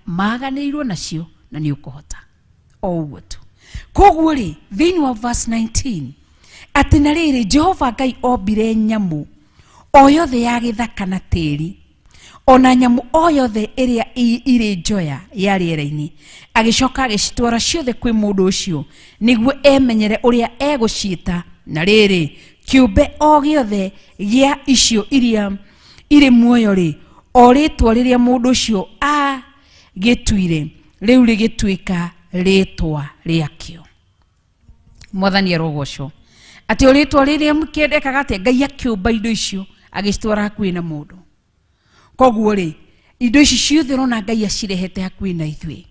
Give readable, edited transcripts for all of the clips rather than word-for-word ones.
Maganĩirwo nacio na nĩ ũkũhota o ũguo tu. Koguo rĩ, thĩinĩ wa verse 19, atĩ na rĩrĩ, Jehova Ngai ombire nyamũ o yothe ya gĩthaka na tĩri, ona nyamũ o yothe ĩrĩa irĩ njoya ya rĩera-inĩ, agĩcoka agĩcitwara ciothe kwĩ mũndũ ũcio nĩguo emenyere ũrĩa egũciĩta. Na rĩrĩ, kĩũmbe o gĩothe gĩa icio iria irĩ muoyo rĩ, o rĩtwa rĩrĩa mũndũ ũcio agĩtuire, rĩu rĩgĩtuĩka rĩtwa rĩakĩo. Mwathani arogocwo. Atĩ o rĩtwa rĩrĩa kĩendekaga atĩa, Ngai akĩũmba indo icio agĩcitwara hakuhĩ na mũndũ. Koguo rĩ, indo ici ciothe ũrona Ngai acirehete hakuhĩ na ithuĩ,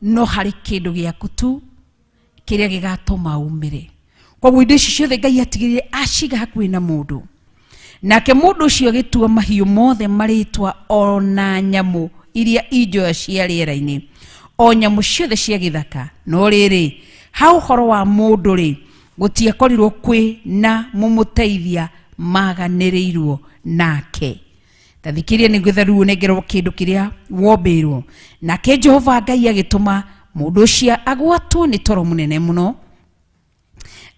no harĩ kĩndũ gĩaku tu kĩrĩa gĩgatũma umĩre. Koguo indo ici ciothe Ngai atigĩrĩire aciga hakuhĩ na mũndũ, nake mũndũ ũcio agĩtua mahiũ mothe marĩtwa, ona nyamũ iria injoya cia rĩera-inĩ, o nyamũ ciothe cia gĩthaka. No rĩrĩ, ha ũhoro wa mũndũ rĩ, gũtiakorirwo kwĩ na mũmũteithia maganĩrĩirwo nake. Ta thikĩrĩria, nĩgetha rĩu ũnengerwo kĩndũ kĩrĩa wombĩirwo. Nake Jehova Ngai agĩtũma mũndũ ũcio agwatwo nĩ toro mũnene mũno,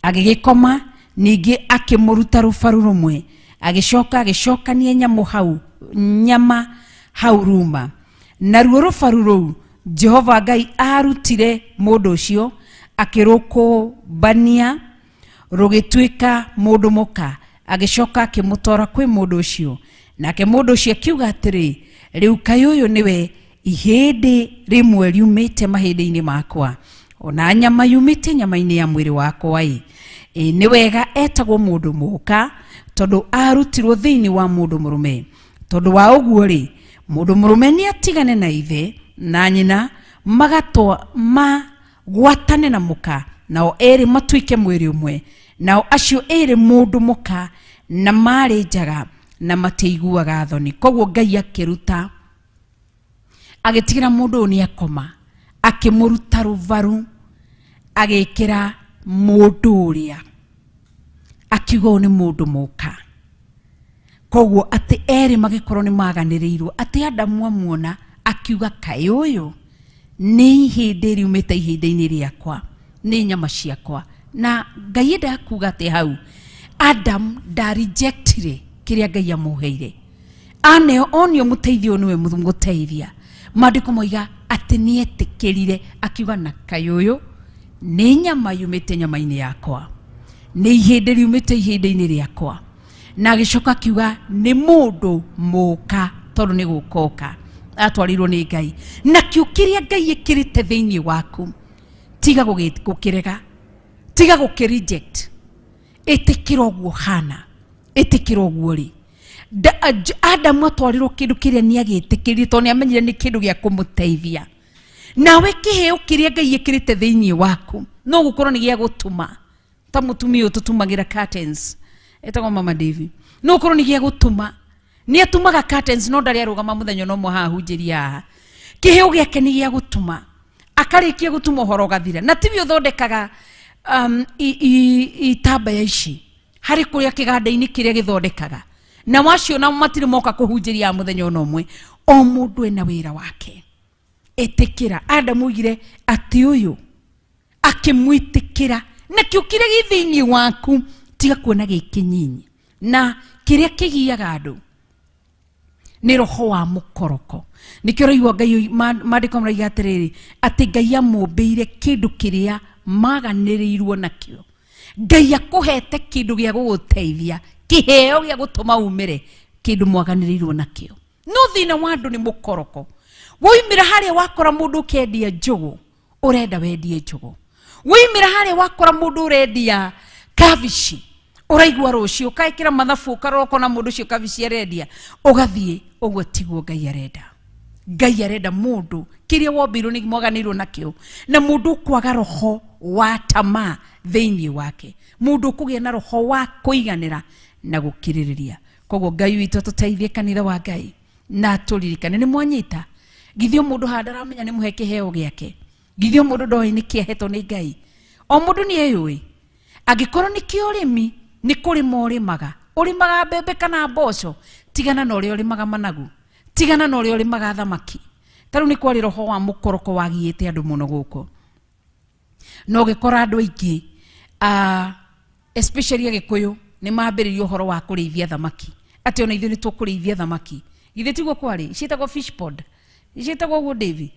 agĩgĩkoma. Ningĩ akĩmũruta rũbaru rũmwe, agĩcoka agĩcokania nyamũ hau nyama hau ruma. Naruo rũbaru rũu Jehova Ngai arutire mũndũ ũcio, akĩrũkũmbania rũgĩtuĩka mũndũ mũka, agĩcoka akĩmũtwara kwĩ mũndũ ũcio. Nake mũndũ ũcio akiuga atĩrĩ, rĩu kaĩ ũyũ nĩwe ihĩndĩ rĩmwe riumĩte mahĩndĩ-inĩ makwa, ona nyama yumĩte nyama-inĩ ya mwĩrĩ wakwa. Ĩ ĩ nĩ wega etagwo mũndũ mũka, tondũ arutirwo thĩinĩ wa mũndũ mũrũme. Tondũ wa ũguo rĩ, mũndũ mũrũme nĩ atigane na ithe na nyina, magatwa magwatane na mũka, nao erĩ matuĩke mwĩrĩ ũmwe. Nao acio erĩ, mũndũ mũka na marĩ njaga na matiiguaga thoni. Koguo Ngai akĩruta, agĩtigĩra mũndũ ũyũ nĩ akoma, akĩmũruta rũbaru, agĩkĩra mũndũ ũrĩa, akiuga ũyũ nĩ mũndũ mũka. Koguo atĩ erĩ magĩkorwo nĩ maganĩrĩirwo, atĩ Adamu amuona akiuga, kaĩ ũyũ nĩ ihĩndĩ riumĩte ihĩndĩ-inĩ rĩakwa, nĩ nyama ciakwa. Na Ngai endaga kuga atĩ hau Adam ndarejectire kĩrĩa Ngai amũheire. Aneo onio mũteithio, nĩwe mũteithia. Maandĩko moiga atĩ nĩetĩkĩrire, akiuga, na kaĩ ũyũ nĩ nyama yumĩte nyama-inĩ yakwa, nĩ ihĩndĩ riumĩte ihĩndĩ-inĩ rĩakwa. Na agĩcoka akiuga nĩ mũndũ mũka, tondũ nĩ gũkoka atwarirwo nĩ Ngai. Nakĩo kĩrĩa Ngai ĩkĩrĩte thĩinĩ waku, tiga gũkĩrega, tiga gũkĩ reject. Ĩtĩkĩra ũguo hana, ĩtĩkĩra ũguo rĩ. Adamu atwarirwo kĩndũ kĩrĩa nĩ agĩtĩkĩrire, tondũ nĩ amenyire nĩ kĩndũ gĩa kũmũteithia. Nawe kĩheo kĩrĩa Ngai ĩkĩrĩte thĩinĩ waku no gũkorwo nĩ gĩa gũtuma, ta mũtumia ũyũ tũtumagĩra curtains etagwo Mama Davy, no gũkorwo nĩ gĩa gũtuma, nĩ atumaga curtains, no ndarĩ arũgama mũthenya no mwe haha hunjĩria haha. Kĩheo gĩake nĩ gĩa gũtuma, akarĩkia gũtuma ũhoro ũgathira. Na tiwe ũthondekaga itambaya ici, harĩ kũrĩa kĩganda-inĩ kĩrĩa gĩthondekaga, na wacio nao matirĩ moka kũhunjĩria mũthenya ona ũmwe. O mũndũ ena wĩra wake. Ĩtĩkĩra. Adamu oigire atĩ ũyũ akĩmwĩtĩkĩra. Nakĩo kĩrĩa gĩ thĩinĩ waku, tiga kuona gĩ kĩnyinyi. Na kĩrĩa kĩgiaga andũ nĩ roho wa mũkoroko. Nĩkĩo ũraigua Ngai, maandĩko maraiga atĩrĩrĩ, atĩ Ngai amũmbĩire kĩndũ kĩrĩa maganĩrĩirwo nakĩo. Ngai akũhete kĩndũ gĩa gũgũteithia, kĩheo gĩa gũtũma umĩre kĩndũ mwaganĩrĩirwo nakĩo. No thĩna wa andũ nĩ mũkoroko. Woimĩra harĩa wakora mũndũ ũkĩendia njũgũ, ũrenda wendie njũgũ. Woimĩra harĩa wakora mũndũ ũrendia kabici, ũraigua rũciũ ũkaĩkĩra mathabu, ũkarora ũkona mũndũ ũcio kabici arendia, ũgathiĩ. Ũguo tiguo Ngai arenda. Ngai arenda mũndũ kĩrĩa wombĩirwo nĩ mwaganĩirwo nakĩo, na mũndũ ũkwaga roho wa tamaa thĩinĩ wake, mũndũ ũkũgĩa na roho wa kũiganĩra na gũkirĩrĩria. Koguo Ngai witũ atũteithie, kanitha wa Ngai, na tũririkane. Nĩ mwanyita? Githĩ o mũndũ haha ndaramenya nĩ mũhe kĩheo gĩake? Githĩ o mũndũ ndoĩ nĩ kĩahetwo nĩ Ngai? O mũndũ nĩ eyũĩ. Angĩkorwo nĩ kĩa ũrĩmi, nĩ kũrĩma ũrĩmaga, ũrĩmaga mbembe kana mboco, tigana na ũrĩa ũrĩmaga managu, tigana na ũrĩa ũrĩmaga thamaki. Ta rĩu nĩ kwarĩ roho wa mũkoroko wagiĩte andũ mũno gũkũ, na ũgĩkora andũ aingĩ especially Agĩkũyũ nĩ mambĩrĩria ũhoro wa kũrĩithia thamaki, atĩ ona ithuĩ nĩ tũkũrĩithia thamaki. Githĩ tiguo kwarĩ? Ciĩtagwo fish pond, ciĩtagwo ũguo, Davy.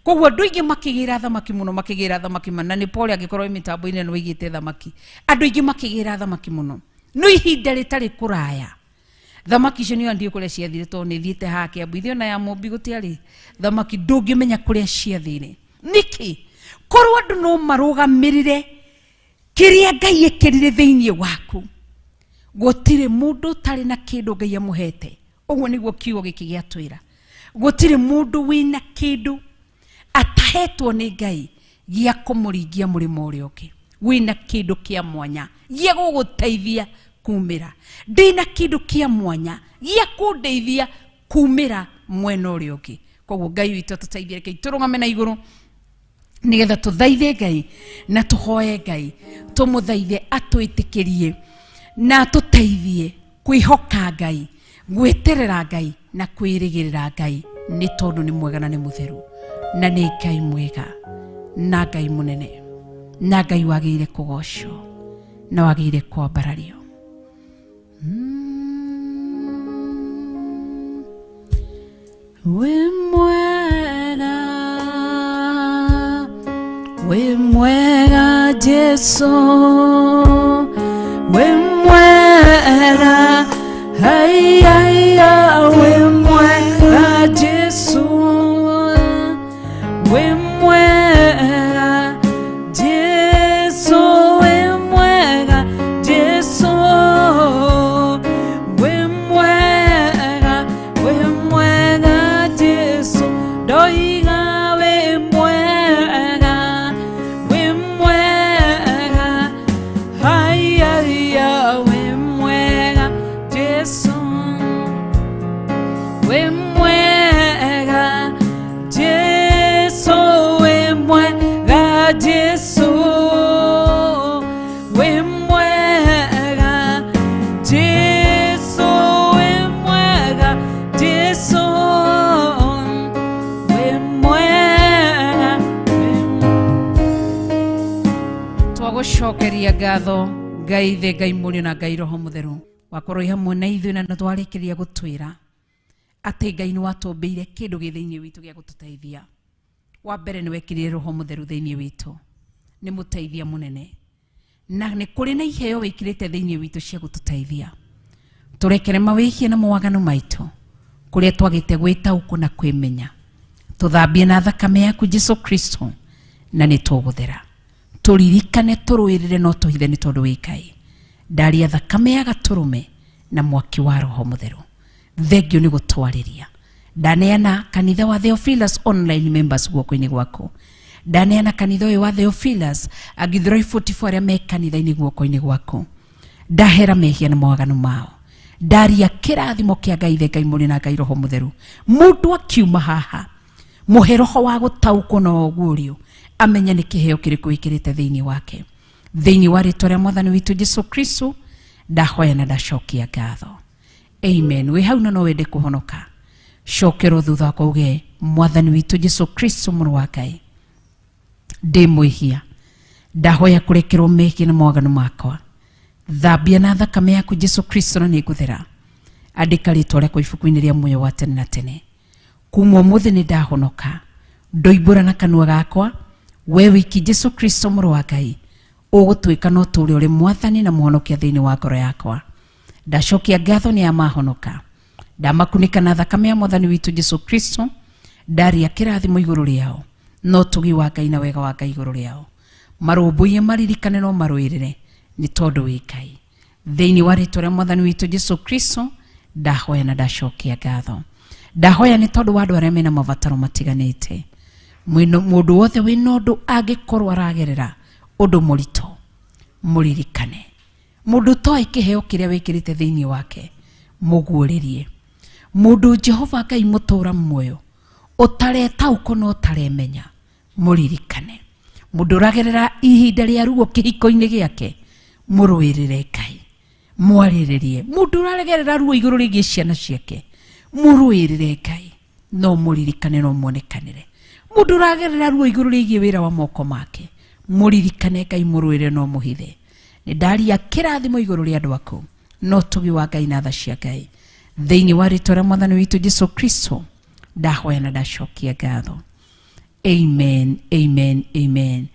Koguo andũ aingĩ makĩgĩra thamaki mũno, makĩgĩra thamaki na nĩ pole angĩkorwo wĩ mĩtambo-inĩ nĩ wĩigĩte thamaki. Andũ aingĩ makĩgĩra thamaki mũno, no ihinda rĩtarĩ kũraya thamaki icio nĩ ndiũ kũrĩa ciathire, tondũ nĩ thiĩte haha Kĩambu, ithuĩ ona ya Mũmbi gũtiarĩ thamaki, ndũngĩmenya kũrĩa ciathire. Nĩkĩ? Korwo andũ no marũgamĩrĩre kĩrĩa Ngai ekĩrire thĩinĩ waku. Gũtirĩ mũndũ ũtarĩ na kĩndũ Ngai amũhete. Ũguo nĩguo kiugo gĩkĩ gĩatwĩra, gũtirĩ mũndũ wĩna kĩndũ atahetwo nĩ Ngai gĩa kũmũringia mũrĩmo ũrĩa ũngĩ. Wĩna kĩndũ kĩa mwanya gĩa gũgũteithia kumĩra, ndĩna kĩndũ kĩa mwanya gĩa kũndeithia kumĩra mwena ũrĩa ũngĩ. Koguo Ngai witũ atũteithie, reke tũrũgame na igũrũ nigetha tũthaithe Ngai na tũhoe Ngai, tũmũthaithe atwĩtĩkĩrie na atũteithie kwĩhoka Ngai, gwĩterera Ngai na kwĩrĩgĩrĩra Ngai, nĩ tondũ nĩ mwega na nĩ mũtheru na nĩ Ngai mwega na Ngai mũnene na Ngai wagĩrĩire kũgocwo na wagĩrĩire kwambarario. Wĩ mwega, wĩ mwega Jesu, wĩ mwega, haiya, wĩ mwega Jesu, wĩ mwega Jesu, wĩ mwega Jesu, wĩ mwega, wĩ mwega Jesu, ndoiga wĩ mwega, wĩ mwega, haiya, wĩ mwega Jesu, wĩ mwega Jesu, wĩ mwega Jesu, wĩ mwega Jesu, wĩ mwega Jesu, wĩ mwega. Twagũcokeria ngatho Ngai Ithe, Ngai Mũriũ na Ngai Roho Mũtheru, wakorwo wĩ hamwe na ithuĩ na nĩ twarĩkĩrĩria gũtwĩra atĩ Ngai nĩ watũmbĩire kĩndũ gĩ thĩinĩ witũ gĩa gũtũteithia. Wa mbere, nĩ wekĩrire Roho Mũtheru thĩinĩ witũ, nĩ mũteithia mũnene, na nĩ kũrĩ na iheo wĩkĩrĩte thĩinĩ witũ cia gũtũteithia. Tũrekere mawĩhia na mawaganu maitũ kũrĩa twagĩte gwĩtaũkwo na kwĩmenya, tũthambie na thakame yaku Jesu Kristo na nĩ tũgũthera. Tũririkane, tũrũĩrĩre no tũhithe, nĩ tondũ wĩ Ngai. Ndaria thakame ya gatũrũme na mwaki wa Roho Mũtheru. Thengio nĩ gũtwarĩria. Ndaneana kanitha wa Theophilus online members guoko-inĩ gwaku. Ndaneana kanitha ũyũ wa Theophilus Githurai 44 arĩa me kanitha-inĩ guoko-inĩ gwaku. Ndahera mehia na mawaganu mao. Ndaria kĩrathimo kĩa Ngai Ithe, Ngai Mũriũ na Ngai Roho Mũtheru. Mũndũ akiuma haha, mũhe roho wa gũtaũkwo na ũguũrio, amenye nĩ kĩheo kĩrĩkũ wĩkĩrĩte thĩinĩ wake. Thĩinĩ wa rĩtwa rĩa Mwathani witũ Jesu Kristo ndahoya na ndacokia ngatho, amen. Wĩ hau na no wende kũhonoka, cokerwo thutha wakwa uge, Mwathani witũ Jesu Kristo, mũrũ wa Ngai, ndĩ mwĩhia, ndahoya kũrekerwo mehia na mawaganu makwa. Thambia na thakame yaku Jesu Kristo na nĩngũthera. Andĩka rĩtwa rĩakwa ibuku-inĩ rĩa muoyo wa tene na tene. Kuma ũmũthĩ nĩ ndahonoka. Ndoimbũra na kanua gakwa we wiki Jesu Kristo mũrũ wa Ngai ũgũtuĩka no tũũre ũrĩ Mwathani na Mũhonokia thĩinĩ wa ngoro yakwa. Ndacokia ngatho nĩ amahonoka. Ndamakunĩka na thakame ya Mwathani witũ Jesu Kristo. Ndaria kĩrathimo igũrũ rĩao no ũtugi wa Ngai na wega wa Ngai igũrũ rĩao. Marũmbũiye, maririkane no marũĩrĩre, nĩ tondũ wĩ Ngai. Thĩinĩ wa rĩtwa rĩa Mwathani witũ Jesu Kristo ndahoya na ndacokia ngatho. Ndahoya nĩ tondũ wa andũ arĩa mena mabataro matiganĩte. Mũndũ wothe wĩna ũndũ angĩkorwo aragerera ũndũ mũritũ, mũririkane. Mũndũ ũtoĩ kĩheo kĩrĩa wĩkĩrĩte thĩinĩ wake, mũguũrĩrie. Mũndũ Jehova Ngai mũtũũra muoyo ũtaretaũkwo na ũtaremenya, mũririkane. Mũndũ ũragerera ihinda rĩa ruo kĩhiko-inĩ gĩake, mũrũĩrĩre Ngai, mwarĩrĩrie. Mũndũ ũragerera ruo igũrũ rĩgiĩ ciana ciake, mũrũĩrĩre Ngai. No mũririkane no muonekanĩre. Mũndũ ũragerera ruo igũrũ rĩgiĩ wĩra wa moko make, mũririkane Ngai mũrũĩre no mũhithe. Nĩ ndaria kĩrathimo igũrũ rĩa andũ aku, no tũgi wa Ngai na tha cia Ngai. Thĩinĩ wa rĩtwa rĩa Mwathani witũ Jesu Kristo, ndahoya na ndacokia ngatho. Amen, amen, amen.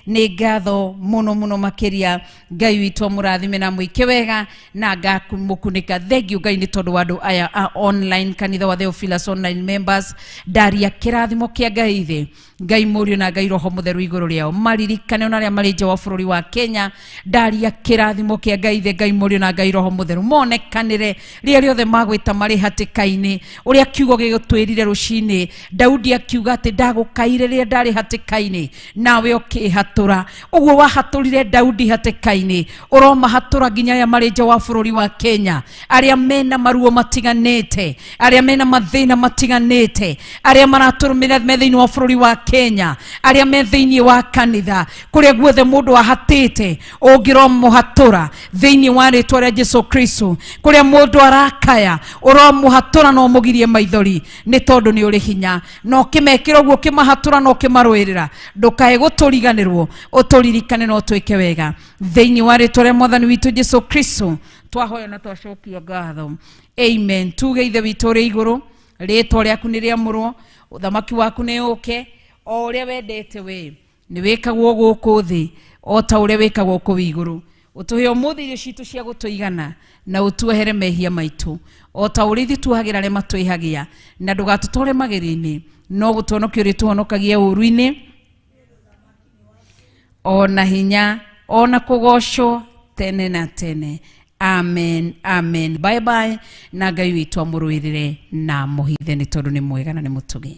Nĩ ngatho mũno mũno makĩria. Ngai witũ amũrathime na mwĩke wega na ngakumũkunĩka. Thank you Ngai nĩ tondũ wa andũ aya a online kanitha wa Theophilus online members. Ndaria kĩrathimo kĩa Ngai thĩ, Ngai Mũriũ na Ngai Roho Mũtheru igũrũ rĩao, maririkane ona arĩa marĩ nja wa bũrũri wa Kenya. Ndaria kĩrathimo kĩa Ngai thĩ, Ngai Mũriũ na Ngai Roho Mũtheru monekanĩre rĩrĩa rĩothe magwĩta marĩ hatĩka-inĩ. Ũrĩa kiugo gĩgũtwĩrire rũcinĩ, Daudi akiuga atĩ ndagũkaire rĩrĩa ndarĩ hatĩka-inĩ, nawe ũkĩhatũra. Ũguo wahatũrire Daudi hatĩka-inĩ, ũromahatũra nginya arĩa marĩ nja wa bũrũri wa Kenya, arĩa mena maruo matiganĩte, arĩa mena mathĩna matiganĩte, arĩa maratũrũmĩrĩra me thĩinĩ wa bũrũri wa Kenya, arĩa me thĩinĩ wa kanitha, kũrĩa guothe mũndũ ahatĩte, ũngĩromũhatũra thĩinĩ wa rĩtwa rĩa Jesu Kristo. Kũrĩa mũndũ arakaya, ũromũhatũra na ũmũgirie maithori, nĩ tondũ nĩ ũrĩ hinya. Na ũkĩmekĩra ũguo, ũkĩmahatũra na ũkĩmarũĩrĩra, ndũkae gũtũriganĩrwo, ũtũririkane na ũtwĩke wega. Thĩinĩ wa rĩtwa rĩa Mwathani witũ Jesu Kristo, twahoya na twacokia ngatho. Amen. Tuge Ithe witũ ũrĩ igũrũ, rĩtwa rĩaku nĩ rĩamũrwo, ũthamaki waku nĩ ũke, o ũrĩa wendete we nĩ wĩkagwo gũkũ thĩ o ta ũrĩa wĩkagwo kũu igũrũ. Ũtũhe ũmũthĩ irio citũ cia gũtũigana, na ũtuohere mehia maitũ o ta ũrĩa ithuĩ tuohagĩra arĩa matwĩhagia, na ndũgatũtware magerio-inĩ, no gũtũhonokia ũrĩtũhonokagia ũũru-inĩ, ona hinya ona kũgocwo tene na tene. Amen, amen. Bye bye. Na Ngai witũ amũrũĩrĩre na mũhithe, nĩ tondũ nĩ mwega na nĩ mũtugi.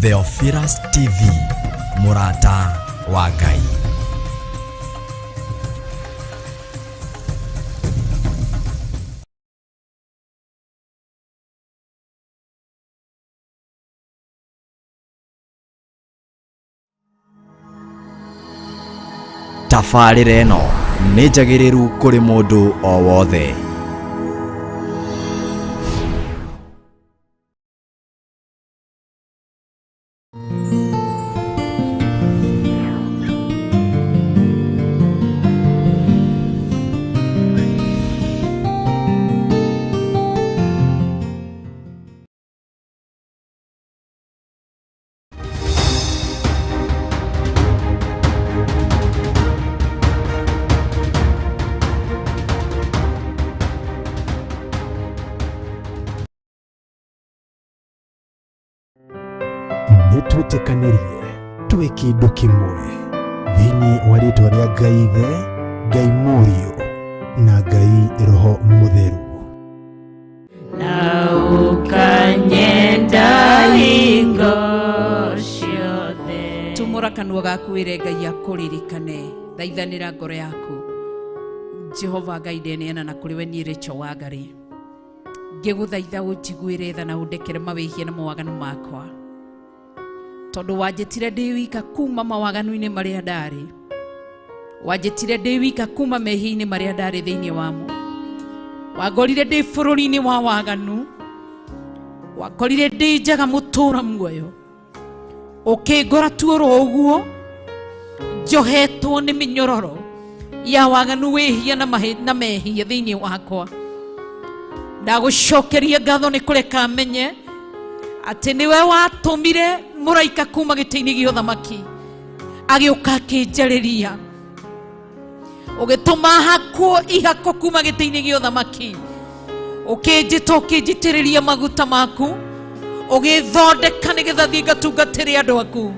Theophilus TV, mũrata wa Ngai. Tabarĩra ĩno nĩ njagĩrĩru kũrĩ mũndũ o wothe. Nĩtwĩtĩkanĩrie twĩ kĩndũ kĩmwe thĩinĩ wa rĩtwa rĩa Ngai Ithe, Ngai Mũriũ na Ngai Roho Mũtheru. Na ũkanyenda hingo ciothe. Tumũra kanua gaku wĩre Ngai akũririkane, thaithanĩra ngoro yaku. Jehova Ngai, ndeneana na kũrĩ we niĩ Rachel Wangari, ngĩgũthaitha ũnjiguĩre tha na ũndekere mawĩhia na mawaganu makwa, tondũ wanjĩtire ndĩ wika kuma mawaganu-inĩ marĩa ndarĩ, wanjĩtire ndĩ wika kuma mehia-inĩ marĩa ndarĩ thĩinĩ wamo, wangorire ndĩ bũrũri-inĩ wa waganu, wakorire ndĩ njaga mũtũra muoyo, ũkĩngora tu oro ũguo njohetwo nĩ mĩnyororo ya waganu, wĩhia na mehia thĩinĩ wakwa. Ndagũcokeria ngatho nĩ kũreka menye atĩ nĩwe watũmire mũraika kuma gĩtĩ-inĩ gĩa ũthamaki agĩũka akĩnjarĩria, ũgĩtũma hakwo ihako kuma gĩtĩ-inĩ gĩa ũthamaki, ũkĩnjĩta ũkĩnjitĩrĩria maguta maku, ũgĩthondeka nĩgetha thiĩ ngatungatĩre andũ aku.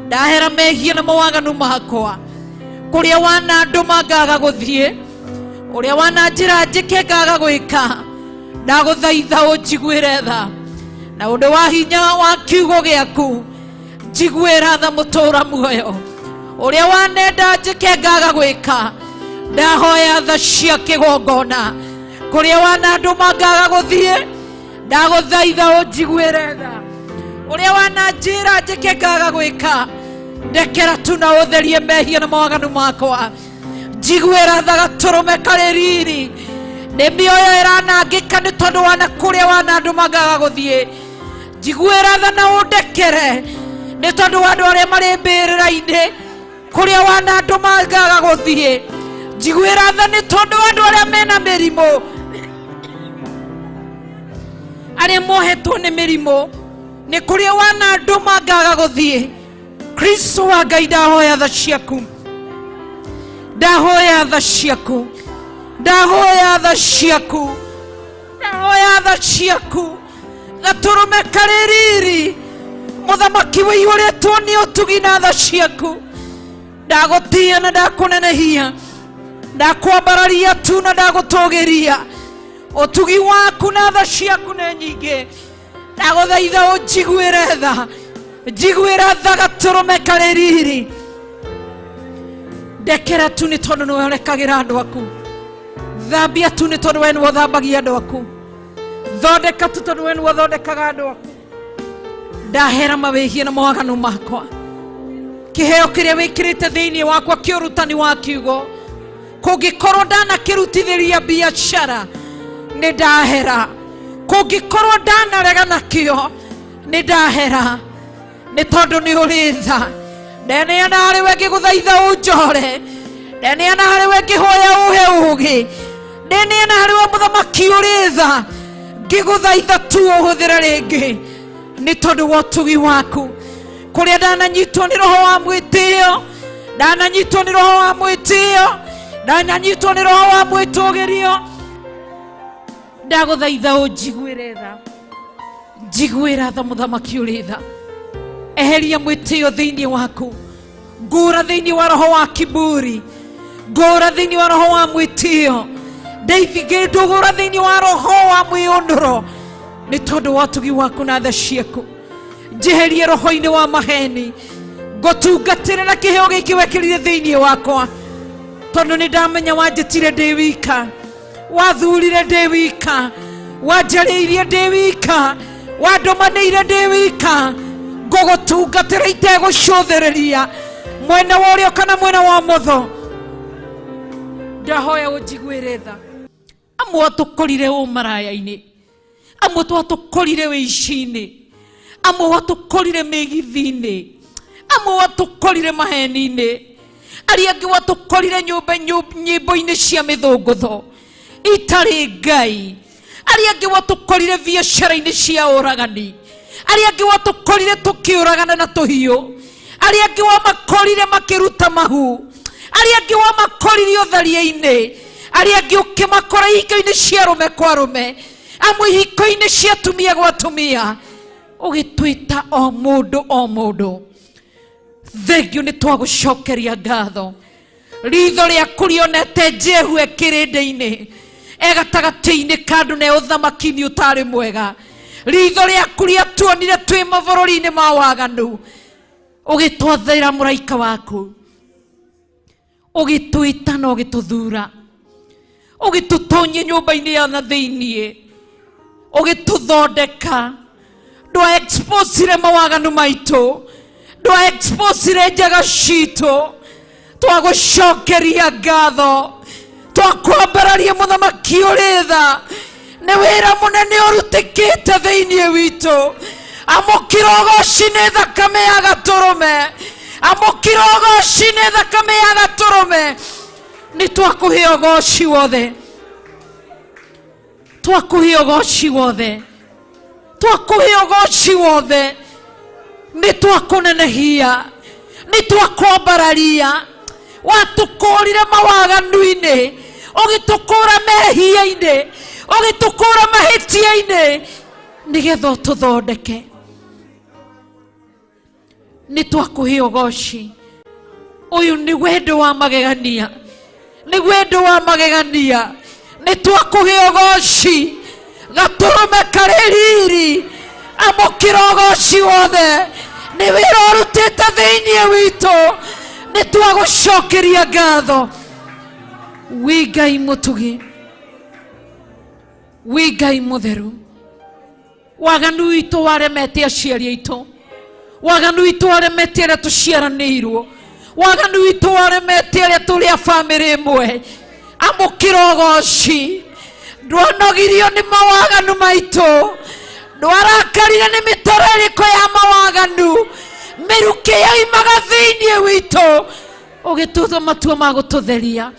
Ndahera mehia na mawaganu makwa, kũrĩa wanandũma ngaga gũthiĩ, ũrĩa wananjĩra njĩke ngaga gwĩka, ndagũthaitha ũnjiguĩre tha na ũndũ wa hinya wa kiugo gĩaku, njiguĩra tha mũtũra muoyo. Ũrĩa wanenda njĩke ngaga gwĩka, Ndahoya tha cia kĩgongona kũrĩa wana andũ mangaga gũthiĩ, ndagũthaitha ũnjiguĩre tha. Ũrĩa wananjĩra njĩke ngaga gwĩka, ndekera tu na ũtherie mehia na mawaganu makwa. Njiguĩra tha gatũrũme karĩ riri. Nĩ mĩoyo ĩranangĩka nĩ tondũ wana kũrĩa wana andũ mangaga gũthiĩ. Njiguĩra tha na ũndekere nĩ tondũ wa andũ arĩa marĩ mbĩrĩra-inĩ kũrĩa wana andũ mangaga gũthiĩ. Njiguĩra tha nĩ tondũ wa andũ arĩa mena mĩrimũ, arĩa mohetwo nĩ mĩrimũ, nĩ kũrĩa wana andũ mangaga gũthiĩ. Kristo wa Ngai, ndahoya tha ciaku, ndahoya tha ciaku, ndahoya tha ciaku, ndahoya tha ciaku. Gatũrũme karĩ riri, mũthamaki wĩiyũrĩtwo nĩ ũtugi na tha ciaku. Ndagũtĩĩa na ndakũnenehia, ndakwambararia tu na ndagũtũgĩria. Ũtugi waku na tha ciaku nĩ nyingĩ. Ndagũthaitha ũnjiguĩre tha, njiguĩra tha gatũrũme karĩ riri. Ndekera tu nĩ tondũ nĩwe ũrekagĩra andũ aku. Thambia tu nĩ tondũ we nĩwe ũthambagia andũ aku. Thondeka tu tondũ we nĩwe ũthondekaga andũ aku. Ndahera mawĩhia na mawaganu makwa. Kĩheo kĩrĩa wĩkĩrĩte thĩinĩ wakwa kĩa ũrutani wa kiugo, kũngĩkorwo ndanakĩrutithĩria biacara nĩ ndahera. Kũngĩkorwo ndanarega nakĩo nĩ ndahera, nĩ tondũ nĩ ũrĩ tha. Ndeneana harĩ we ngĩgũthaitha ũnjore, ndeneana harĩ we ngĩhoya ũhe ũũgĩ, ndeneana harĩ we mũthamaki ũrĩ tha ngĩgũthaitha tu ũhũthĩre rĩngĩ nĩ tondũ wa ũtugi waku. Kũrĩa ndananyitwo nĩ roho wa mwĩtĩo, ndananyitwo nĩ roho wa mwĩtĩo, ndananyitwo nĩ roho wa mwĩtũgĩrio, ndagũthaitha ũnjiguĩre tha. Njiguĩra tha mũthamaki ũrĩ tha. Eheria mwĩtĩo thĩinĩ waku. Ngũra thĩinĩ wa roho wa kiburi, ngũra thĩinĩ wa roho wa mwĩtĩo, ndeithie ndũgũra thĩinĩ wa roho wa mwĩũndũro nĩ tondũ wa ũtugi waku na tha ciaku. Njeherie roho-inĩ wa maheni, ngũtungatĩre na kĩheo gĩkĩ wekĩrire thĩinĩ wakwa, tondũ nĩ ndamenya wanjĩtire ndĩ wika, wathurire ndĩ wika, wanjarĩirie ndĩ wika, wandũmanĩire ndĩ wika. Ngũgũtungatĩra itegũcũthĩrĩria mwena wa ũrĩo kana mwena wa ũmotho. Ndahoya ũnjiguĩre tha. Amwe watũkorire ũmaraya-inĩ, amwe twatũkorire wĩici-inĩ, amwe watũkorire mĩgithi-inĩ, amwe watũkorire maheni-inĩ, arĩa angĩ watũkorire nyũmba nyĩmbo-inĩ cia mĩthũngũtho itarĩ Ngai, arĩa angĩ watũkorire biacara-inĩ cia ũragani, arĩa angĩ watũkorire tũkĩũragana na tũhiũ, arĩa angĩ wamakorire makĩruta mahu, arĩa angĩ wamakorire ũtharia-inĩ, arĩa angĩ ũkĩmakora ihingo-inĩ cia arũme kwa arũme, amwe ihiko-inĩ cia atumia gwa atumia, ũgĩtwĩta o mũndũ o mũndũ. Thengio nĩ twagũcokeria ngatho. Ritho rĩaku rĩonete Jehu ekĩrĩndĩ-inĩ, e gatagatĩ-inĩ ka andũ na e ũthamaki-inĩ ũtarĩ mwega. Ritho rĩaku rĩatuonire twĩ mabũrũri-inĩ ma waganu, ũgĩtwathĩra mũraika waku, ũgĩtwĩta na ũgĩtũthura, ũgĩtũtonyia nyũmba-inĩ ya na thĩiniĩ, ũgĩtũthondeka. Ndwa exposire mawaganu maitũ, ndwa exposire njaga citũ. Twagũcokeria ngatho, twakwambararia mũthamaki ũrĩ tha. Nĩ wĩra mũnene ũrutĩkĩte thĩinĩ witũ. Amũkĩra ũgoci nĩ thakame ya gatũrũme, amũkĩra ũgoci nĩ thakame ya gatũrũme. Nĩ twakũhe ũgoci wothe, twakũhe ũgoci wothe, twakũhe ũgoci wothe. Nĩ twakũnenehia, nĩ twakwambararia. Watũkũrire mawaganu-inĩ, ũgĩtũkũra mehia-inĩ, ũgĩtũkũra mahĩtia-inĩ, nĩgetha ũtũthondeke. Nĩ twakũhe ũgoci. Ũyũ nĩ wendo wa magegania, nĩ wendo wa magegania. Nĩ twakũhe ũgoci gatũrũme karĩ riri. Amũkĩra ũgoci wothe, nĩ wĩra ũrutĩte thĩinĩ witũ. Nĩ twagũcokeria ngatho. Wĩ Ngai mũtugi, wĩ Ngai mũtheru. Waganu witũ waremete aciari aitũ, waganu witũ waremete arĩa tũciaranĩirwo, waganu witũ waremete arĩa tũrĩ a bamĩrĩ ĩmwe. Amũkĩra ũgoci. Ndwanogirio nĩ mawaganu maitũ, ndwarakarire nĩ mĩtoro ĩrĩkũ ya mawaganu, mĩrukĩ yoimaga thĩinĩ witũ, ũgĩtua matua ma gũtũtheria.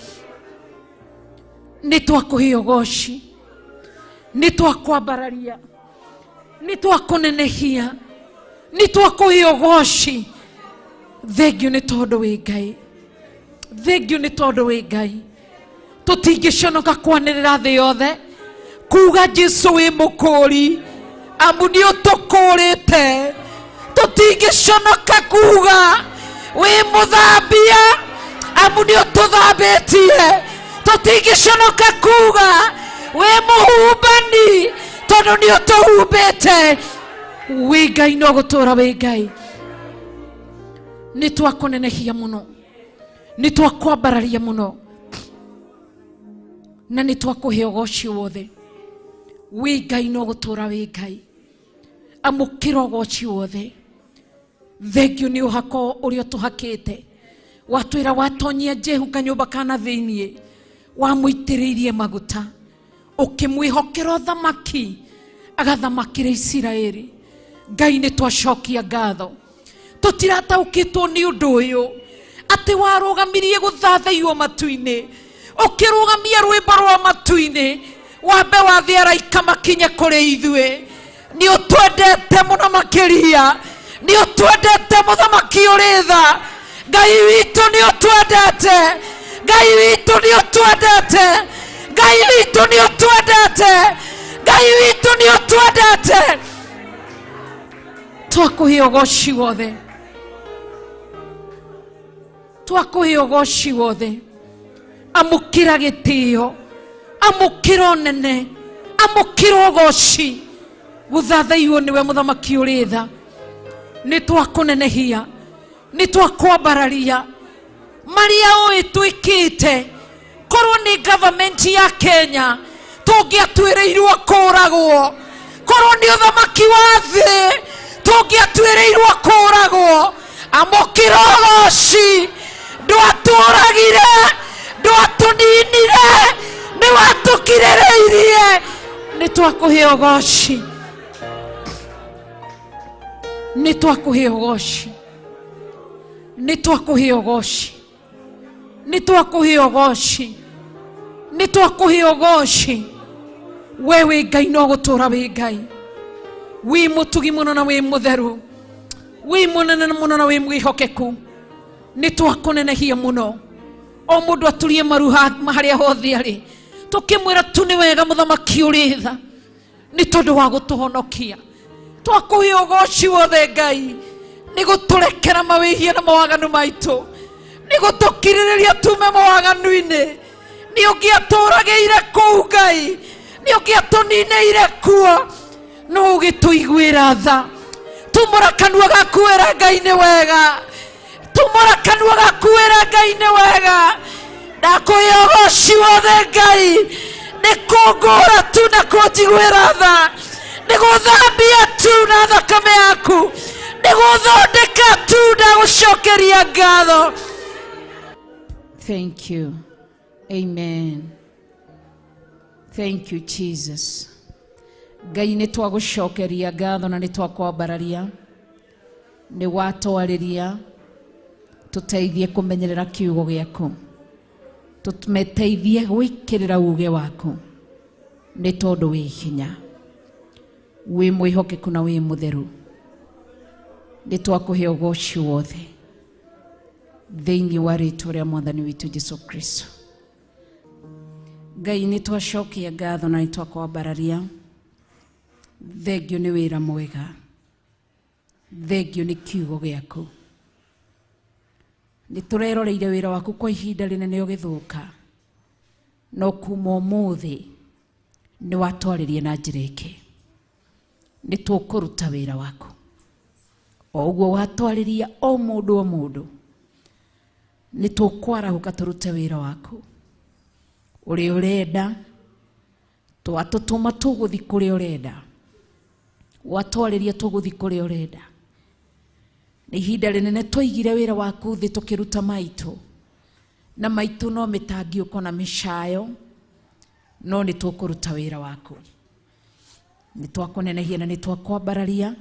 Nĩ twakũhe ũgoci, nĩ twakwambararia, nĩ twakũnenehia, nĩ twakũhe ũgoci. Thengiũ nĩ tondũ wĩ Ngai, thengiũ nĩ tondũ wĩ Ngai. Tũtingĩconoka kwanĩrĩra thĩ yothe kuga Jesu wĩ mũkũri, amu nĩ ũtũkũrĩte. Tũtingĩconoka kuga wĩ mũthambia, amu nĩ ũtũthambĩtie. Tũtingĩconoka kuga wĩ mũhumbani, tondũ nĩ ũtũhumbĩte. Wĩ Ngai no gũtũra wĩ Ngai. Nĩ twakũnenehia mũno, nĩ twakwambararia mũno, na nĩ twakũhe ũgoci wothe. Wĩ Ngai no gũtũra wĩ Ngai. Amũkĩra ũgoci wothe. Thengiũ nĩ ũhako ũrĩa ũtũhakĩte. Watwĩra watonyia Jehu kanyũmba kana thĩiniĩ, wamũitĩrĩirie maguta, ũkĩmwĩhokera ũthamaki, agathamakĩra Isiraeli. Ngai nĩ twacokia ngatho. Tũtirataũkĩtwo nĩ ũndũ ũyũ, atĩ warũgamirie gũthathaiyo matu-inĩ, ũkĩrũgamia rwĩmbo rwa matu-inĩ, wambe wathe araika makinye kũrĩ ithuĩ. Nĩ ũtwendete mũno makĩria, nĩ ũtwendete mũthamaki ũrĩ tha. Ngai witũ nĩ ũtwendete, Ngai witũ nĩ ũtwendete, Ngai witũ nĩ ũtwendete, Ngai witũ nĩ ũtwendete. Twakũhe ũgoci wothe, twakũhe ũgoci wothe. Amũkĩra gĩtĩo, amũkĩra ũnene, amũkĩra ũgoci. Gũthathaiyo nĩwe mũthamaki ũrĩ tha. Nĩ twakũnenehia, nĩ twakwambararia. Marĩa ũĩ twĩkĩte, korwo nĩ government ya Kenya tũngĩatuĩrĩirwo kũragwo, korwo nĩ ũthamaki wa thĩ tũngĩatuĩrĩirwo kũragwo. Amũkĩra ũgoci. Ndwatũragire, ndwatũninire, nĩ watũkirĩrĩirie. Nĩ twakũhe ũgoci, nĩ twakũhe ũgoci, nĩ twakũhe ũgoci, nĩ twakũhe ũgoci, nĩ twakũhe ũgoci. We wĩ Ngai no gũtũra wĩ Ngai. Wĩ mũtugi mũno na wĩ mũtheru, wĩ mũnene mũno na wĩ mwĩhokeku. Nĩ twakũnenehia mũno. O mũndũ aturie maru harĩa hothe arĩ, tũkĩmwĩra tu nĩ wega mũthamaki ũrĩ tha, nĩ tondũ wa gũtũhonokia. Twakũhe ũgoci wothe Ngai, nĩ gũtũrekera mawĩhia na mawaganu maitũ, nĩ gũtũkirĩrĩria tume mawaganu-inĩ. Nĩ ũngĩatũragĩire kũu Ngai, nĩ ũngĩatũninĩire kuo, no ũgĩtũiguĩra tha. Tumũra kanua gaku wĩra Ngai nĩ wega, tumũra kanua gaku wĩra Ngai nĩ wega. Ndakũhe ũgoci wothe Ngai, nĩ kũngũra tu na kũnjiguĩra tha, nĩ gũthambia tu na thakame yaku, nĩ gũthondeka tu na gũcokeria ngatho. Thank you. Amen. Thank you, Jesus. Ngai nĩ twagũcokeria ngatho na nĩ twakwambararia. Nĩ watwarĩria, tũteithie kũmenyerera kiugo gĩaku, tũmeteithie gwĩkĩrĩra uge waku, nĩ tondũ wĩ hinya, wĩ mwĩhokeku na wĩ mũtheru. Nĩ twakũhe ũgoci wothe thĩinĩ wa rĩtwa rĩa Mwathani witũ Jesu Kristo. Ngai nĩ twacokia ngatho na nĩ twakwambararia. Thengiũ nĩ wĩra mwega, thengiũ nĩ kiugo gĩaku. Nĩ tũreroreire wĩra waku kwa ihinda rĩnene ũgĩthũka, no kuma ũmũthĩ nĩ watwarĩria na njĩra ĩngĩ. Nĩ tũkũruta wĩra waku o ũguo watwarĩria o mũndũ o mũndũ. Nĩ tũkwarahũka tũrute wĩra waku. Ũrĩa ũrenda, twatũtũma tũgũthiĩ kũrĩa ũrenda, watwarĩria tũgũthiĩ kũrĩa ũrenda. Nĩ ihinda rĩnene twaigire wĩra waku thĩ tũkĩruta maitũ, na maitũ no mĩtangiũko na mĩcayo, no nĩ tũkũruta wĩra waku. Nĩ twakũnenehia na nĩ twakwambararia,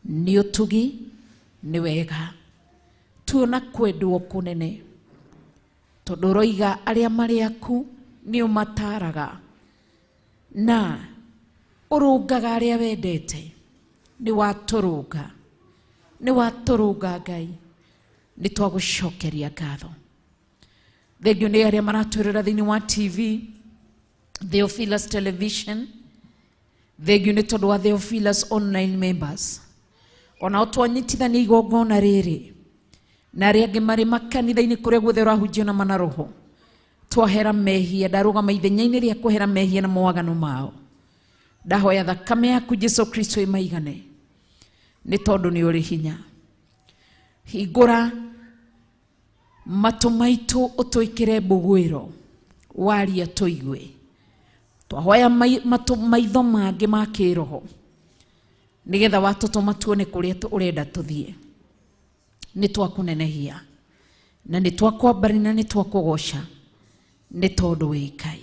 nĩ ũtugi, nĩ wega. Tuona kwendwo kũnene, tondũ ũroiga arĩa marĩ aku nĩ ũmataraga, na ũrũngaga arĩa wendete. Nĩ watũrũnga, nĩ watũrũnga Ngai, nĩ twagũcokeria ngatho. Thengiũ nĩ arĩa maratwĩrora thĩinĩ wa TV, Theophilus Television. Thengiũ nĩ tondũ wa Theophilus Online members. Onao twanyitithania igongona rĩrĩ na arĩa angĩ marĩ makanitha-inĩ kũrĩa guothe ũrahunjio na manaroho, twahera mehia, ndarũgama ithenya-inĩ rĩa kwehera mehia na mawaganu mao. Ndahoya thakame yaku Jesu Kristo ĩmaigane, nĩ tondũ nĩ ũrĩ hinya. Hingũra matũ maitũ ũtwĩkĩre mbũgwĩro, waria tũigue. Twahoya matũ maitho mangĩ ma kĩroho, nĩgetha watũtũma tuone kũrĩa ũrenda tũthiĩ. Nĩ twakũnenehia na nĩ twakwambaria na nĩ twakũgoca, nĩ tondũ wĩ Ngai,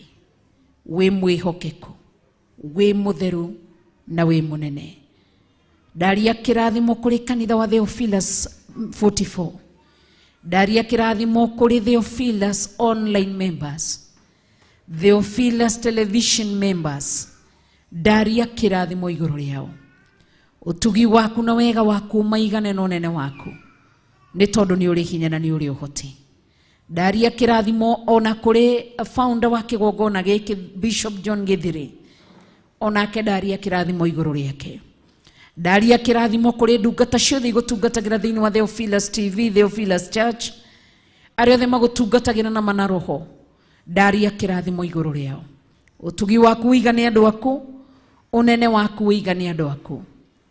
wĩ mwĩhokeku, wĩ mũtheru na wĩ mũnene. Ndaria kĩrathimo kũrĩ kanitha wa Theophilus 44. Ndaria kĩrathimo kũrĩ Theophilus Online members, Theophilus Television members. Ndaria kĩrathimo igũrũ rĩao. Ũtugi waku na wega waku maigane na ũnene waku, nĩ tondũ nĩ ũrĩ hinya na nĩ ũrĩ ũhoti. Ndaria kĩrathimo ona kũrĩ founder wa kĩgongona gĩkĩ Bishop John Githiri, onake ndaria kĩrathimo igũrũ rĩake. Ndaria kĩrathimo kũrĩ ndungata ciothe igũtungatagĩra thĩinĩ wa Theophilus TV, Theophilus Church, arĩa othe magũtungatagĩra na manaroho, ndaria kĩrathimo igũrũ rĩao. Ũtugi waku ũigane andũ aku, ũnene waku ũigane andũ aku.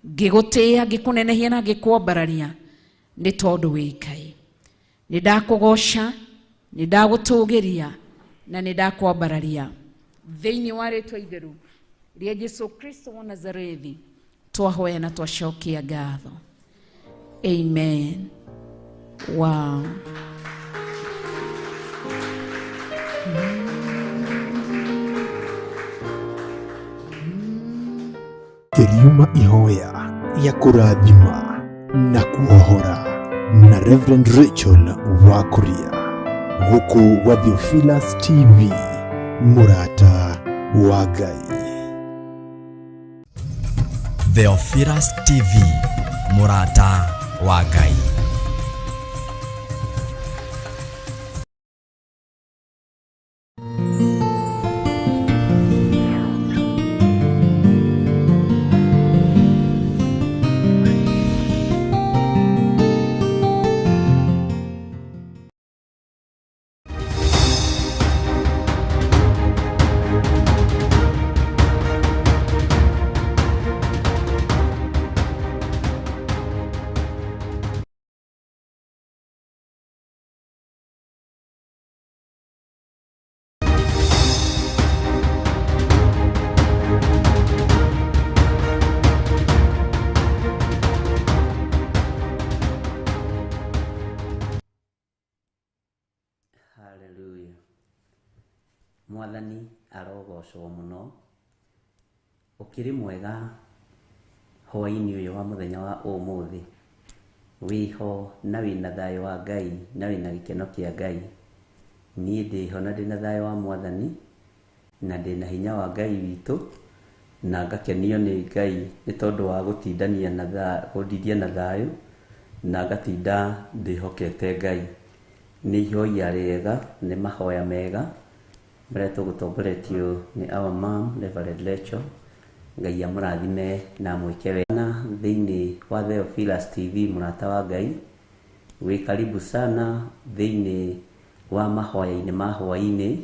Ngĩgũtĩĩa, ngĩkũnenehia na ngĩkwambararia, nĩ tondũ wĩ Ngai. Nĩ ndakũgoca, nĩ ndagũtũgĩria na nĩ ndakwambararia thĩinĩ wa rĩtwa itheru rĩa Jesu Kristo wa Nazarethi, twahoya na twacokia ngatho. Amen. Wow. Kĩriuma ihoya ya kũrathima na kuohora na Reverend Rachel Wakuria gũkũ gwa Theophilus TV, mũrata wa Ngai. Theophilus TV, mũrata wa Ngai. Hallelujah. Mwathani arogocwo mũno. Ũkĩrĩ mwega hwaĩ-inĩ ũyũ wa mũthenya wa ũmũthĩ. Wĩho na wĩna thayũ wa Ngai na wĩna gĩkeno kĩa Ngai. Niĩ ndĩho na ndĩna thayũ wa Mwathani na ndĩna hinya wa Ngai witũ na ngakenio nĩ Ngai nĩ tondũ wa gũtindania na kũndidia na thayũ na ngatinda ndĩhokete Ngai. Nĩ ihoya rĩega, nĩ mahoya mega marĩa tũgũtongoretio nĩ our mom Reverend Rachel. Ngai amũrathime na amwĩke wega. Na thĩinĩ wa Theophilus TV, mũrata wa Ngai, wĩ karibu sana thĩinĩ wa mahoya-inĩ ma hwaĩ-inĩ,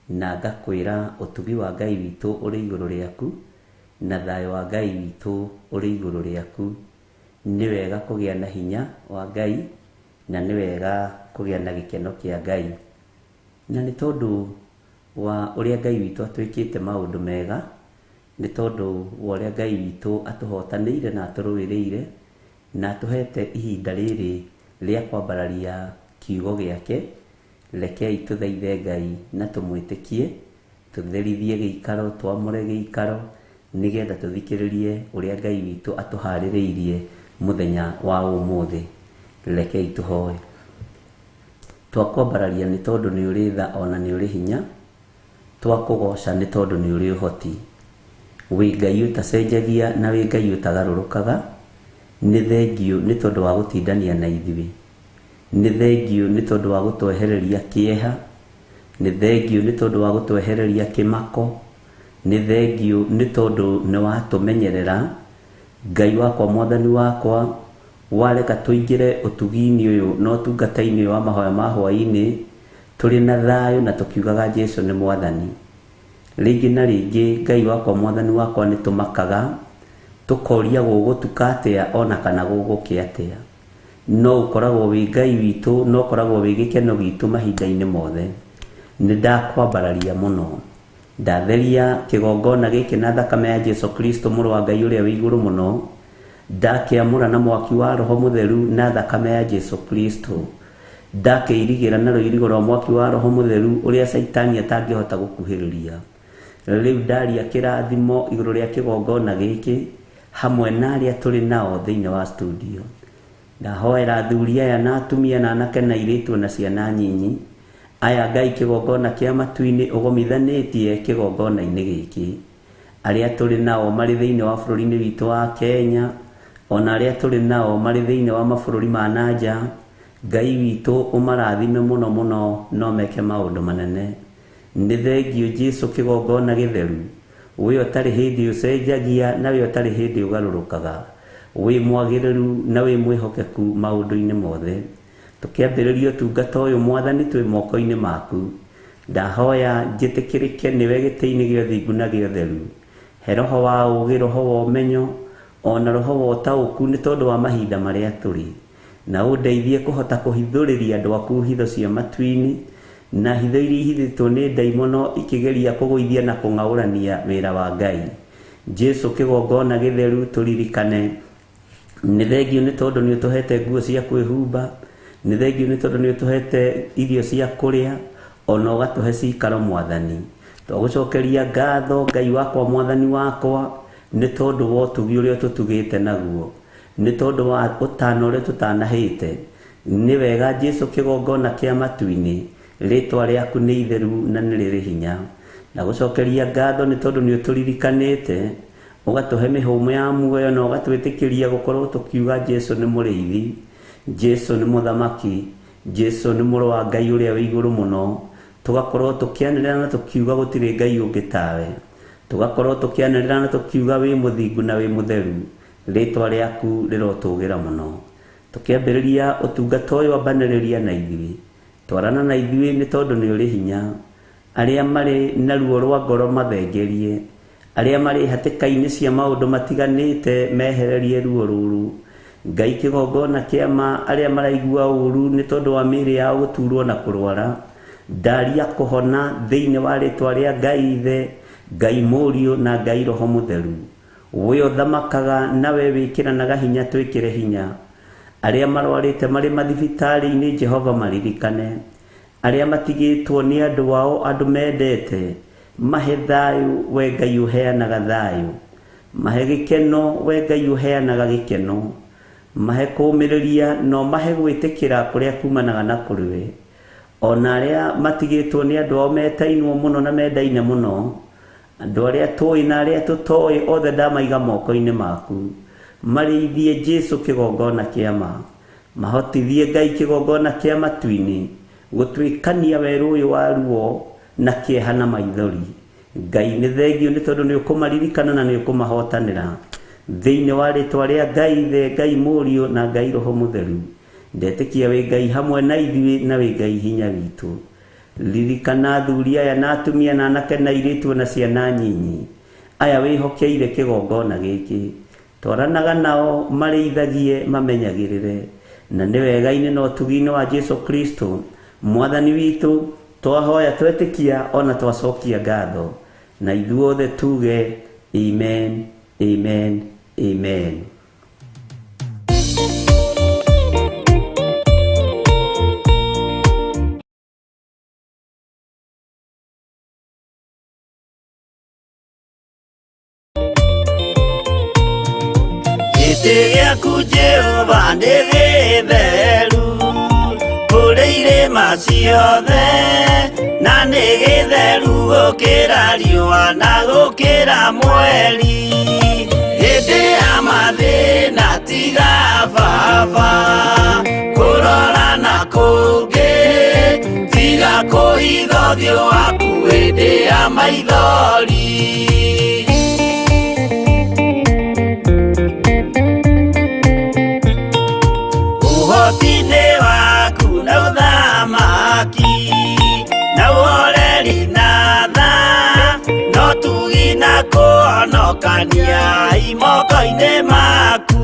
na ngakwĩra ũtugi wa Ngai witũ ũrĩ igũrũ rĩaku na thayũ wa Ngai witũ ũrĩ igũrũ rĩaku. Nĩ wega kũgĩa na hinya wa Ngai na nĩ wega kũgĩa na gĩkeno kĩa Ngai. Na nĩ tondũ Wa ũrĩa Ngai witũ atwĩkĩte maũndũ mega, nĩ tondũ wa ũrĩa Ngai witũ atũhotanĩire na atũrũĩrĩire, na atũhete ihinda rĩrĩ rĩa kwambararia kiugo gĩake. Rekei tũthaithe Ngai na tũmwĩtĩkie, tũtherithie gĩikaro, twamũre gĩikaro, nĩgetha tũthikĩrĩrie ũrĩa Ngai witũ atũharĩrĩirie mũthenya wa ũmũthĩ. Rekei tũhoe. Twakwambararia nĩ tondũ nĩ ũrĩ tha ona nĩ ũrĩ hinya, twakũgoca nĩ tondũ nĩ ũrĩ ũhoti. Wĩ Ngai ũtacenjagia na wĩ Ngai ũtagarũrũkaga. Nĩ thengiũ nĩ tondũ wa gũtindania na ithuĩ, nĩ thengiũ nĩ tondũ wa gũtwehereria kĩeha, nĩ thengiũ nĩ tondũ wa gũtwehereria kĩmako, nĩ thengiũ nĩ tondũ nĩ watũmenyerera. Ngai wakwa, Mwathani wakwa, wareka tũingĩre ũtugi-inĩ ũyũ na ũtungata-inĩ ũyũ wa mahoya ma hwaĩ-inĩ tũrĩ na thayũ na tũkiugaga Jesu nĩ Mwathani. Rĩngĩ na rĩngĩ, Ngai wakwa, Mwathani wakwa, nĩ tũmakaga tũkoria gũgũtuka atĩa ona kana gũgũkĩa atĩa, no ũkoragwo wĩ Ngai witũ, no ũkoragwo wĩ gĩkeno gitũ mahinda-inĩ mothe. Nĩ ndakwambararia mũno, ndatheria kĩgongona gĩkĩ na thakame ya Jesu Kristo, mũrũ wa Ngai ũrĩa wĩ igũrũ mũno. Ndakĩamũra na mwaki wa Roho Mũtheru na thakame ya Jesu Kristo. Ndakĩirigĩra na rũirigo rwa mwaki wa Roho Mũtheru ũrĩa Caitani atangĩhota gũkuhĩrĩria. Rĩu ndaria kĩrathimo igũrũ rĩa kĩgongona gĩkĩ hamwe na arĩa tũrĩ nao thĩinĩ wa studio. Ndahoera athuri aya na atumia na anake na airĩtu na ciana nyinyi aya, Ngai, kĩgongona kĩa matu-inĩ ũgomithanĩtie kĩgongona-inĩ gĩkĩ, arĩa tũrĩ nao marĩ thĩinĩ wa bũrũri-inĩ witũ wa Kenya, ona arĩa tũrĩ nao marĩ thĩinĩ wa mabũrũri ma na nja. Ngai witũ, ũmarathime mũno mũno, no meke maũndũ manene. Nĩ thengiũ, Jesu kĩgongona gĩtheru, wĩ ũtarĩ hĩndĩ ũcenjagia na wĩ ũtarĩ hĩndĩ ũgarũrũkaga, wĩ mwagĩrĩru na wĩ mwĩhokeku maũndũ-inĩ mothe. Tũkĩambĩrĩria ũtungata ũyũ, Mwathani, twĩ moko-inĩ maku. Ndahoya njĩtĩkĩrĩke nĩwe gĩtĩ-inĩ gĩa ũthingu na gĩa ũtheru. He roho wa ũũgĩ, roho wa ũmenyo, ona roho wa ũtaũku nĩ tondũ wa mahinda marĩa tũrĩ, na ũndeithie kũhota kũhithũrĩria andũ aku hitho cia matu-inĩ na hitho iria ihithĩtwo nĩ ndaimono ikĩgeria kũgũithia na kũng'aũrania wĩra wa Ngai. Jesu kĩgongona gĩtheru, tũririkane. Nĩ thengiũ nĩ tondũ nĩ ũtũhete nguo cia kwĩhumba, nĩ thengiũ nĩ tondũ nĩ ũtũhete irio cia kũrĩa, ona ũgatũhe cikaro. Mwathani, twagũcokeria ngatho, Ngai wakwa, Mwathani wakwa, nĩ tondũ wa ũtugi ũrĩa ũtũtugĩte naguo, nĩ tondũ wa ũtana ũrĩa tũtanahĩte. Nĩ wega, Jesu kĩgongona kĩa matu-inĩ, rĩtwa rĩaku nĩ itheru na nĩ rĩrĩ hinya. Na gũcokeria ngatho nĩ tondũ nĩ ũtũririkanĩte, ũgatũhe mĩhũmũ ya muoyo, na ũgatwĩtĩkĩria gũkorwo tũkiuga Jesu nĩ mũrĩithi, Jesu nĩ mũthamaki, Jesu nĩ mũrũ wa Ngai ũrĩa wĩ igũrũ mũno. Tũgakorwo tũkĩanĩrĩra na tũkiuga gũtirĩ Ngai ũngĩ tawe. Tũgakorwo tũkĩanĩrĩra na tũkiuga wĩ mũthingu na wĩ mũtheru. Rĩtwa rĩaku rĩrotũgĩra mũno. Tũkĩambĩrĩria ũtungata ũyũ, ambanĩrĩria na ithuĩ, twarana na ithuĩ nĩ tondũ nĩ ũrĩ hinya. Arĩa marĩ na ruo rwa ngoro mathengerie, arĩa marĩ hatĩka-inĩ cia maũndũ matiganĩte mehererie ruo rũrũ. Ngai kĩgongona kĩa ma, arĩa maraigua ũru nĩ tondũ wa mĩĩrĩ yao gũturwo na kũrwara, ndaria kũhona thĩinĩ wa rĩtwa rĩa Ngai Ithe, Ngai Mũriũ na Ngai Roho Mũtheru. We ũthamakaga nawe wĩkĩranaga hinya, twĩkĩre hinya. Arĩa marwarĩte marĩ mathibitarĩ-inĩ, Jehova, maririkane. Arĩa matigĩtwo nĩ andũ ao, andũ mendete, mahe thayũ, we Ngai ũheanaga thayũ. Mahe gĩkeno, we Ngai ũheanaga gĩkeno. Mahe kũũmĩrĩria no mahe gwĩtĩkĩra kũrĩa kumanaga na kũrĩ we. Ona arĩa matigĩtwo nĩ andũ ao metainwo mũno na mendaine mũno, andũ arĩa tũĩ na arĩa tũtoĩ, othe ndamaiga moko-inĩ maku. Marĩithie, Jesu kĩgongona kĩa ma. Mahotithie, Ngai kĩgongona kĩa matu-inĩ, gũtuĩkania werũ ũyũ wa ruo na kĩeha na maithori. Ngai, nĩ thengiũ nĩ tondũ nĩ ũkũmaririkana na nĩ ũkũmahotanĩra thĩinĩ wa rĩtwa rĩa Ngai Ithe, Ngai Mũriũ na Ngai Roho Mũtheru. Ndetĩkia wĩ Ngai hamwe na ithuĩ na wĩ Ngai hinya witũ. Ririkana athuri aya na atumia na anake na airĩtu na ciana nyinyi aya wĩhokeire kĩgongona gĩkĩ. Twaranaga nao, marĩithagie, mamenyagĩrĩre, na nĩ wega-inĩ na ũtugi-inĩ wa Jesu Kristo Mwathani witũ. Twahoya twetĩkia ona twacokia ngatho, na ithuothe tuge amen, amen, amen. Gĩtĩ gĩaku Jehova nĩ gĩtheru kũrĩ irĩma ciothe, na nĩ gĩtheru gũkĩra riũa na gũkĩra mweri. Hĩndĩ ya mathĩna tiga baba kũrora na kũngĩ, tiga kũhitha ũthiũ waku hĩndĩ ya maithori. Ũhoti-inĩ waku na ũthamaki na ũhoreri na tha, no tugi na kũhonokania imoko-inĩ maku.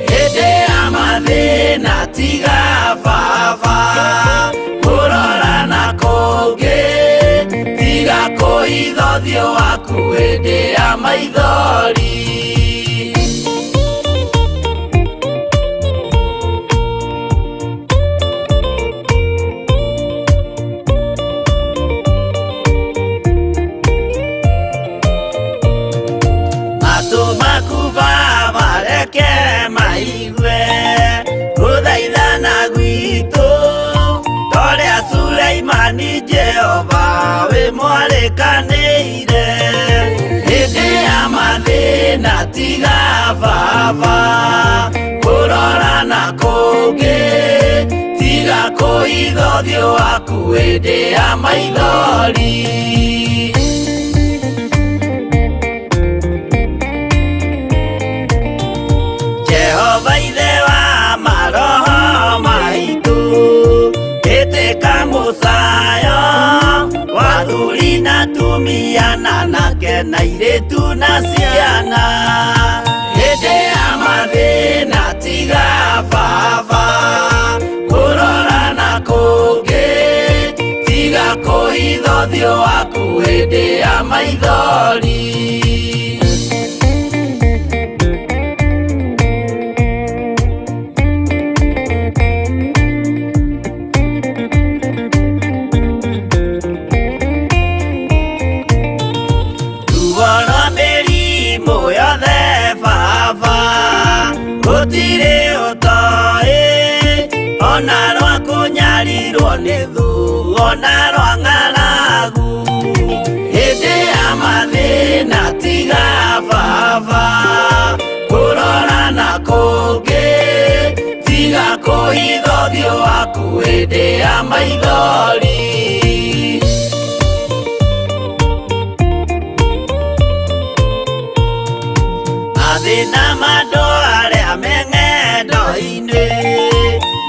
Hĩndĩ ya mathĩna tiga baba kũrora na kũngĩ, tiga kũhitha ũthiũ waku hĩndĩ ya maithori. Matũ maku baba reke maigue gũthaithana gwitũ, torĩa Suleimani Jehova wĩ mwarĩkanĩire. Hĩndĩ ya mathĩna tiga baba kũrora na kũngĩ, tiga kũhitha ũthiũ waku hĩndĩ ya maithori. Jehova ithe wa maroho maitũ, ĩtĩka mũcayo wa athuri na atumia na anake na airĩtu na ciana. Hĩndĩ ya mathĩna tiga baba kũrora na kũngĩ, tiga kũhitha ũthiũ waku hĩndĩ ya maithori. Ruo rwa mĩrimũ yothe baba gũtirĩ ũtoĩ, ona rwa kũnyarirwo nĩ thũ, ona rwa ng'aragu. Hĩndĩ ya mathĩna tiga baba kũrora na kũngĩ, tiga kũhitha ũthiũ waku hĩndĩ ya maithori. Mathĩna ma andũ arĩa me ng'endo-inĩ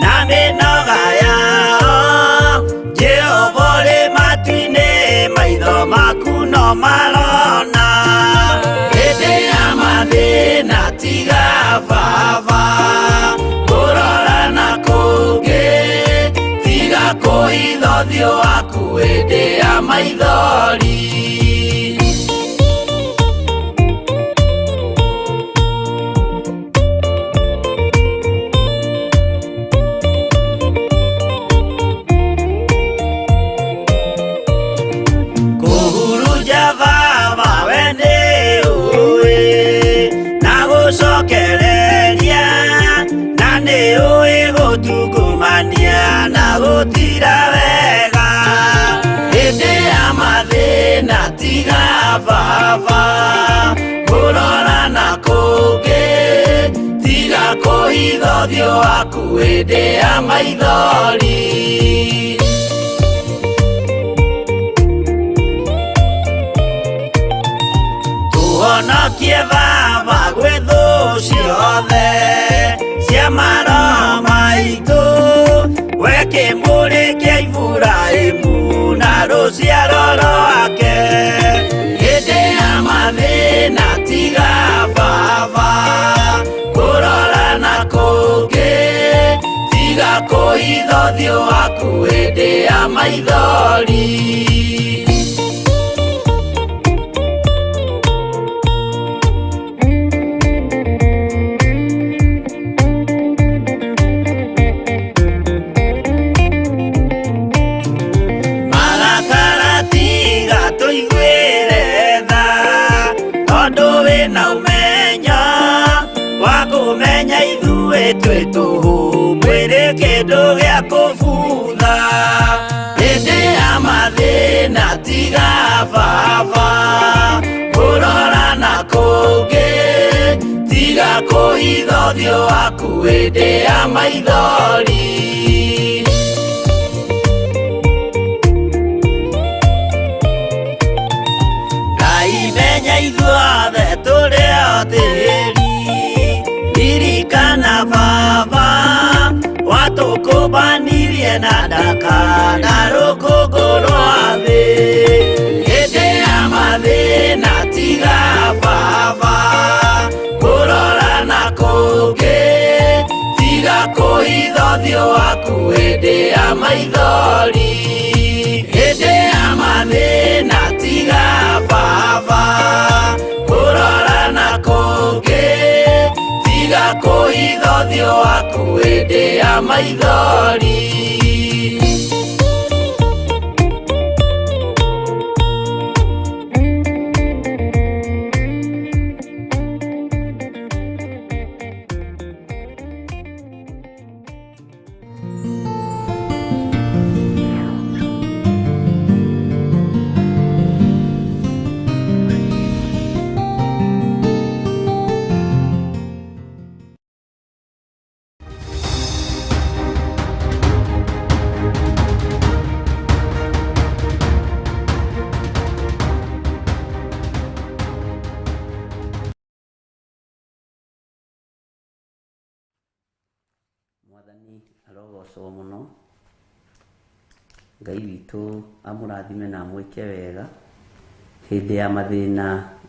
na mĩnoga yao, Jehova ũrĩ matu-inĩ, maitho maku no marona. Hĩndĩ ya mathĩna tiga baba kũrora na kũngĩ, tiga kũhitha ũthiũ waku hĩndĩ ya maithori. Kũhurunja baba we nĩ ũĩ na gũcokereria, na nĩ ũĩ gũtungumania na gũtira wega. Hĩndĩ ya mathĩna tiga baba kũrora na kũngĩ, tiga kũhitha ũthiũ waku hĩndĩ ya maithori. Tũhonokie baba gwĩ thũ ciothe cia maroho maitũ, we kĩmũrĩ kĩa Iburahĩmu na rũciaro rwake. Hĩndĩ ya mathĩna tiga baba kũrora na kũngĩ, tiga kũhitha kũhitha ũthiũ waku hĩndĩ ya maithori. Marakara tiga tũiguĩre tha, tondũ wĩna ũmenyo wa kũmenya ithuĩ twĩ tũhũ, mwĩrĩ kĩndũ gĩa kũbutha. Hĩndĩ ya mathĩna tiga baba kũrora na kũngĩ, tiga kũhitha ũthiũ waku hĩndĩ ya maithori. Ngai menya ithuothe tũrĩ o tĩri, ririkana baba watũkũmbanirie na ndaka na rũkũngũ rwa thĩ. Hĩndĩ ya mathĩna tiga baba kũrora na kũngĩ, tiga kũhitha ũthiũ waku hĩndĩ ya maithori. Hĩndĩ ya mathĩna tiga baba kũrora na kũngĩ, tiga kũhitha ũthiũ waku hĩndĩ ya maithori. Mwathani arogocwo mũno, Ngai witũ amũrathime na amwĩke wega. Hĩndĩ ya mathĩna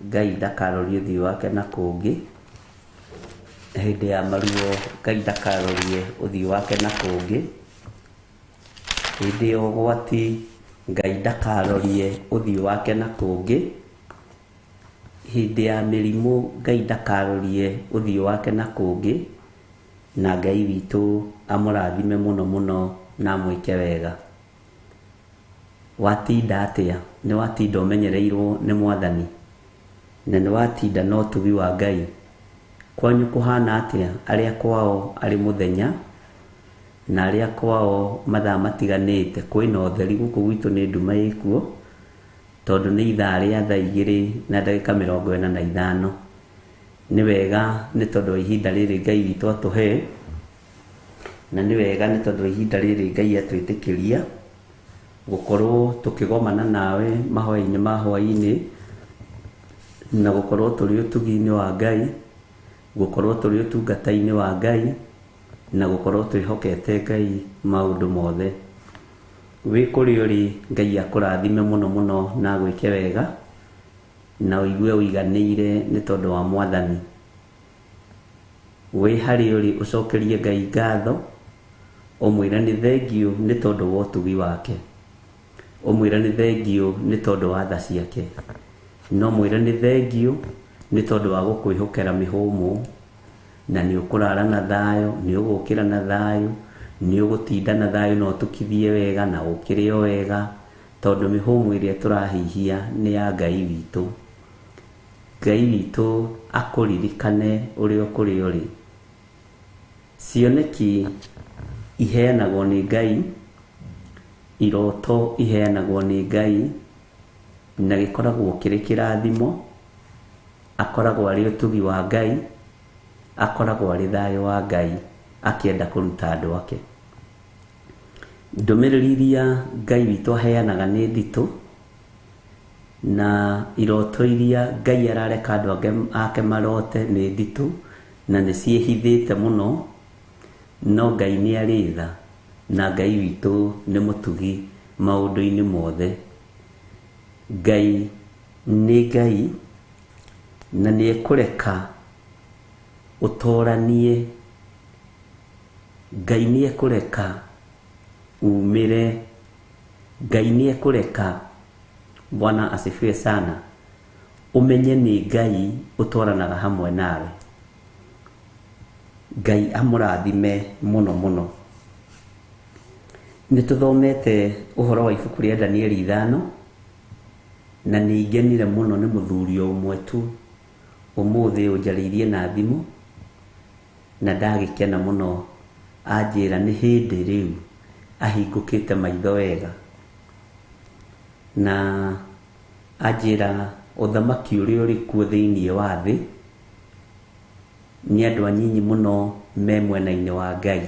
Ngai ndakarorie ũthiũ wake na kũngĩ, hĩndĩ ya maruo Ngai ndakarorie ũthiũ wake na kũngĩ, hĩndĩ ya ũgwati Ngai ndakarorie ũthiũ wake na kũngĩ, hĩndĩ ya mĩrimũ Ngai ndakarorie ũthiũ wake na kũngĩ, na Ngai witũ amũrathime mũno mũno na amwĩke wega. Watinda atĩa? Nĩ watinda ũmenyereirwo nĩ Mwathani, na nĩ watinda na ũtugi wa Ngai. Kwanyu kũhana atĩa? Arĩa kwao arĩ mũthenya na arĩa kwao mathaa matiganĩte, kwĩna ũtheri. Gũkũ gwitũ nĩ nduma ĩkuo, tondũ nĩ ithaa rĩa thaa 2:45. Nĩ wega nĩ tondũ wa ihinda rĩrĩ Ngai witũ atũhe, na nĩ wega nĩ tondũ wa ihinda rĩrĩ Ngai atwĩtĩkĩria gũkorwo tũkĩgomana nawe mahoya-inĩ ma hwaĩ-inĩ, na gũkorwo tũrĩ ũtugi-inĩ wa Ngai, gũkorwo tũrĩ ũtungata-inĩ wa Ngai, na gũkorwo twĩhokete Ngai maũndũ mothe. Wĩ kũrĩa ũrĩ, Ngai akũrathime mũno mũno na agwĩke wega, na ũigue ũiganĩire nĩ tondũ wa Mwathani. Wĩ harĩa ũrĩ ũcokerie Ngai ngatho, ũmwĩre nĩ thengiũ nĩ tondũ wa ũtugi wake, ũmwĩre nĩ thengiũ nĩ tondũ wa tha ciake, no mwĩre nĩ thengiũ nĩ tondũ wa gũkwĩhokera mĩhũmũ, na nĩ ũkũrara na thayũ, nĩ ũgũkĩra na thayũ, nĩ ũgũtinda na thayũ na ũtukithie wega na ũkĩre o wega, tondũ mĩhũmũ ĩrĩa tũrahihia nĩ ya Ngai witũ. Ngai witũ akũririkane ũrĩa ũkũrĩa ũrĩ. Cioneki iheanagwo nĩ Ngai, iroto iheanagwo nĩ Ngai, na gĩkoragwo kĩrĩ kĩrathimo, akoragwo arĩ ũtugi wa Ngai, akoragwo arĩ thayũ wa Ngai akĩenda kũruta andũ ake. Ndũmĩrĩri iria Ngai witũ aheanaga nĩ nditũ, na iroto iria Ngai arareka andũ ake marote nĩ nditũ, na nĩ ciĩhithĩte mũno, no Ngai nĩ arĩ tha, na Ngai witũ nĩ mũtugi maũndũ-inĩ mothe. Ngai nĩ Ngai, na nĩ ekũreka ũtoranie. Ngai nĩ ekũreka Umĩre. Ngai nĩ ekũreka. Bwana asifiwe sana. Ũmenye nĩ Ngai ũtwaranaga hamwe nawe. Ngai amũrathime mũno mũno. Nĩ tũthomete ũhoro wa ibuku rĩa Danieli 5 na nĩ ngenire mũno nĩ mũthuri o ũmwe tu ũmũthĩ ũnjarĩirie na thimũ na ndagĩkena mũno anjĩra nĩ hĩndĩ rĩu ahingũkĩte maitho wega na anjĩra ũthamaki ũrĩa ũrĩ kuo thĩinĩ wa thĩ nĩ andũ anyinyi mũno me mwena-inĩ wa Ngai.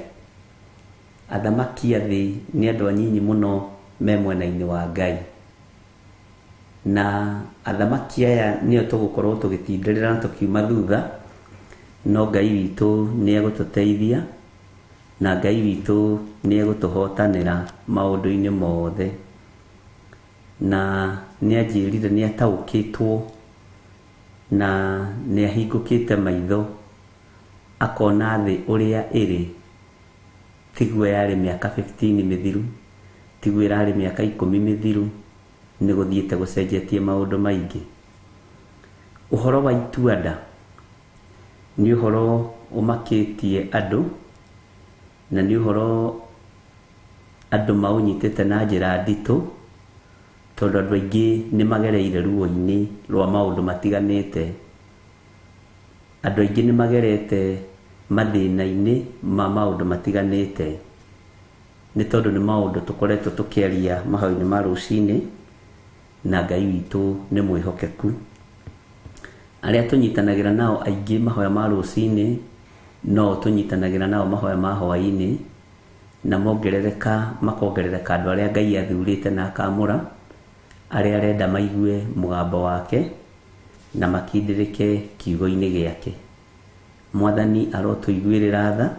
Athamaki a thĩ nĩ andũ anyinyi mũno me mwena-inĩ wa Ngai. Na athamaki aya nĩo tũgũkorwo tũgĩtindĩrĩra na tũkiuma thutha, no Ngai witũ nĩ egũtũteithia na Ngai witũ nĩ egũtũhotanĩra maũndũ-inĩ mothe. Na nĩ anjĩrire nĩ ataũkĩtwo na nĩ ahingũkĩte maitho akona thĩ ũrĩa ĩrĩ tiguo yarĩ mĩaka 15 mĩthiru, tiguo ĩrarĩ mĩaka 10 mĩthiru, nĩ gũthiĩte gũcenjetie maũndũ maingĩ. Ũhoro wa itua-nda nĩ ũhoro ũmakĩtie andũ na nĩ ũhoro andũ maũnyitĩte na njĩra nditũ tondũ andũ aingĩ nĩ magereire ruo-inĩ rwa maũndũ matiganĩte. Andũ aingĩ nĩ magerete mathĩna-inĩ ma maũndũ matiganĩte nĩ tondũ nĩ maũndũ tũkoretwo tũkĩaria mahoya-inĩ ma rũcinĩ na Ngai witũ nĩ mwĩhokeku. Arĩa tũnyitanagĩra nao aingĩ mahoya ma rũcinĩ no tũnyitanagĩra nao mahoya ma hwaĩ-inĩ na mongerereka makongerereka andũ arĩa Ngai athurĩte na akamũra arĩa arenda maigue mũgambo wake na makindĩrĩke kiugo-inĩ gĩake. Mwathani arotũiguĩrĩra tha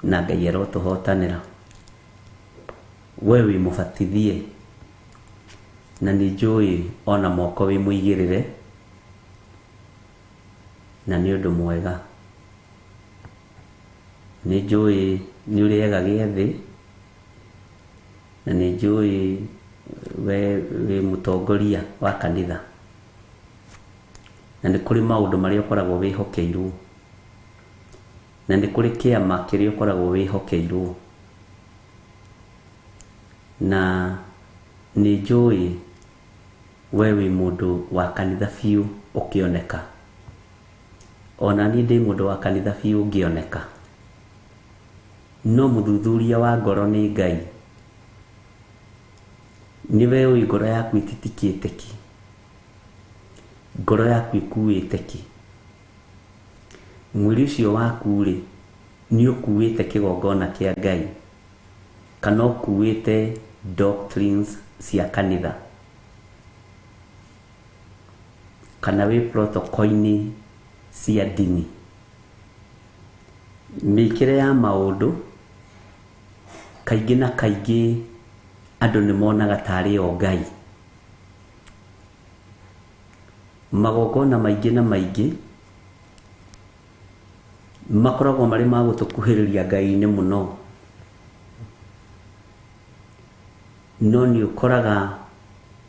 na Ngai arotũhotanĩra. We wĩ mũbatithie na nĩ njũĩ ona moko wĩ mũigĩrĩre na nĩ ũndũ mwega. Nĩ njũĩ nĩ ũrĩaga gĩathĩ na nĩ njũĩ we wĩ mũtongoria wa kanitha na nĩ kũrĩ maũndũ marĩa ũkoragwo wĩhokeirwo na nĩ kũrĩ kĩama kĩrĩa ũkoragwo wĩhokeirwo na nĩ njũĩ we wĩ mũndũ wa kanitha biũ ũkĩoneka. Ona niĩ ndĩ mũndũ wa kanitha biũ ngĩoneka, no mũthuthuria wa ngoro nĩ Ngai. Nĩwe ũĩ ngoro yaku ĩtitikĩte kĩ, ngoro yaku ĩkuĩte kĩ. Mwĩrĩ ũcio waku rĩ nĩ ũkuĩte kĩgongona kĩa Ngai kana ũkuĩte doctrines cia kanitha kana wĩ protocol-inĩ cia ndini. Mĩkĩre ya maũndũ kaingĩ na kaingĩ andũ nĩ monaga tarĩ o Ngai. Magongona maingĩ na maingĩ makoragwo marĩ ma gũtũkuhĩrĩria Ngai-inĩ mũno, no nĩ ũkoraga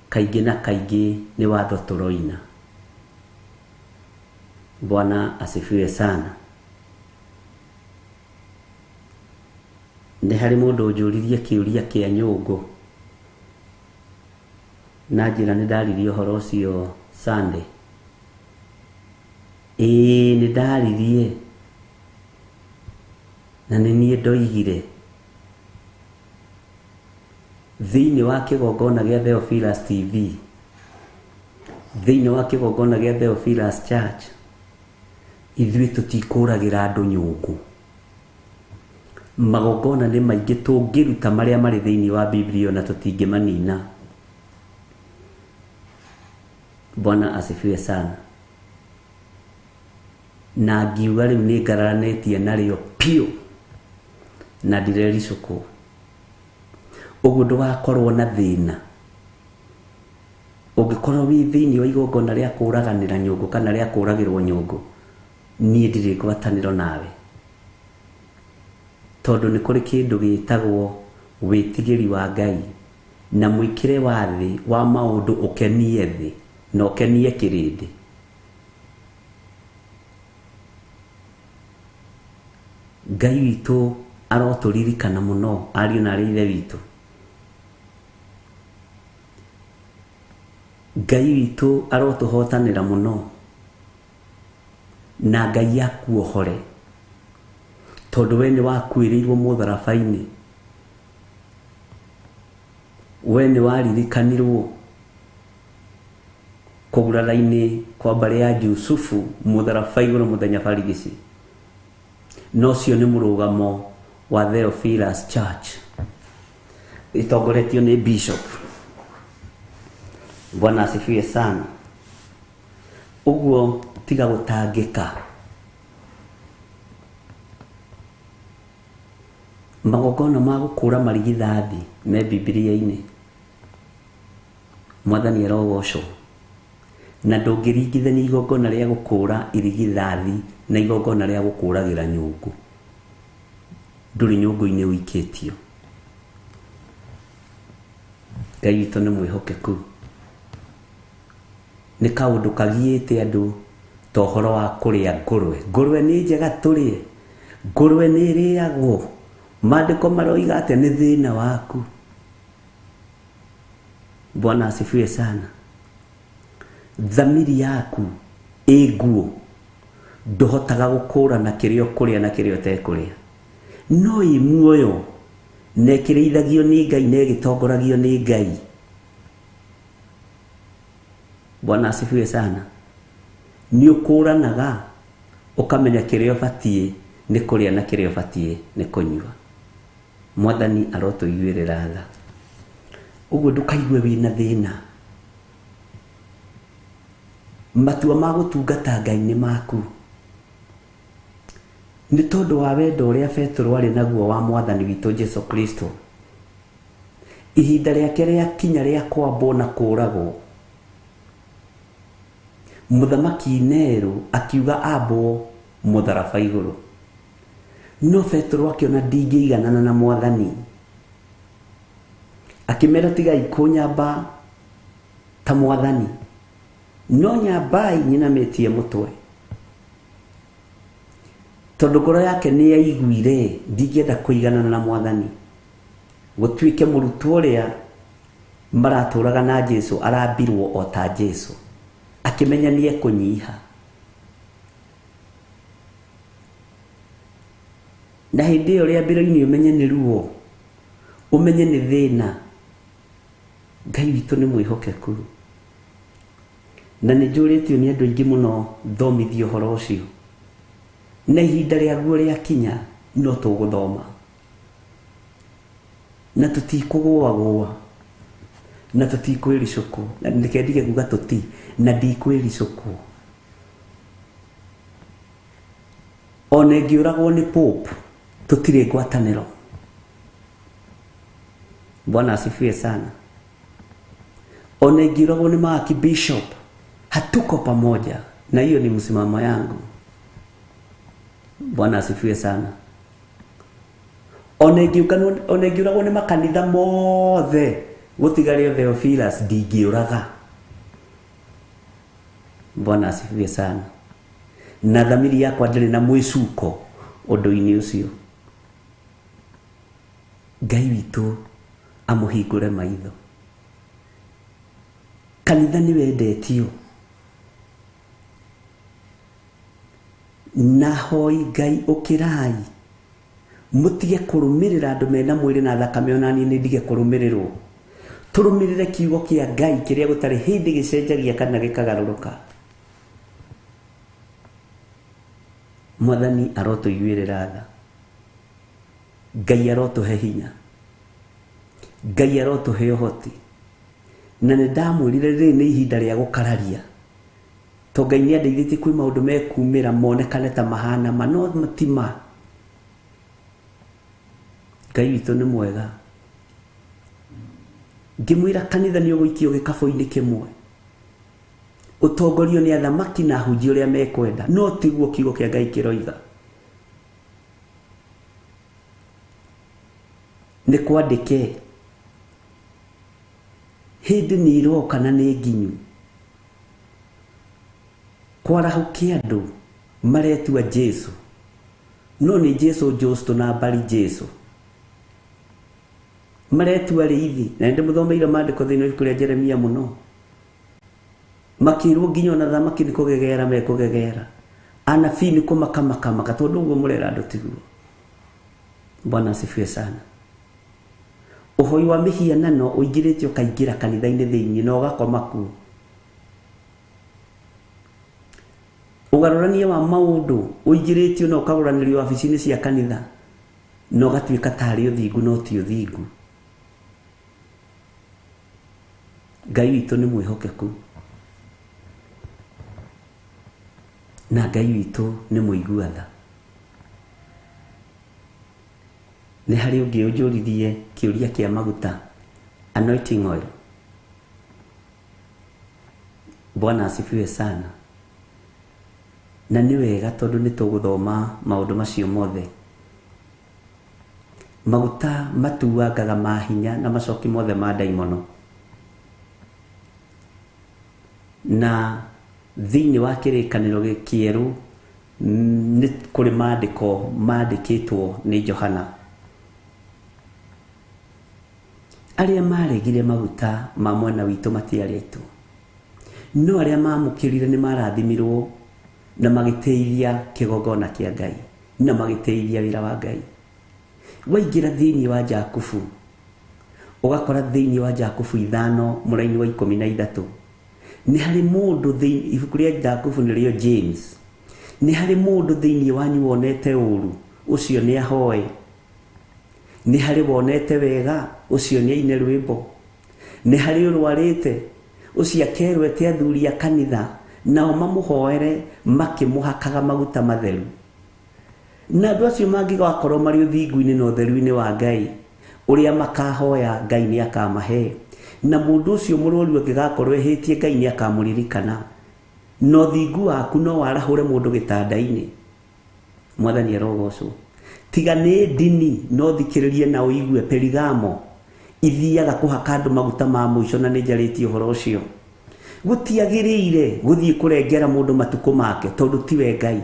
kaingĩ na kaingĩ nĩ watho tũroina. Bwana asifiwe sana. Nĩ harĩ mũndũ ũnjũririe kĩũria kĩa nyũngũ na njĩra nĩ ndaririe ũhoro ũcio Sunday. Ĩĩ nĩ ndaririe na nĩ niĩ ndoigire thĩinĩ wa kĩgongona gĩa Theophilus TV, thĩinĩ wa kĩgongona gĩa Theophilus Church, ithuĩ tũtikũragĩra andũ nyũngũ. Magongona nĩ maingĩ tũngĩruta marĩa marĩ thĩinĩ wa Biblia na tũtingĩmanina. Bwana asifiwe sana. Na ngiuga rĩu nĩ ngararanĩtie narĩo piũ na ndirericũkwo. Ũguo ndũgakorwo na thĩna ũngĩkorwo wĩ thĩinĩ wa igongona rĩa kũraganĩra nyũngũ kana rĩa kũragĩrwo nyũngũ, niĩ ndirĩ ngwatanĩro nawe tondũ nĩ kũrĩ kĩndũ gĩtagwo Wĩtigĩri wa Ngai na mwĩkĩre wa thĩ wa maũndũ ũkenie thĩ na ũkenie kĩrĩndĩ. Ngai witũ arotũririkana mũno ariũ na aarĩ a Ithe witũ. Ngai witũ arotũhotanĩra mũno na Ngai akuohore tondũ we nĩ wakuĩrĩirwo mũtharaba-inĩ, we nĩ waririkanirwo kũgurara-inĩ kwa mbarĩ ya Jusufu mũtharaba igũrũ mũthenya barigici. Na ũcio nĩ mũrũgamo wa Theophilus Church ĩtongoretio nĩ Bishop. Bwana asifiwe sana. Ũguo tiga gũtangĩka. Magongona ma gũkũra marigithathi me Bibilia-inĩ. Mwathani arogocwo. Na ndũngĩringithania igongona rĩa gũkũra irigithathi na igongona rĩa gũkũragĩra nyũngũ. Ndũrĩ nyũngũ-inĩ ũikĩtio. Ngai witũ nĩ mwĩhokeku. Nĩ kaũndũ kagiĩte andũ ta ũhoro wa kũrĩa ngũrwe. Ngũrwe nĩ njega tũrĩe. Ngũrwe nĩ ĩrĩagwo. Maandĩko maroiga atĩa? Nĩ thĩna waku. Bwana asifiwe sana. Thamiri yaku ĩ nguo ndũhotaga gũkũrana kĩrĩa ũkũrĩa na kĩrĩa ũtekũrĩa, no ĩ muoyo na ĩkĩrĩithagio nĩ Ngai na ĩgĩtongoragio nĩ Ngai. Bwana asifiwe sana. Nĩ ũkũranaga ũkamenya kĩrĩa ũbatiĩ nĩ kũrĩa na kĩrĩa ũbatiĩ nĩ kũnyua. Mwathani arotũiguĩrĩra tha. Ũguo ndũkaigue wĩna thĩna. Matua ma gũtungata Ngai nĩ maku. Nĩ tondũ wa wendo ũrĩa Petero arĩ naguo wa Mwathani witũ Jesu Kristo. Ihinda rĩake rĩakinya rĩa kwambwo na kũũragwo, Mũthamaki Nero akiuga ambwo mũtharaba igũrũ. No Petero akĩona ndingĩiganana na Mwathani, akĩmera tigai kũnyamba ta Mwathani, no nyambai nyinamĩtie mũtwe. Tondũ ngoro yake nĩ yaiguire ndingĩenda kũiganana na Mwathani. Gũtuĩke mũrutwo ũrĩa maratũraga na Jesu arambirwo o ta Jesu, akĩmenya nĩ ekũnyiha. Na hĩndĩ ĩyo rĩambĩro-inĩ ũmenye nĩ ruo, ũmenye nĩ thĩna. Ngai witũ nĩ mwĩhokeku. Na nĩ njũrĩtio nĩ andũ aingĩ mũno thomithie ũhoro ũcio. Na ihinda rĩaguo rĩakinya no tũgũthoma. Na tũtikũgũagũa. Na tũtikwĩricũkwo. Na reke ndige kuga tũti, na ndikwĩricũkwo. Ona ĩngĩũragwo nĩ Pope, tũtirĩ ngwatanĩro. Bwana asifiwe sana. Ona ĩngĩũragwo nĩ Archbishop, hatuko pamoja. Na hiyo ni msimamo yangu. Bwana asifiwe sana. Ona ĩngĩũragwo nĩ makanitha mothe gũtigario Theophilus ndingĩũraga. Bwana asifiwe sana. Na thamiri yakwa ndĩrĩ na mwĩcuko ũndũ-inĩ ũcio. Ngai witũ amũhingũre maitho. Kanitha nĩ wendetio. Na hoi Ngai ũkĩrai mũtige kũrũmĩrĩra andũ mena mwĩrĩ na thakame, ona niĩ nĩ ndige kũrũmĩrĩrwo. Tũrũmĩrĩre kiugo kĩa Ngai kĩrĩa gũtarĩ hĩndĩ gĩcenjagia kana gĩkagarũrũka. Mwathani arotũiguĩrĩra tha. Ngai arotũhe hinya. Ngai arotũhe ũhoti. Na nĩ ndamwĩrire rĩrĩ nĩ ihinda rĩa gũkararia. To Ngai nĩ andeithĩtie kwĩ maũndũ mekumĩra monekane ta mahana ma, no ti ma. Ngai witũ nĩ mwega. Ngĩmwĩra kanitha nĩ ũgũikio gĩkabũ-inĩ kĩmwe, ũtongorio nĩ athamaki na ahunjia ũrĩa mekwenda, no tiguo kiugo kĩa Ngai kĩroiga. Nĩ kwandĩke hĩndĩ nĩ iroka na nĩ nginyu kwarahũke andũ maretua Jesu no nĩ Jesu Justo na mbari Jesu maretua rĩithi na nĩndĩmũthomeire maandĩko thĩinĩ wa ibuku rĩa Jeremia mũno makĩrwo nginya ona thamaki nĩ kũgegera mekũgegera anabii nĩ kũmakamakamaka tondũ ũguo mũrera andũ tiguo. Bwana asifiwe sana. Ũhoi wa mĩhianano ũingĩrĩte ũkaingĩra kanitha-inĩ thĩinĩ na ũgakoma kuo. Ũgarũrania wa maũndũ ũingĩrĩtio na ũkagũranĩrio wabici-inĩ cia kanitha na ũgatuĩka tarĩ ũthingu no ti ũthingu. Ngai witũ nĩ mwĩhokeku na Ngai witũ nĩ mũigua tha. Nĩ harĩ ũngĩ ũnjũririe kĩũria kĩa maguta, anointing oil. Bwana asifiwe sana. Na nĩ wega tondũ nĩ tũgũthoma maũndũ macio mothe. Maguta matuangaga mahinya na macoki mothe ma ndaimono. Na thĩinĩ wa kĩrĩkanĩro kĩerũ nĩ kũrĩ maandĩko mandĩkĩtwo nĩ Johana. Arĩa maregire maguta ma mwena witũ matiarĩ aitũ, no arĩa mamũkĩrire nĩ marathimirwo na magĩteithia kĩgongona kĩa Ngai na magĩteithia wĩra wa Ngai. Waingĩra thĩinĩ wa Jakubu ũgakora thĩinĩ wa Jakubu 5 mũraini wa 13 nĩ harĩ mũndũ thĩinĩ ibuku rĩa Jakubu nĩrĩo James, nĩ harĩ mũndũ thĩinĩ wanyu wonete ũru ũcio nĩ ahoe, nĩ harĩ wonete wega ũcio nĩ aine rwĩmbo, nĩ harĩ ũrwarĩte ũcio akerwo ete athuri a kanitha nao mamũhoere makĩmũhakaga maguta matheru. Na andũ acio mangĩgakorwo marĩ ũthingu-inĩ na ũtheru-inĩ wa Ngai ũrĩa makahoya Ngai nĩ akamahe, na mũndũ ũcio mũrwaru angĩgakorwo ehĩtie Ngai nĩ akamũririkana, na ũthingu waku no warahũre mũndũ gĩtanda-inĩ. Mwathani arogocwo. Tiga nĩ ndini no thikĩrĩrie na ũigue Perigamo ithiaga kũhaka andũ maguta ma mũico na nĩ njarĩtie ũhoro ũcio. Gũtiagĩrĩire gũthiĩ kũrengera mũndũ matukũ make tondũ tiwe Ngai.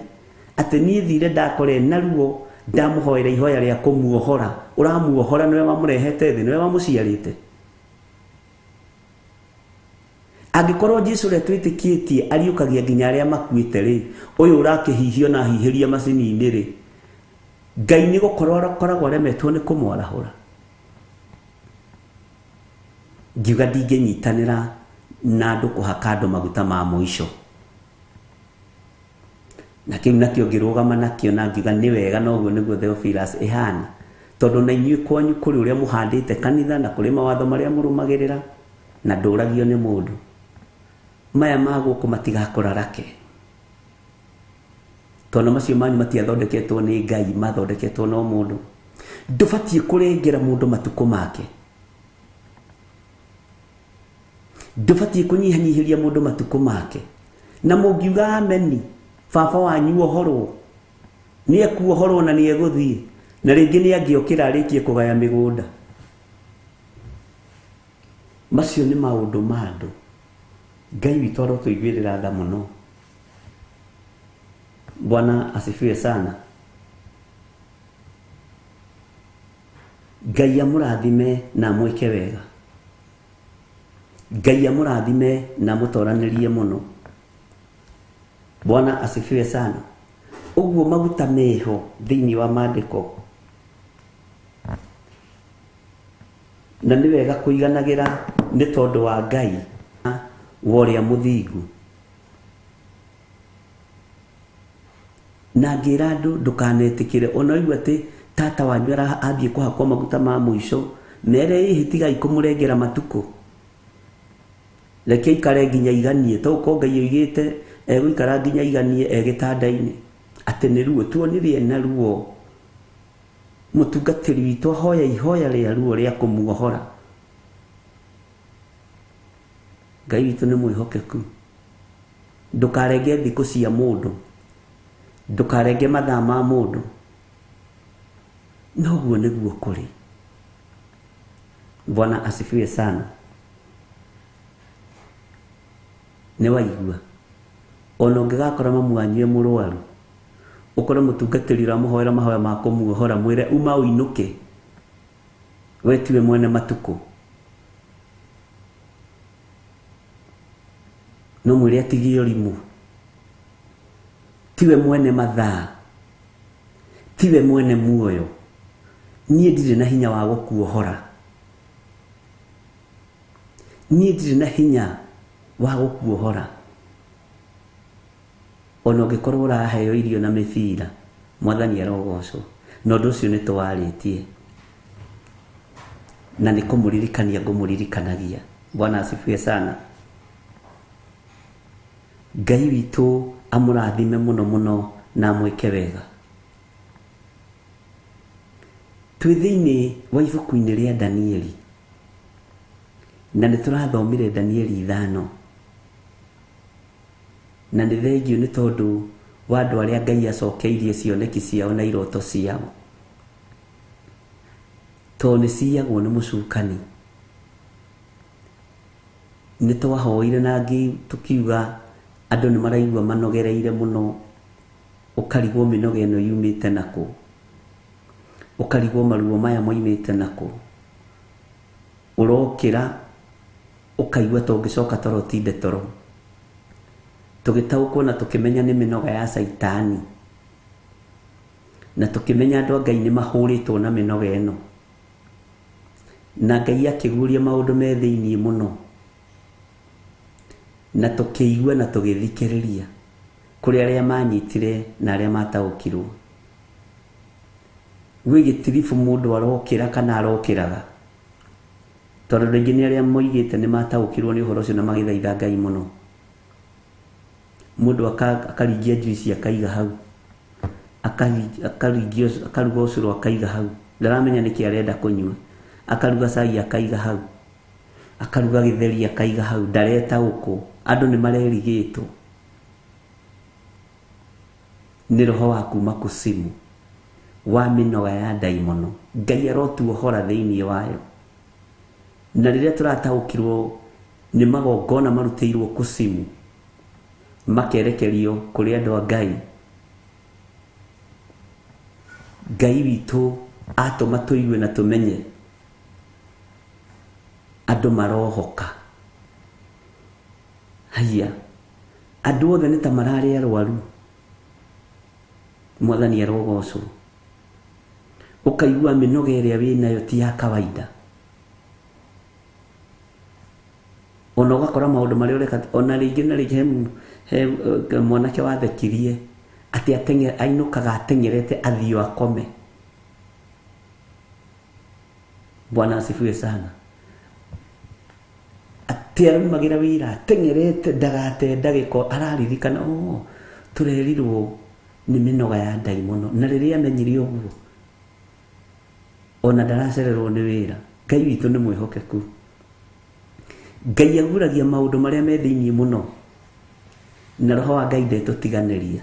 Atĩ niĩ thire ndakore na ruo ndamũhoera ihoya rĩa kũmuohora, ũramuohora nĩwe wamũrehete thĩ, nĩwe wamũciarĩte. Angĩkorwo Jesu ũrĩa twĩtĩkĩtie ariũkagia nginya arĩa makuĩte rĩ, ũyũ ũrakĩhihio na hihĩria macini-inĩ rĩ, Ngai nĩ gũkorwo akoragwo aremetwo nĩ kũmwarahũra. Ngiuga ndingĩnyitanĩra na andũ kũhaka andũ maguta ma mũico. Na kĩu nakĩo ngĩrũgama nakĩo na ngiuga nĩ wega na ũguo nĩguo Theophilus ĩhana, tondũ na inyuĩ kwanyu kũrĩ ũrĩa mũhandĩte kanitha na kũrĩ mawatho marĩa mũrũmagĩrĩra na ndũragio nĩ mũndũ. Maya ma gũkũ matigakũrarake tondũ macio manyu matiathondeketwo nĩ Ngai, mathondeketwo no mũndũ. Ndũbatiĩ kũrengera mũndũ matukũ make, ndũbatiĩ kũnyihanyihĩria mũndũ matukũ make. Na mũngiuga ameni, baba wanyu ohorwo nĩ ekuohorwo na nĩ egũthiĩ, na rĩngĩ nĩ angĩokĩra arĩkie kũgaya mĩgũnda. Macio nĩ maũndũ ma andũ. Ngai witũ arotũiguĩrĩra tha mũno. Bwana asifiwe sana. Ngai amũrathime na amwĩke wega. Ngai amũrathime na amũtoranĩrie mũno. Bwana asifiwe sana. Ũguo maguta meho thĩinĩ wa maandĩko, na nĩ wega kũiganagĩra nĩ tondũ wa Ngai wa ũrĩa mũthingu. Na ngĩra andũ ndũkanetĩkĩre ona ũigua atĩ tata wanyu athiĩ kũhakwo maguta ma mũico, mere ĩhĩ tigai kũmũrengera matukũ, reke aikare nginya iganie, to ũkorwo Ngai oigĩte egũikara nginya iganie e gĩtanda-inĩ. Atĩ nĩ ruo, tuonirie na ruo. Mũtungatĩri witũ ahoya ihoya rĩa ruo rĩa kũmuohora. Ngai witũ nĩ mwĩhokeku. Ndũkarenge thikũ cia mũndũ, ndũkarenge mathaa ma mũndũ. Noguo nĩguo kũrĩ. Bwana asifiwe sana. Nĩ waigua ona ũngĩgakora mamu wanyu e mũrwaru, ũkore mũtungatĩri ũramũhoera mahoya ma kũmuohora, mwĩre uma ũinũke, we tiwe mwene matukũ. No mwĩre atigie ũrimũ, tiwe mwene mathaa, tiwe mwene muoyo, niĩ ndirĩ na hinya wa gũkuohora, niĩ ndirĩ na hinya wa gũkuohora. Ona ũngĩkorwo ũraheo irio na mĩbira, Mwathani arogocwo. Na ũndũ ũcio nĩ tũwarĩtie na nĩ kũmũririkania ngũmũririkanagia. Bwana asifiwe sana. Ngai witũ amũrathime mũno mũno na amwĩke wega. Twĩ thĩinĩ wa ibuku-inĩ rĩa Danieli, na nĩ tũrathomire Danieli 5, na nĩ thengio nĩ tondũ wa andũ arĩa Ngai acokeirie cioneki ciao na iroto ciao, tondũ nĩ ciyagwo nĩ mũcukani. Nĩ twahoire na tũkiuga andũ nĩ maraigua manogereire mũno, ũkarigwo mĩnoga ĩno yumĩte nakũ, ũkarigwo maruo maya moimĩte nakũ, ũrokĩra ũkaigua ta ũngĩcoka toro ũtinde toro. Tũgĩtaũkwo na tũkĩmenya nĩ mĩnoga ya caitani, na tũkĩmenya andũ a Ngai nĩ mahũrĩtwo na mĩnoga ĩno, na Ngai akĩguũria maũndũ me thĩinĩ mũno, na tũkĩigua na tũgĩthikĩrĩria kũrĩ arĩa manyitire na arĩa mataũkirwo. Gwĩ gĩtiribũ mũndũ arokĩra kana arokĩraga, tondũ andũ aingĩ nĩ arĩa moigĩte nĩ mataũkirwo nĩ ũhoro ũcio na magĩthaitha Ngai mũno. Mũndũ akaringia juice akaiga hau, akaringia akaruga ũcũrũ akaiga hau, ndaramenya nĩkĩ arenda kũnyua, akaruga cai akaiga hau, akaruga gĩtheri akaiga hau, ndaretaũkwo. Andũ nĩ marerigĩtwo nĩ roho wa kuma kusimu wa mĩnoga ya ndaimono. Ngai arotuohora thĩinĩ wayo. Na rĩrĩa tũrataũkirwo nĩ magongona marutĩirwo kusimu makerekerio kũrĩ andũ a Ngai, Ngai witũ atũma tũigue na tũmenye andũ marohoka. Haiya, andũ othe nĩ ta mararĩ arwaru. Mwathani arogocwo. Ũkaigua mĩnoga ĩrĩa wĩnayo ti ya kawaida, ona ũgakora maũndũ marĩa ũreka. Ona rĩngĩ na rĩngĩ he mwanake wathekirie atĩ ainũkaga ateng'erete athiĩ akome. Bwana asifiwe sana. Atĩ araumagĩra wĩra ateng'erete ndagate ndagĩko, araririkana oh, tũrerirwo nĩ mĩnoga ya ndaimono. Na rĩrĩa amenyire ũguo ona ndaracererwo nĩ wĩra. Ngai witũ nĩ mwĩhokeku. Ngai aguragia maũndũ marĩa me thĩinĩ mũno, na roho wa Ngai ndetũtiganĩria.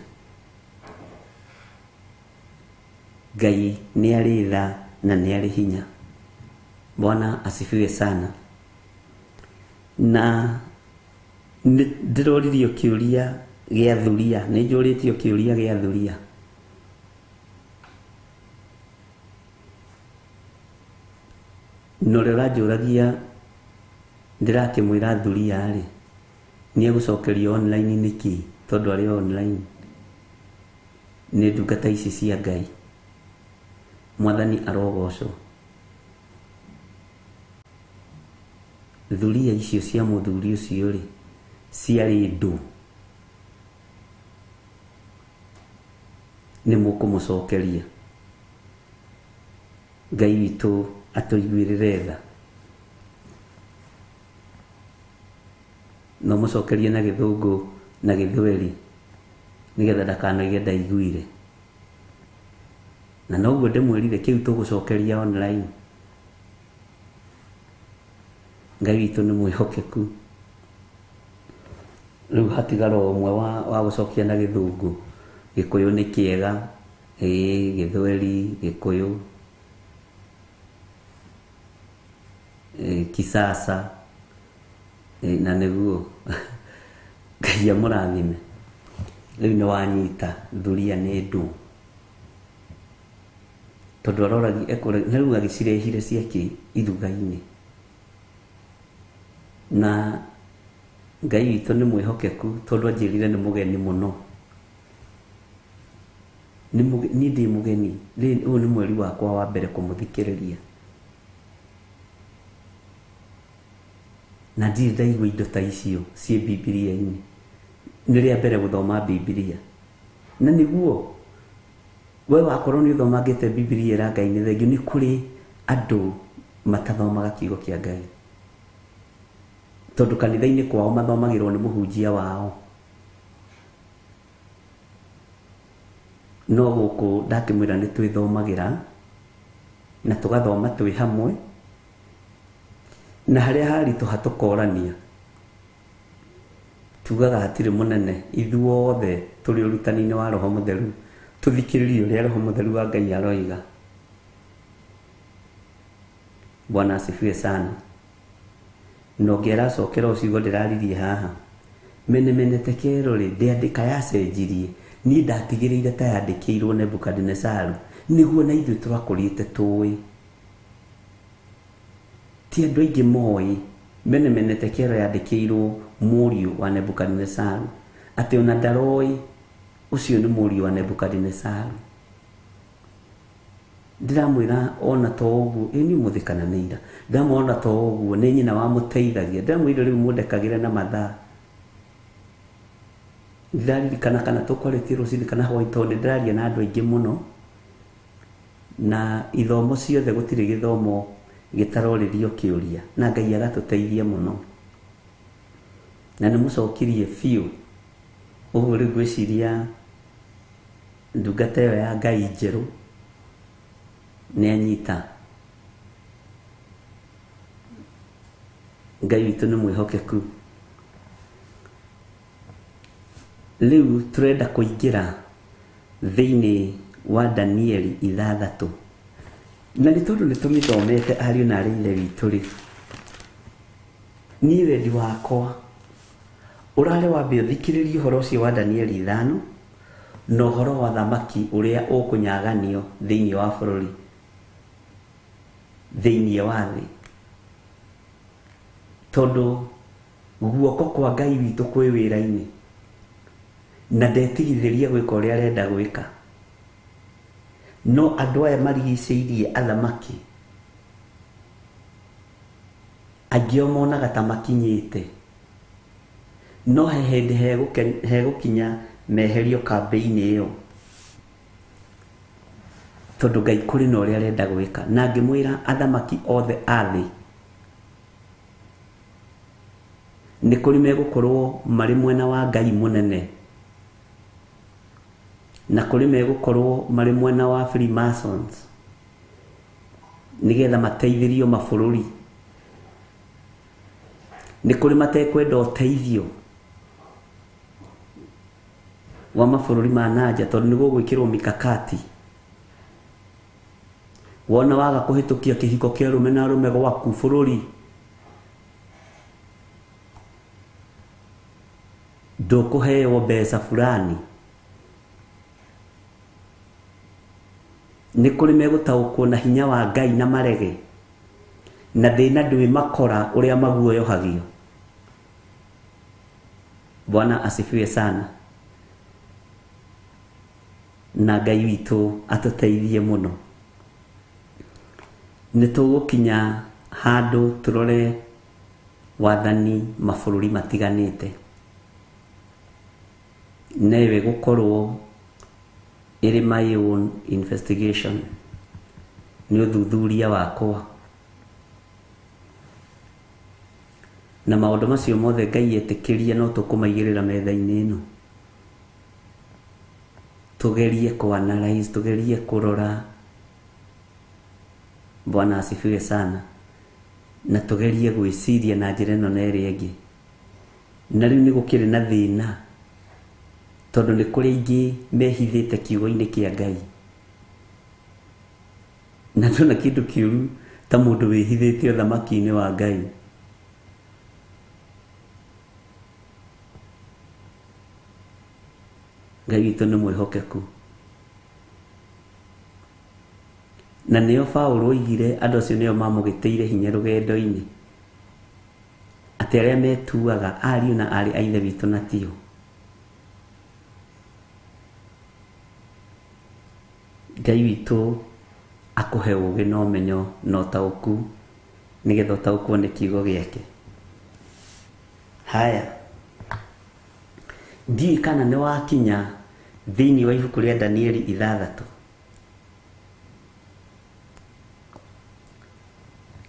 Ngai nĩ arĩ tha na nĩ arĩ hinya. Bwana asifiwe sana. Na ndĩroririo kĩũria gĩa thuria, nĩ njũrĩtio kĩũria gĩa thuria. Na ũrĩa ũranjũragia ndĩrakĩmwĩra thuria rĩ, nĩ egũcokerio online nĩkĩ? Tondũ arĩ online nĩ ndungata ici cia Ngai. Mwathani arogocwo. Thuria icio cia mũthuri ũcio rĩ, ciarĩ ndũ, nĩ mũkũmũcokeria. Ngai witũ atũiguĩrĩre tha. No mũcokerie na gĩthũngũ na gĩthweri nĩgetha ndakanoige ndaiguire. Na noguo ndĩmwĩrire kĩu tũgũcokeria online. Ngai witũ nĩ mwĩhokeku. Rĩu hatigara ũmwe wa gũcokia na gĩthũngũ. Gĩkũyũ nĩ kĩega, ĩĩ gĩthweri, gĩkũyũ. Kisasa na nĩguo Ngai amũrathime. Rĩu nĩ wanyita thuria nĩ ndũ tondũ aroragia na rĩu agĩcirehire ciake iruga-inĩ. Na Ngai witũ nĩ mwĩhokeku tondũ anjĩrire nĩ mũgeni mũno. Niĩ ndĩ mũgeni, ũyũ nĩ mweri wakwa wa mbere kũmũthikĩrĩria. Na ndirĩ ndaigua indo ta icio ciĩ Bibilia-inĩ. Nĩ rĩa mbere gũthoma Bibilia. Na nĩguo we wakorwo nĩ ũthomangĩte Bibilia ĩra Ngai nĩ thengiũ, nĩ kũrĩ andũ matathomaga kiugo kĩa Ngai. Tondũ kanitha-inĩ kwao mathomagĩrwo nĩ mũhunjia wao. No gũkũ ndakĩmwĩra nĩ twĩthomagĩra na tũgathoma twĩ hamwe na harĩa haritũha tũkorania. Tugaga hatirĩ mũnene, ithuothe tũrĩ ũrutani-inĩ wa Roho Mũtheru, tũthikĩrĩrie ũrĩa Roho Mũtheru wa Ngai aroiga. Bwana asifiwe sana. Na ũngĩ aracokera o ciugo ndĩraririe haha. Mene mene tekero rĩ, ndĩandĩka yacenjirie. Niĩ ndatigĩrĩire ta yandĩkĩirwo Nebukadinesaru nĩguo na ithuĩ twakũrĩte tũĩ. Ti andũ aingĩ moĩ mene mene tekero yandĩkĩirwo mũriũ wa Nebukadinesaru, atĩ ona ndaroĩ ũcio nĩ mũriũ wa Nebukadinesaru. Ndĩramwĩra ona to ũguo, ĩ nĩ ũmũthĩ kana nĩ ira, ndĩramwĩra ona to ũguo nĩ nyina wamũteithagia. Ndĩramwĩrire rĩu mũndekagĩre na mathaa. Ndĩraririkana kana tũkwarĩtie rũcinĩ kana hwaĩ tondũ nĩndĩraria na andũ aingĩ mũno, na ithomo ciothe gũtirĩ gĩthomo gĩtarorĩrio kĩũria, na Ngai agatũteithia mũno. Na nĩmũcokirie biũ. Ũguo rĩu ngwĩciria ndungata ĩyo ya Ngai njerũ nĩanyita. Ngai witũ nĩ mwĩhokeku. Rĩu tũrenda kũingĩra thĩinĩ wa Danieli 6. Na nĩ tondũ nĩtũmĩthomete ariũ na arĩ ithe witũ rĩ, niĩ wendi wakwa ũrarĩ wambe ũthikĩrĩrie ũhoro ũcio wa Danieli 5 na ũhoro wa thamaki ũrĩa ũkũnyaganio thĩinĩ wa bũrũri, thĩinĩ wa thĩ. Tondũ guoko kwa Ngai witũ kwĩ wĩra-inĩ na ndetigithĩria gwĩka ũrĩa arenda gwĩka. No andũ aya marigicĩirie athamaki aingĩ o monaga ta makinyĩte, no he hĩndĩ hegũkinya meherio kambĩ-inĩ ĩyo, tondũ Ngai kũrĩ na ũrĩa arenda gwĩka. Na ngĩmwĩra athamaki othe a thĩ nĩ kũrĩ megũkorwo marĩ mwena wa Ngai mũnene, na kũrĩ megũkorwo marĩ mwena wa Freemasons nĩgetha mateithĩrio mabũrũri. Nĩ kũrĩ matekwenda ũteithio wa mabũrũri ma nanja tondũ nĩ gũgwĩkĩrwo mikakati. Wona waga kũhĩtũkia kĩhiko kĩa arũme na arũme gwaku bũrũri, ndũkũheo mbeca fulani. Nĩ kũrĩ megũtaũkwo na hinya wa Ngai na marege, na thĩna ndwĩmakora ũrĩa maguoyohagio. Bwana asifiwe sana. Na Ngai witũ atũteithie mũno. Nĩ tũgũkinya handũ tũrore wathani mabũrũri matiganĩte, newe gũkorwo ĩrĩ my own investigation, nĩ ũthuthuria wakwa. Na maũndũ macio mothe Ngai etĩkĩrie no tũkũmaigĩrĩra metha-inĩ ĩno, tũgerie kũ analyze, tũgerie kũrora. Bwana asifiwe sana. Na tũgerie gwĩciria na njĩra ĩno na ĩrĩa ĩngĩ. Na rĩu nĩ gũkĩrĩ na thĩna tondũ nĩ kũrĩ aingĩ mehithĩte kiugo-inĩ kĩa Ngai. Na ndona kĩndũ kĩũru Ta mũndũ wĩhithĩte ũthamaki-inĩ wa Ngai. Ngai witũ nĩ mwĩhokeku. Na nĩo Paũlũ oigire andũ acio nĩo mamũgĩtĩire hinya rũgendo-inĩ. Atĩ arĩa metuaga ariũ na aarĩ a Ithe witũ na tio. Ngai witũ akũhe ũũgĩ na ũmenyo na ũtaũku nĩgetha ũtaũkwo nĩ kiugo gĩake. Haya, ndiũĩ kana nĩ wakinya thĩinĩ wa ibuku rĩa Danieli 6.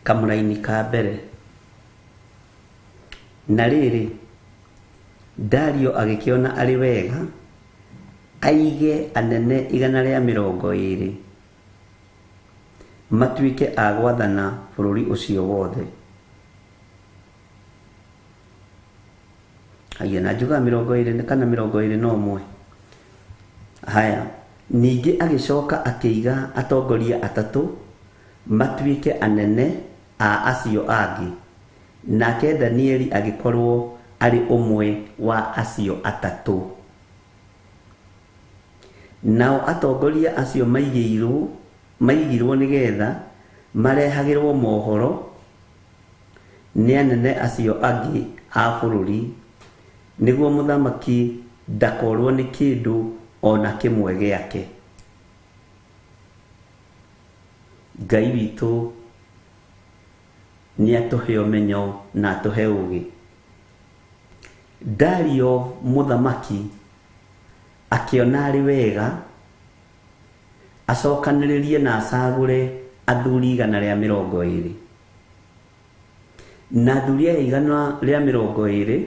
Kamũraini ka mbere. Na rĩrĩ, Dario agĩkĩona arĩ wega aige anene 120 matuĩke a gwathana bũrũri ũcio wothe. Haya, na njugaga 20 kana 21. Haya, ningĩ agĩcoka akĩiga atongoria 3 matuĩke anene a acio angĩ, nake Danieli agĩkorwo arĩ ũmwe wa acio 3. Nao atongoria acio maigirwo nĩgetha marehagĩrwo mohoro nĩ anene acio angĩ a bũrũri, nĩguo mũthamaki ndakorwo nĩ kĩndũ ona kĩmwe gĩake. Ngai witũ nĩ atũhe ũmenyo na atũhe ũũgĩ. Dario mũthamaki akĩona arĩ wega acokanĩrĩrie na acagũre athuri 120. Na athuri aya 120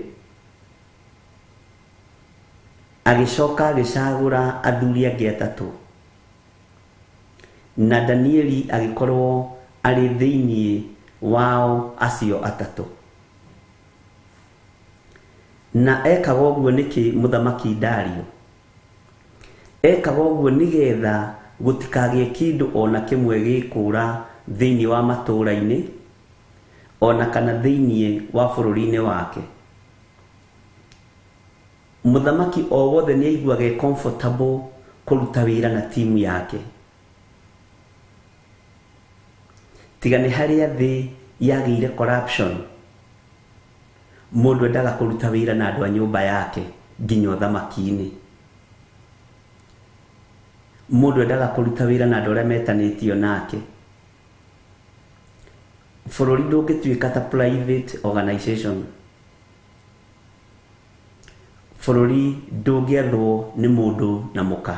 agĩcoka agĩcagũra athuri angĩ 3. Na Danieli agĩkorwo arĩ thĩinĩ wao acio 3. Na ekaga ũguo nĩkĩ mũthamaki Dario? Ekaga ũguo nĩgetha gũtikagĩe kĩndũ ona kĩmwe gĩkũra thĩinĩ wa matũũra-inĩ ona kana thĩinĩ wa bũrũri-inĩ wake. Mũthamaki o wothe nĩ aiguaga e comfortable kũruta wĩra na timu yake. Tiga nĩ harĩa thĩ yagĩire corruption, mũndũ endaga kũruta wĩra na andũ a nyũmba yake nginya ũthamaki-inĩ. Mũndũ endaga kũruta wĩra na andũ arĩa metanĩtio nake. Bũrũri ndũngĩtuĩka ta private organization. Bũrũri ndũngĩathwo nĩ mũndũ na mũka.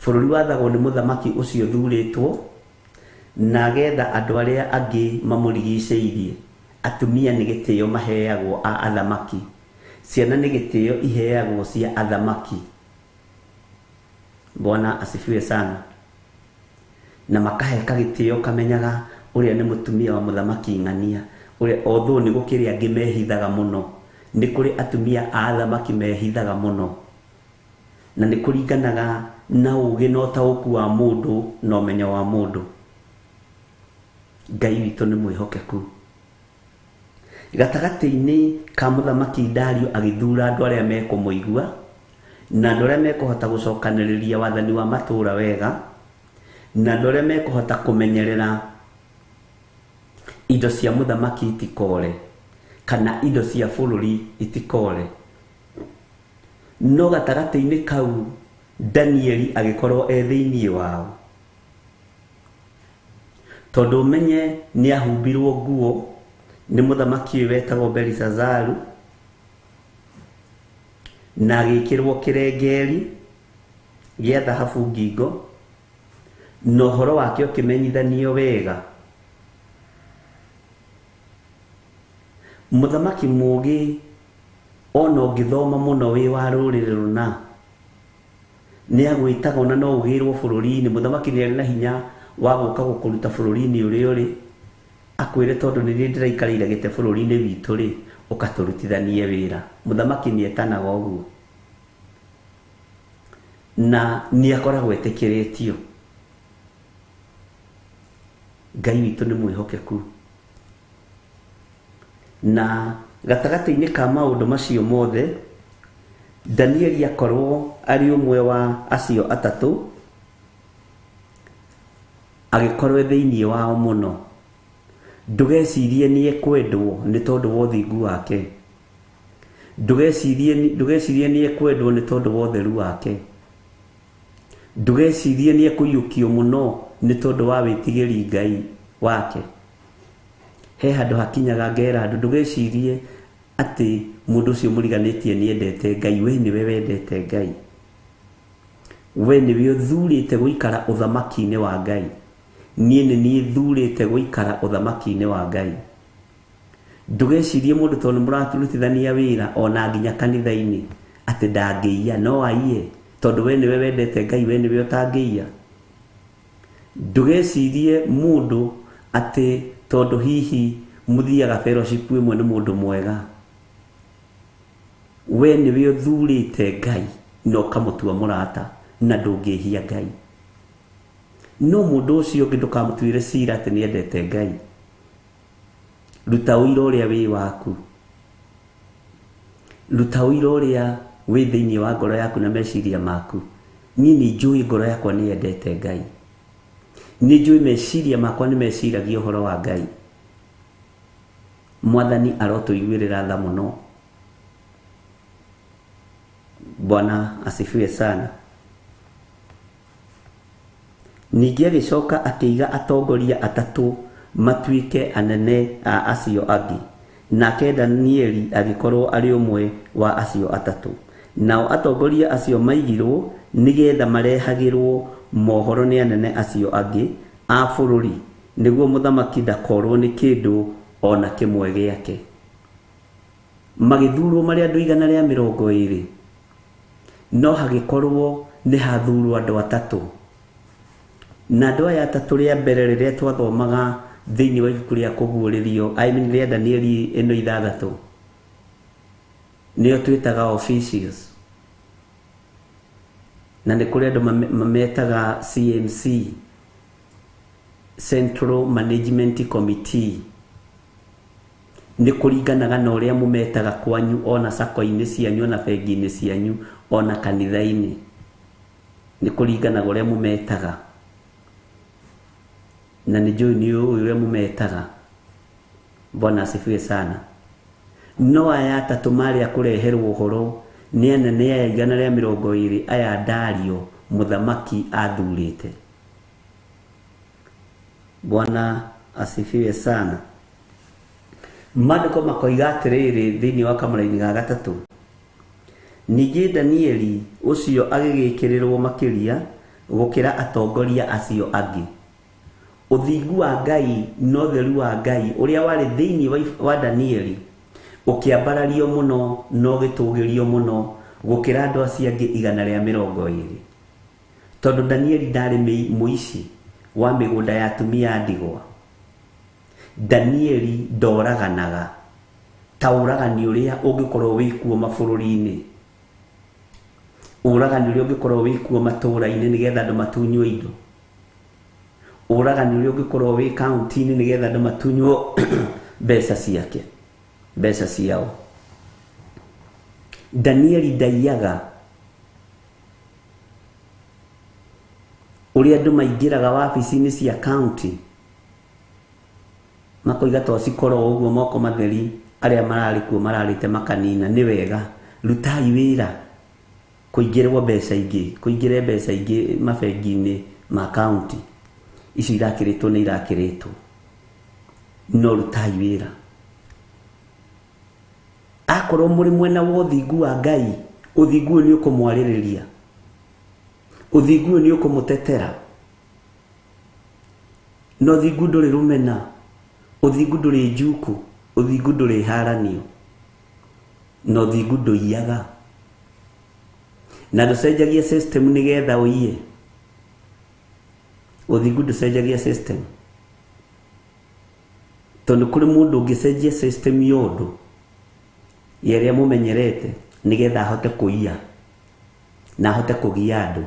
Bũrũri wathagwo nĩ mũthamaki ũcio ũthurĩtwo na agetha andũ arĩa angĩ mamũrigicĩirie. Atumia nĩ gĩtĩo maheagwo a athamaki, ciana nĩ gĩtĩo iheagwo cia athamaki. Bwana asifiwe sana. Na makaheka gĩtĩo kamenyaga ũrĩa nĩ mũtumia wa mũthamaki ng'ania, ũrĩa although nĩ gũkĩrĩ angĩ mehithaga mũno, nĩ kũrĩ atumia a athamaki mehithaga mũno, na nĩ kũringanaga na ũũgĩ na ũtaũku wa mũndũ na ũmenyo wa mũndũ. Ngai witũ nĩ mwĩhokeku. Gatagatĩ-inĩ ka mũthamaki Dario agĩthura andũ arĩa mekũmũigua na andũ arĩa mekũhota gũcokanĩrĩria wathani wa matũũra wega, na andũ arĩa mekũhota kũmenyerera indo cia mũthamaki itikore kana indo cia bũrũri itikore. No gatagatĩ-inĩ kau Danieli agĩkorwo e thĩinĩ wao, tondũ ũmenye nĩ ahumbirwo nguo nĩ mũthamaki ũyũ wetagwo Belishazaru, na agĩkĩrwo kĩrengeri gĩa thahabu ngingo, na ũhoro wake ũkĩmenyithanio wega. Mũthamaki mũũgĩ ona ũngĩthoma mũno wĩ wa rũrĩrĩ rũna nĩ agwĩtaga, ona no ũgĩrwo bũrũri-inĩ. Mũthamaki nĩ arĩ na hinya wa gũka gũkũruta bũrũri-inĩ ũrĩa ũrĩ, akwĩre tondũ nĩ niĩ ndĩraikarĩire gĩtĩ bũrũri-inĩ witũ rĩ, ũkatũrutithanie wĩra. Mũthamaki nĩ etanaga ũguo na nĩ akoragwo etĩkĩrĩtio. Ngai witũ nĩ mwĩhokeku. Na gatagatĩ-inĩ ka maũndũ macio mothe, Danieli akorwo arĩ ũmwe wa acio atatũ, agĩkorwo thĩinĩ wao mũno. Ndũgecirie nĩ ekwendwo nĩ tondũ wa ũthingu wake. Ndũgecirie nĩ ekwendwo nĩ tondũ wa ũtheru wake. Ndũgecirie nĩ ekũiyũkio mũno nĩ tondũ wa wĩtigĩri Ngai wake. He handũ hakinyaga ngera andũ, ndũgecirie atĩ mũndũ ũcio mũriganĩtie nĩ endete Ngai. We nĩwe wendete Ngai. We nĩwe ũthurĩte gũikara ũthamaki-inĩ wa Ngai. Niĩ nĩ niĩ thurĩte gũikara ũthamaki-inĩ wa Ngai. Ndũgecirie mũndũ tondũ nĩ mũrarutithania wĩra ona nginya kanitha-inĩ atĩ ndangĩiya, no aiye tondũ we nĩwe wendete Ngai, we nĩwe ũtangĩiya. Ndũgecirie mũndũ atĩ tondũ hihi mũthiaga fellowship ĩmwe nĩ mũndũ mwega. We nĩwe ũthurĩte Ngai na ũkamũtua mũrata na ndũngĩhia Ngai. No mũndũ ũcio ũngĩ ndũkamũtuĩre cira atĩ nĩ endete Ngai. Ruta ũira ũrĩa wĩ waku. Ruta ũira ũrĩa wĩ thĩinĩ wa ngoro yaku na meciria maku. Niĩ nĩ njũĩ ngoro yakwa nĩ yendete Ngai. Nĩ njũĩ meciria makwa nĩ meciragia ũhoro wa Ngai. Mwathani arotũiguĩrĩra tha mũno. Bwana asifiwe sana. Ningĩ agĩcoka akĩiga atongoria atatũ matuĩke anene a acio angĩ. Nake Danieli agĩkorwo arĩ ũmwe wa acio atatũ. Nao atongoria acio maigirwo nĩgetha marehagĩrwo mohoro nĩ anene acio angĩ a bũrũri, nĩguo mũthamaki ndakorwo nĩ kĩndũ ona kĩmwe gĩake. Magĩthurwo marĩ andũ 120, no hagĩkorwo nĩ hathurwo andũ atatũ. Na andũ aya atatũ rĩa mbere rĩrĩa twathomaga thĩinĩ wa ibuku rĩa kũguũrĩrio, I mean rĩa Danieli ĩno 6, nĩo twĩtaga officials. Na nĩ kũrĩ andũ mametaga CMC, Central Management Committee. Nĩ kũringanaga na ũrĩa mũmetaga kwanyu, ona sako-inĩ cianyu, ona bengi-inĩ cianyu, ona kanitha-inĩ. Nĩ kũringanaga ũrĩa mũmetaga. Na nĩ njũĩ nĩ ũĩ ũrĩa mũmetaga. Bwana asifiwe sana. No aya atatũ marĩ a kũreherwo ũhoro nĩ anene aya 120 aya Dario mũthamaki athurĩte. Bwana asifiwe sana. Maandĩko makoiga atĩrĩrĩ thĩinĩ wa kamũraini ga gatatũ, ningĩ Danieli ũcio agĩgĩkĩrĩrwo makĩria gũkĩra atongoria acio angĩ. Ũthingu wa Ngai na ũtheru wa Ngai ũrĩa warĩ thĩinĩ wa Danieli ũkĩambarario mũno na ũgĩtũgĩrio mũno gũkĩra andũ acio angĩ 120. Tondũ Danieli ndarĩ mũici wa mĩgũnda ya atumia a ndigwa. Danieli ndoraganaga ta ũragani ũrĩa ũngĩkorwo wĩkuo mabũrũri-inĩ, ũragani ũrĩa ũngĩkorwo wĩkuo matũũra-inĩ nĩgetha andũ matunywo indo, ũragani ũrĩa ũngĩkorwo wĩ kaunti-inĩ nĩgetha andũ matunywo mbeca ciake, mbeca ciao. Danieli ndaiyaga ũrĩa andũ maingĩraga wabici-inĩ cia kaunti makoiga to cikorwo ũguo moko matheri, arĩa mararĩ kuo mararĩte makanina. Nĩ wega, rutai wĩra kũingĩrwo mbeca ingĩ, kũingĩre mbeca ingĩ mabengi-inĩ ma kaunti icio irakĩrĩtwo nĩ irakĩrĩtwo, no rutai wĩra. Akorwo mũrĩ mwena wa ũthingu wa Ngai, ũthingu ũyũ nĩ ũkũmwarĩrĩria, ũthingu ũyũ nĩ ũkũmũtetera. Na ũthingu ndũrĩ rũmena, ũthingu ndũrĩ njuku, ũthingu ndũrĩ haranio, na ũthingu ndũiyaga. Na ndũcenjagia system nĩgetha ũiye. Ũthingu ndũcenjagia system, tondũ kũrĩ mũndũ ũngĩcenjia system ya ũndũ ya ĩrĩa mũmenyerete nĩgetha ahote kũiya na ahote kũgia andũ.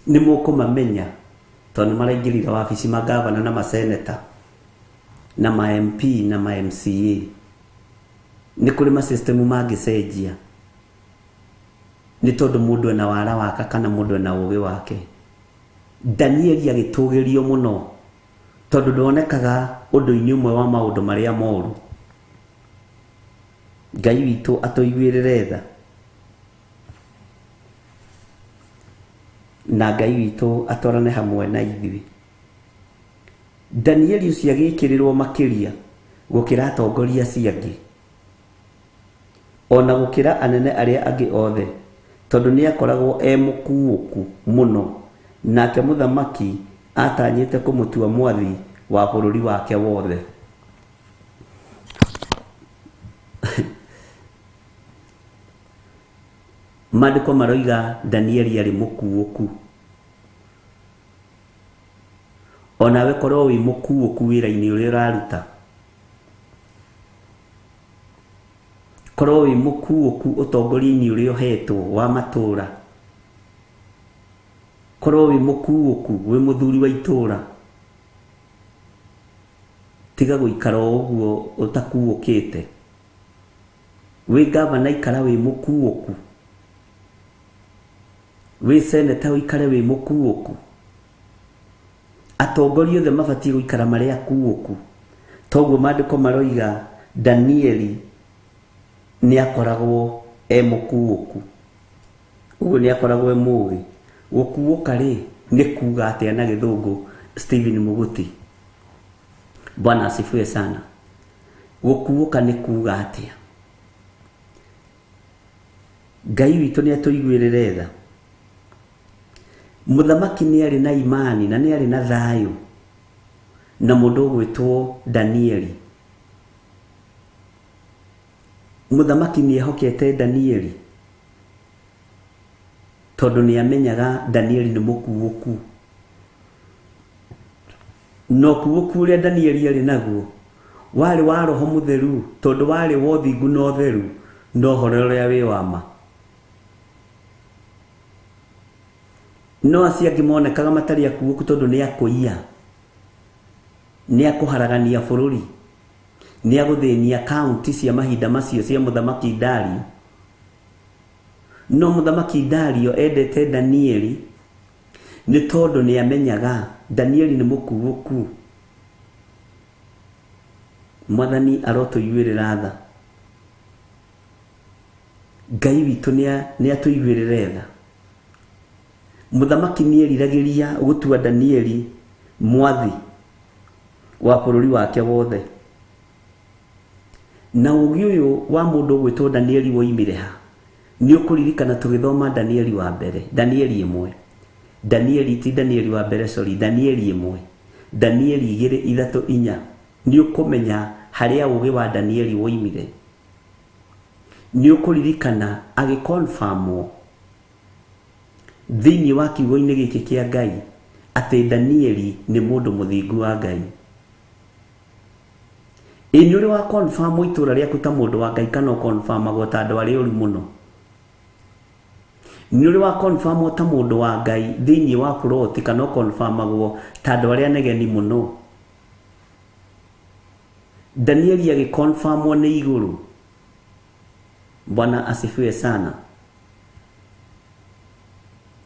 Nĩ mũkũmamenya Tondũ nĩ maraingĩrire wabici magavana na maseneta na ma MP na ma MCA. Nĩ kũrĩ ma system mangĩcenjia nĩ tondũ mũndũ ena wara wake kana mũndũ ena ũgĩ wake. Danieli agĩtũgĩrio mũno tondũ ndonekaga ũndũ-inĩ ũmwe wa maũndũ marĩa moru. Ngai witũ atũiguĩrĩre tha na Ngai witũ atwarane hamwe na ithuĩ. Danieli ũcio agĩkĩrĩrwo makĩria gũkĩra atongoria acio angĩ, ona gũkĩra anene arĩa angĩ othe, tondũ nĩ akoragwo e mũkuũku mũno, nake mũthamaki atanyĩte kũmũtua mwathi wa bũrũri wake wothe. Maandĩko maroiga Danieli arĩ mũkuũku. Onawe korwo wĩ mũkuũku wĩra-inĩ ũrĩa ũraruta, korwo wĩ mũkuũku ũtongoria-inĩ ũrĩa ũhetwo wa matũũra, korwo wĩ mũkuũku wĩ mũthuri wa itũũra, tiga gũikara o ũguo ũtakuũkĩte. Wĩ gavana ikara wĩ mũkuũku, wĩ seneta ũikare wĩ mũkuũku. Atongoria othe mabatiĩ gũikara marĩ akuũku. Toguo maandĩko maroiga Danieli nĩ akoragwo e mũkuũku, ũguo nĩ akoragwo e mũũgĩ. Gũkuũka rĩ nĩ kuga atĩa na gĩthũngũ? Stephen Muguti, Bwana asifiwe sana. Gũkuũka nĩ kuga atĩa? Ngai witũ nĩ atũiguĩrĩre tha. Mũthamaki nĩ arĩ na imani na nĩ arĩ na thayũ na mũndũ ũgwĩtwo Danieli. Mũthamaki nĩ ehokete Danieli tondũ nĩ amenyaga Danieli nĩ mũkuũku. Na ũkuũku ũrĩa Danieli arĩ naguo warĩ wa roho mũtheru, tondũ warĩ wa ũthingu na ũtheru na ũhoro ũrĩa wĩ wa ma. No acio angĩ monekaga matarĩ akuũku tondũ nĩ akũiya, nĩ akũharagania bũrũri, nĩ agũthĩnia kaunti cia mahinda macio cia mũthamaki Dario. No mũthamaki Dario endete Danieli nĩ tondũ nĩ amenyaga Danieli nĩ mũkuũku. Mwathani arotũiguĩrĩra tha. Ngai witũ nĩ atũiguĩrĩre tha. Mũthamaki nĩ eriragĩria gũtua Danieli mwathi wa bũrũri wake wothe. Na ũũgĩ ũyũ wa mũndũ ũgwĩtwo Danieli woimire ha? Nĩ ũkũririkana tũgĩthoma Danieli wa mbere, Danieli ĩmwe, Danieli ti Danieli wa mbere, sorry, Danieli ĩmwe, Danieli 2, 3, 4. Nĩ ũkũmenya harĩa ũũgĩ wa Danieli woimire. Nĩ ũkũririkana agĩconfirmwo thĩinĩ wa kiugo-inĩ gĩkĩ kĩa Ngai atĩ Danieli nĩ mũndũ mũthingu wa Ngai. Ĩ nĩ ũrĩ wa confirm itũũra rĩaku ta mũndũ wa Ngai kana ũconfirmagwo ta andũ arĩa oru mũno? Nĩ ũrĩ wa confirmwo ta mũndũ wa Ngai thĩinĩ wa plot kana ũconfirmagwo ta andũ arĩa negeni mũno? Danieli agĩconfirmwo nĩ igũrũ. Bwana asifiwe sana.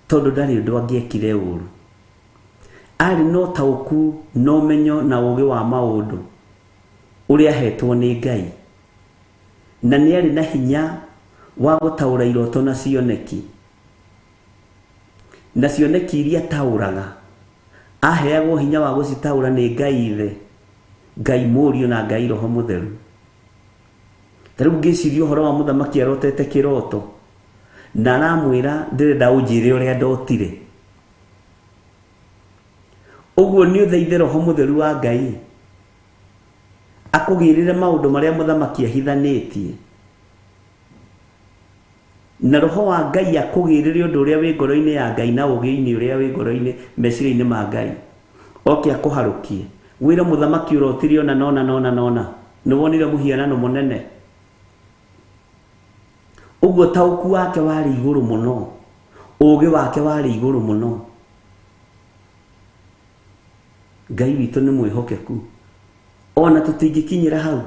Tondũ ndarĩ ũndũ angĩekire ũru. Arĩ na ũtaũku na ũmenyo na ũũgĩ wa maũndũ ũrĩa ahetwo nĩ Ngai, na nĩ arĩ na hinya wa gũtaũra iroto na cioneki. Na cioneki iria ataũraga aheagwo hinya wa gũcitaũra nĩ Ngai Ithe, Ngai Mũriũ na Ngai Roho Mũtheru. Ta rĩu ngĩciria ũhoro wa mũthamaki arotete kĩroto na aramwĩra ndĩrenda ũnjĩre ũrĩa ndotire. Ũguo nĩ ũthaithe Roho Mũtheru wa Ngai akũgĩrĩre maũndũ marĩa mũthamaki ahithanĩtie, na Roho wa Ngai akũgĩrĩre ũndũ ũrĩa wĩ ngoro-inĩ ya Ngai na ũũgĩ-inĩ ũrĩa wĩ ngoro-inĩ meciria-inĩ ma Ngai, oke akũharũkie. Wĩre mũthamaki ũrotire ona nona nona nona, nĩ wonire mũhianano mũnene. Ũguo taũku wake warĩ igũrũ mũno, ũũgĩ wake warĩ igũrũ mũno. Ngai witũ nĩ mwĩhokeku. Ona tũtingĩkinyĩra hau,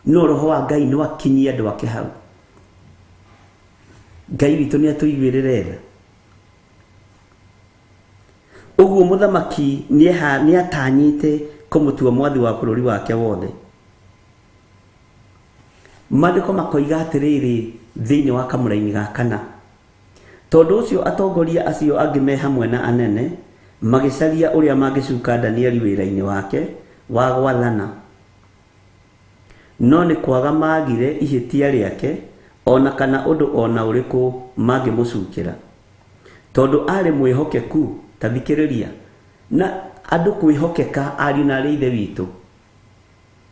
no roho wa Ngai no akinyie andũ ake hau. Ngai witũ nĩ atũiguĩrĩre tha. Ũguo mũthamaki nĩ atanyĩte kũmũtua mwathi wa bũrũri wake wothe. Maandĩko makoiga atĩrĩrĩ thĩinĩ wa kamũraini ga kana, tondũ ũcio atongoria acio angĩ me hamwe na anene magĩcaria ũrĩa mangĩcuka Danieli wĩra-inĩ wake wa gwathana, no nĩ kwaga maagire ihĩtia rĩake ona kana ũndũ ona ũrĩkũ mangĩmũcukĩra, tondũ arĩ mwĩhokeku. Ta thikĩrĩria, na andũ kwĩhokeka ariũ na arĩ ithe witũ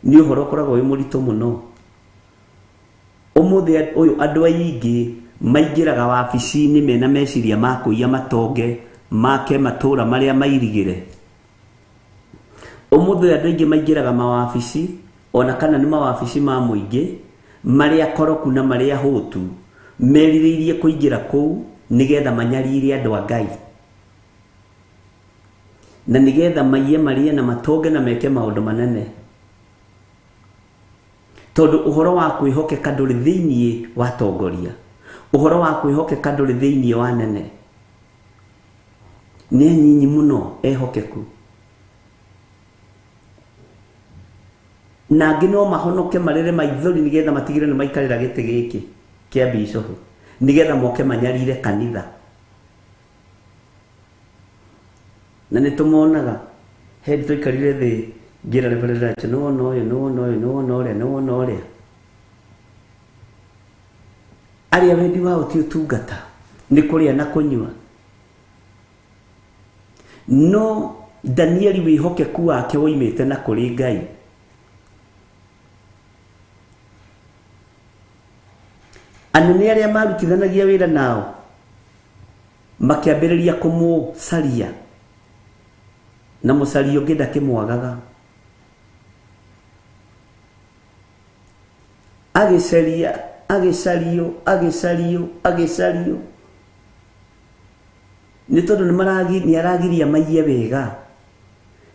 nĩ ũhoro ũkoragwo wĩ mũritũ mũno. Ũmũthĩ ũyũ andũ aingĩ maingĩraga wabici-inĩ mena meciria ma kũiya matonge make matũra marĩa mairigĩre. Ũmũthĩ andũ aingĩ maingĩraga mawabici ona kana nĩ mawabici ma mũingĩ marĩa koroku na marĩa hũtu, merirĩirie kũingĩra kũu nĩgetha manyarire andũ a Ngai, na nĩgetha maiye marĩe na matonge na meke maũndũ manene, tondũ ũhoro wa kwĩhokeka ndũrĩ thĩinĩ wa atongoria, ũhoro wa kwĩhokeka ndũrĩ thĩinĩ wa anene. Nĩ anyinyi mũno ehokeku, na angĩ no mahonoke marĩre maithori nĩgetha matigĩre nĩ maikarĩra gĩtĩ gĩkĩ kĩa bishofu, nĩgetha moke manyarire kanitha. Na nĩ tũmonaga hĩndĩ tũikarire thĩ ngĩra reverend Racho, nĩ wona ũyũ, nĩ wona ũyũ, nĩ wona ũrĩa, nĩ wona ũrĩa, arĩa wendi wao ti ũtungata, nĩ kũrĩa na kũnyua. No Danieli wĩhokeku wake woimĩte na kũrĩ Ngai. Anene arĩa marutithanagia wĩra nao makĩambĩrĩria kũmũcaria, na mũcario ũngĩ ndakĩmwagaga. Agĩcaria, agĩcario, agĩcario, agĩcario, nĩ tondũ nĩ aragiria maiye wega,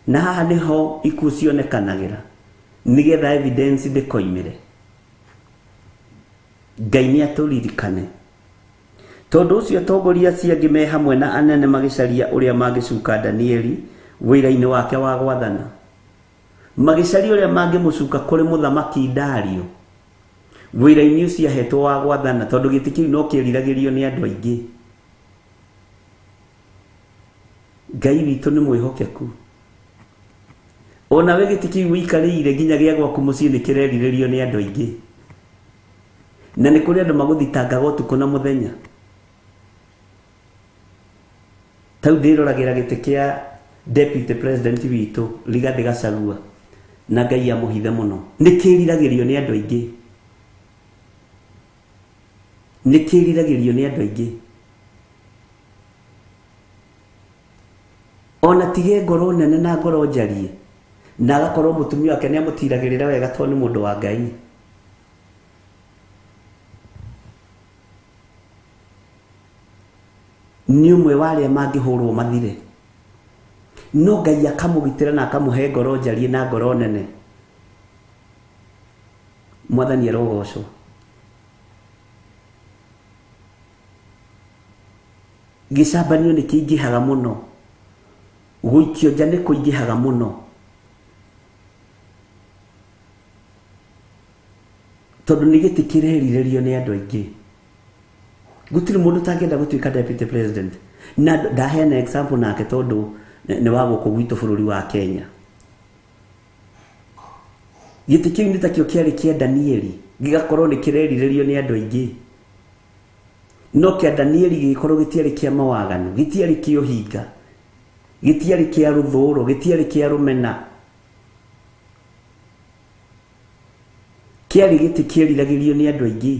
na haha nĩho ikuũ cionekanagĩra nĩgetha evidence ndĩkoimĩre. Ngai nĩ atũririkane. Tondũ ũcio atongoria acio angĩ me hamwe na anene magĩcaria ũrĩa mangĩcuka Danieli wĩra-inĩ wake wa gwathana, magĩcaria ũrĩa mangĩmũcuka kũrĩ mũthamaki Dario wĩra-inĩ ũcio ahetwo wa gwathana, tondũ gĩtĩ kĩu no kĩriragĩrio nĩ andũ aingĩ. Ngai witũ nĩ mwĩhokeku. Ona we gĩtĩ kĩu wĩikarĩire nginya gĩa gwaku mũciĩ nĩ kĩrerirĩrio nĩ andũ aingĩ, na nĩ kũrĩ andũ magũthitangaga ũtukũ na mũthenya. Tau ndĩroragĩra gĩtĩ kĩa deputy president witũ Rigathĩ Gachagua, na Ngai amũhithe mũno, nĩ kĩriragĩrio nĩ andũ aingĩ, nĩ kĩriragĩrio nĩ andũ aingĩ. Ona tige ngoro nene na ngoro njarie, na agakorwo mũtumia wake nĩ amũtiragĩrĩra wega tondũ nĩ mũndũ wa Ngai. Nĩ ũmwe wa arĩa mangĩhũrwo mathire, no Ngai akamũgitĩra na akamũhe ngoro njarie na ngoro nene. Mwathani arogocwo. Gĩcambanio nĩ kĩingĩhaga mũno, gũikio nja nĩ kũingĩhaga mũno, tondũ nĩ gĩtĩ kĩrerirĩrio nĩ andũ aingĩ. Gũtirĩ mũndũ ũtangĩenda gũtuĩka deputy president. Na ndaheana example nake tondũ nĩ wa gũkũ gwitũ bũrũri wa Kenya. Gĩtĩ kĩu nĩ takĩo kĩarĩ kĩa Danieli, gĩgakorwo nĩ kĩrerirĩrio nĩ andũ aingĩ. No kĩa Danieli gĩgĩkorwo gĩtiarĩ kĩa mawaganu, gĩtiarĩ kĩa ũhinga, gĩtiarĩ kĩa rũthũũro, gĩtiarĩ kĩa rũmena. Kĩarĩ gĩtĩ kĩeriragĩrio nĩ andũ aingĩ.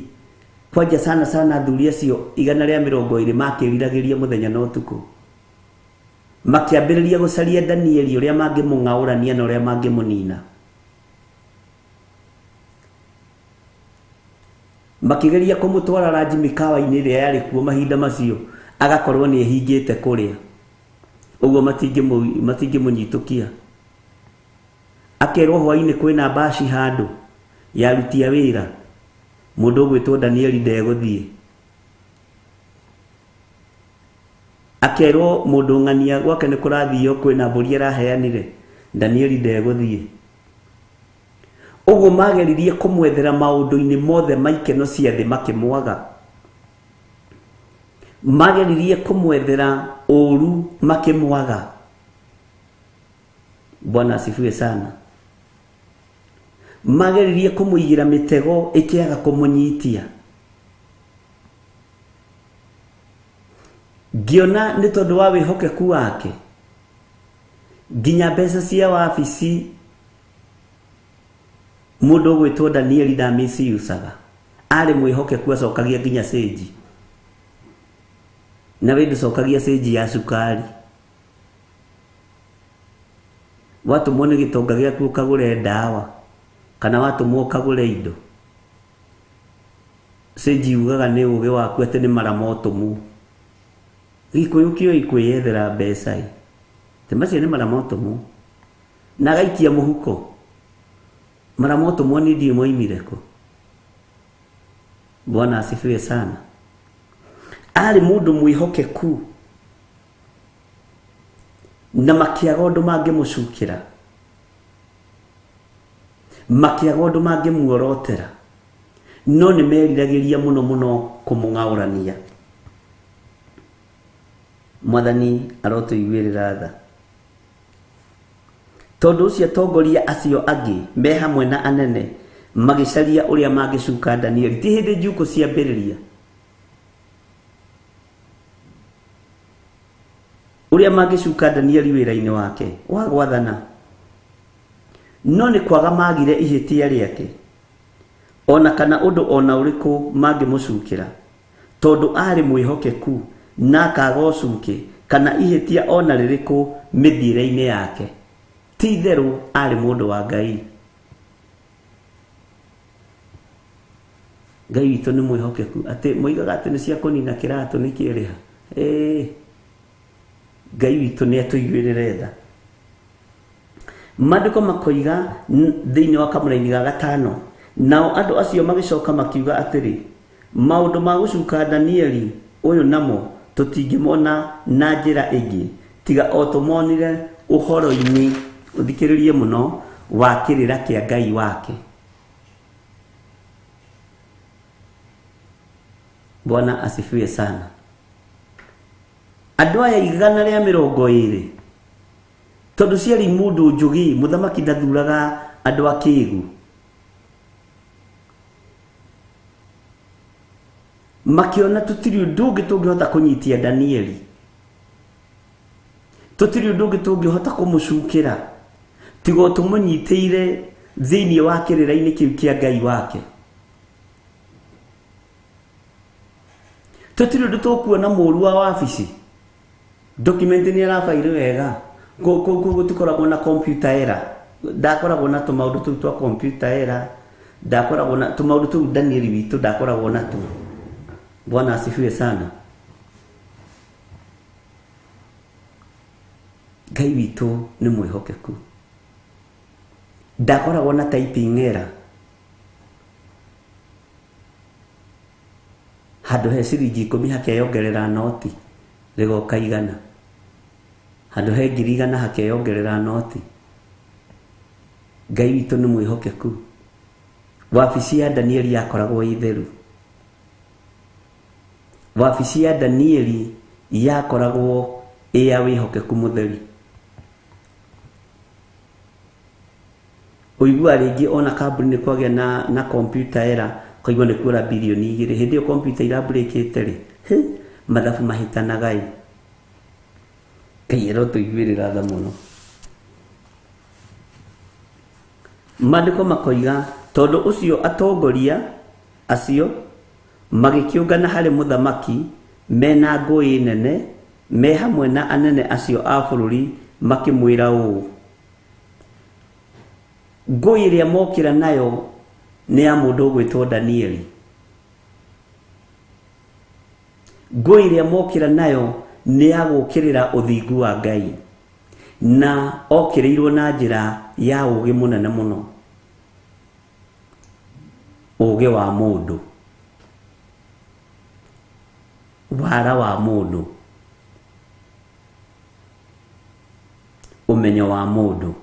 Kwanja sana sana athuri acio 120 makĩriragĩria mũthenya na ũtukũ. Makĩambĩrĩria gũcaria Danieli ũrĩa mangĩmũng'aũrania na ũrĩa mangĩmũnina. Makĩgeria kũmũtwara ranji mĩkawa-inĩ ĩrĩa yarĩ kuo mahinda macio, agakorwo nĩ ehingĩte kũrĩa, ũguo matingĩmũnyitũkia. Akerwo hwainĩ kwĩna mbaci handũ ya aruti a wĩra, mũndũ ũgwĩtwo Danieli ndegũthiĩ. Akerwo mũndũ ng'ania gwake nĩ kũrathio kwĩna mbũri araheanire, Danieli ndegũthiĩ. Ũguo mageririe kũmwethera maũndũ-inĩ mothe ma ikeno cia thĩ makĩmwaga. Mageririe kũmwethera ũru makĩmwaga. Bwana asifiwe sana. Mageririe kũmũigĩra mĩtego ĩkĩaga kũmũnyitia. Ngĩona nĩ tondũ wa wĩhokeku wake nginya mbeca cia wabici mũndũ ũgwĩtwo Danieli ndamĩciucaga. Arĩ mwĩhokeku, acokagia nginya cĩnji. Na we ndũcokagia cĩnji ya cukari. Watũmwo nĩ gĩtonga gĩaku ũkagũre ndawa kana watũmwo ũkagũre indo, cĩnji ugaga nĩ ũgĩ waku atĩ nĩ mara motũmwo. Gĩkũyũ kĩũĩ kwĩyethera mbeca ĩ, atĩ macio nĩ mara motũmwo. Na agaikia mũhuko. Mara motũmwo nĩ ndiũĩ moimire kũ. Bwana asifiwe sana. Arĩ mũndũ mwĩhokeku na makĩaga ũndũ mangĩmũcukĩra, makĩaga ũndũ mangĩmuorotera, no nĩ meriragĩria mũno mũno kũmũng'aũrania. Mwathani arotũiguĩrĩra tha. Tondũ ũcio atongoria acio angĩ me hamwe na anene magĩcaria ũrĩa mangĩcuka Danieli. Ti hĩndĩ njukũ ciambĩrĩria. Ũrĩa mangĩcuka Danieli wĩra-inĩ wake wa gwathana. No nĩ kwaga magire ihĩtia rĩake ona kana ũndũ ona ũrĩkũ mangĩmũcukĩra, tondũ arĩ mwĩhokeku na akaga ũcuke kana ihĩtia ona rĩrĩkũ mĩthiĩre-inĩ yake. Ti itherũ arĩ mũndũ wa Ngai. Ngai witũ nĩ mwĩhokeku. Atĩ moigaga atĩ nĩ cia kũnina kĩratũ nĩ kĩrĩha. Ngai witũ nĩ atũiguĩrĩre tha. Maandĩko makoiga thĩinĩ wa kamũraini ga gatano, nao andũ acio magĩcoka makiuga atĩrĩ, maũndũ ma gũcuka Danieli ũyũ namo tũtingĩmona na njĩra ĩngĩ tiga o tũmonire ũhoro-inĩ, ũthikĩrĩrie mũno, wa kĩrĩra kĩa Ngai wake. Bwana asifiwe sana. Andũ aya 120 tondũ ciarĩ mũndũ njũgĩ, mũthamaki ndathuraga andũ akĩgu. Makĩona tũtirĩ ũndũ ũngĩ tũngĩhota kũnyitia Danieli, tũtirĩ ũndũ ũngĩ tũngĩhota kũmũcukĩra tiga o tũmũnyitĩire thĩinĩ wa kĩrĩra-inĩ kĩu kĩa Ngai wake. Tũtirĩ ũndũ tũkuona mũru wa wabici, document nĩ arabaire wega, gũtikoragwo na computer error, ndakoragwo na tũmaũndũ tũu twa computer error, ndakoragwo na tũmaũndũ tũu Danieli witũ ndakoragwo natuo. Bwana asifiwe sana. Ngai witũ nĩ mwĩhokeku. Ndakoragwo na typing error. Handũ he ciringi 10 hakeyongerera noti rĩgoka 100, handũ he 1,000 hakeyongerera noti. Ngai witũ nĩ mwĩhokeku. Wabici ya Danieli yakoragwo ĩ theru. Wabici ya Danieli yakoragwo ĩ ya wĩhokeku mũtheri. Ũigua rĩngĩ ona kambuni nĩ kwagĩa na computer error, ũkaigua nĩ kuora bilioni 2. Hĩndĩ ĩyo computer irabrĩkĩte rĩ, mathabu mahĩtanaga ĩ. Ngai arotũiguĩrĩra tha mũno. Maandĩko makoiga tondũ ũcio atongoria acio magĩkĩũngana harĩ mũthamaki mena ngũĩ nene, me hamwe na anene acio a bũrũri makĩmwĩra ũũ, ngũĩ ĩrĩa mokĩra nayo nĩ ya mũndũ ũgwĩtwo Danieli. Ngũĩ ĩrĩa mokĩra nayo nĩ ya gũũkĩrĩra ũthingu wa Ngai. Na okĩrĩirwo na njĩra ya ũũgĩ mũnene mũno, ũũgĩ wa mũndũ, wara wa mũndũ, ũmenyo wa mũndũ.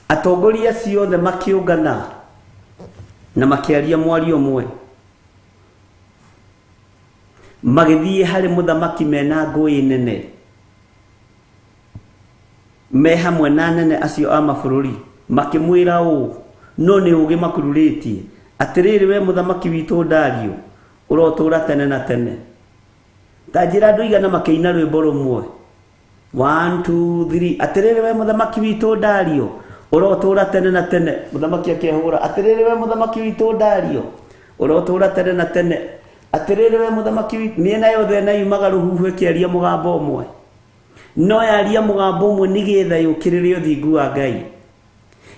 Atongoria acio othe makĩũngana na makĩaria mwario ũmwe, magĩthiĩ harĩ mũthamaki mena ngũĩ nene, me hamwe na anene acio a mabũrũri, makĩmwĩra ũũ, no nĩ ũũgĩ makururĩtie, atĩrĩrĩ we mũthamaki witũ Dario, ũrotũũra tene na tene. Ta njĩra andũ aigana makĩina rwĩmbo rũmwe, 1 2 3, atĩrĩrĩ we mũthamaki witũ Dario, ũrotũũra tene na tene. Mũthamaki akehũra, atĩrĩrĩ we mũthamaki witũ Dario, ũrotũũra tene na tene. Atĩrĩrĩ we mũthamaki witũ. Mĩena yothe na yumaga rũhuho ĩkĩaria mũgambo ũmwe, no yaria mũgambo ũmwe nĩgetha yũkĩrĩre ũthingu wa Ngai,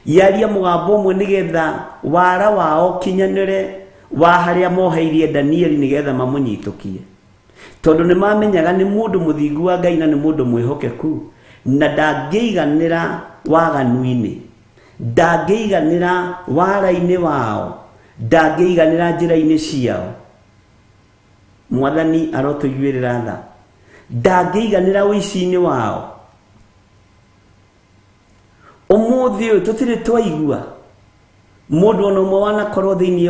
yaria mũgambo ũmwe nĩgetha wara wao ũkinyanĩre wa harĩa moheirie Danieli nĩgetha mamũnyitũkie, tondũ nĩ mamenyaga nĩ mũndũ mũthingu wa Ngai na nĩ mũndũ mwĩhokeku, na ndangĩiganĩra waganu-inĩ, ndangĩiganĩra wara-inĩ wao, ndangĩiganĩra njĩra-inĩ ciao. Mwathani arotũiguĩrĩra tha. Ndangĩiganĩra ũici-inĩ wao. Ũmũthĩ ũyũ tũtirĩ twaigua mũndũ ona ũmwe wanakorwo thĩinĩ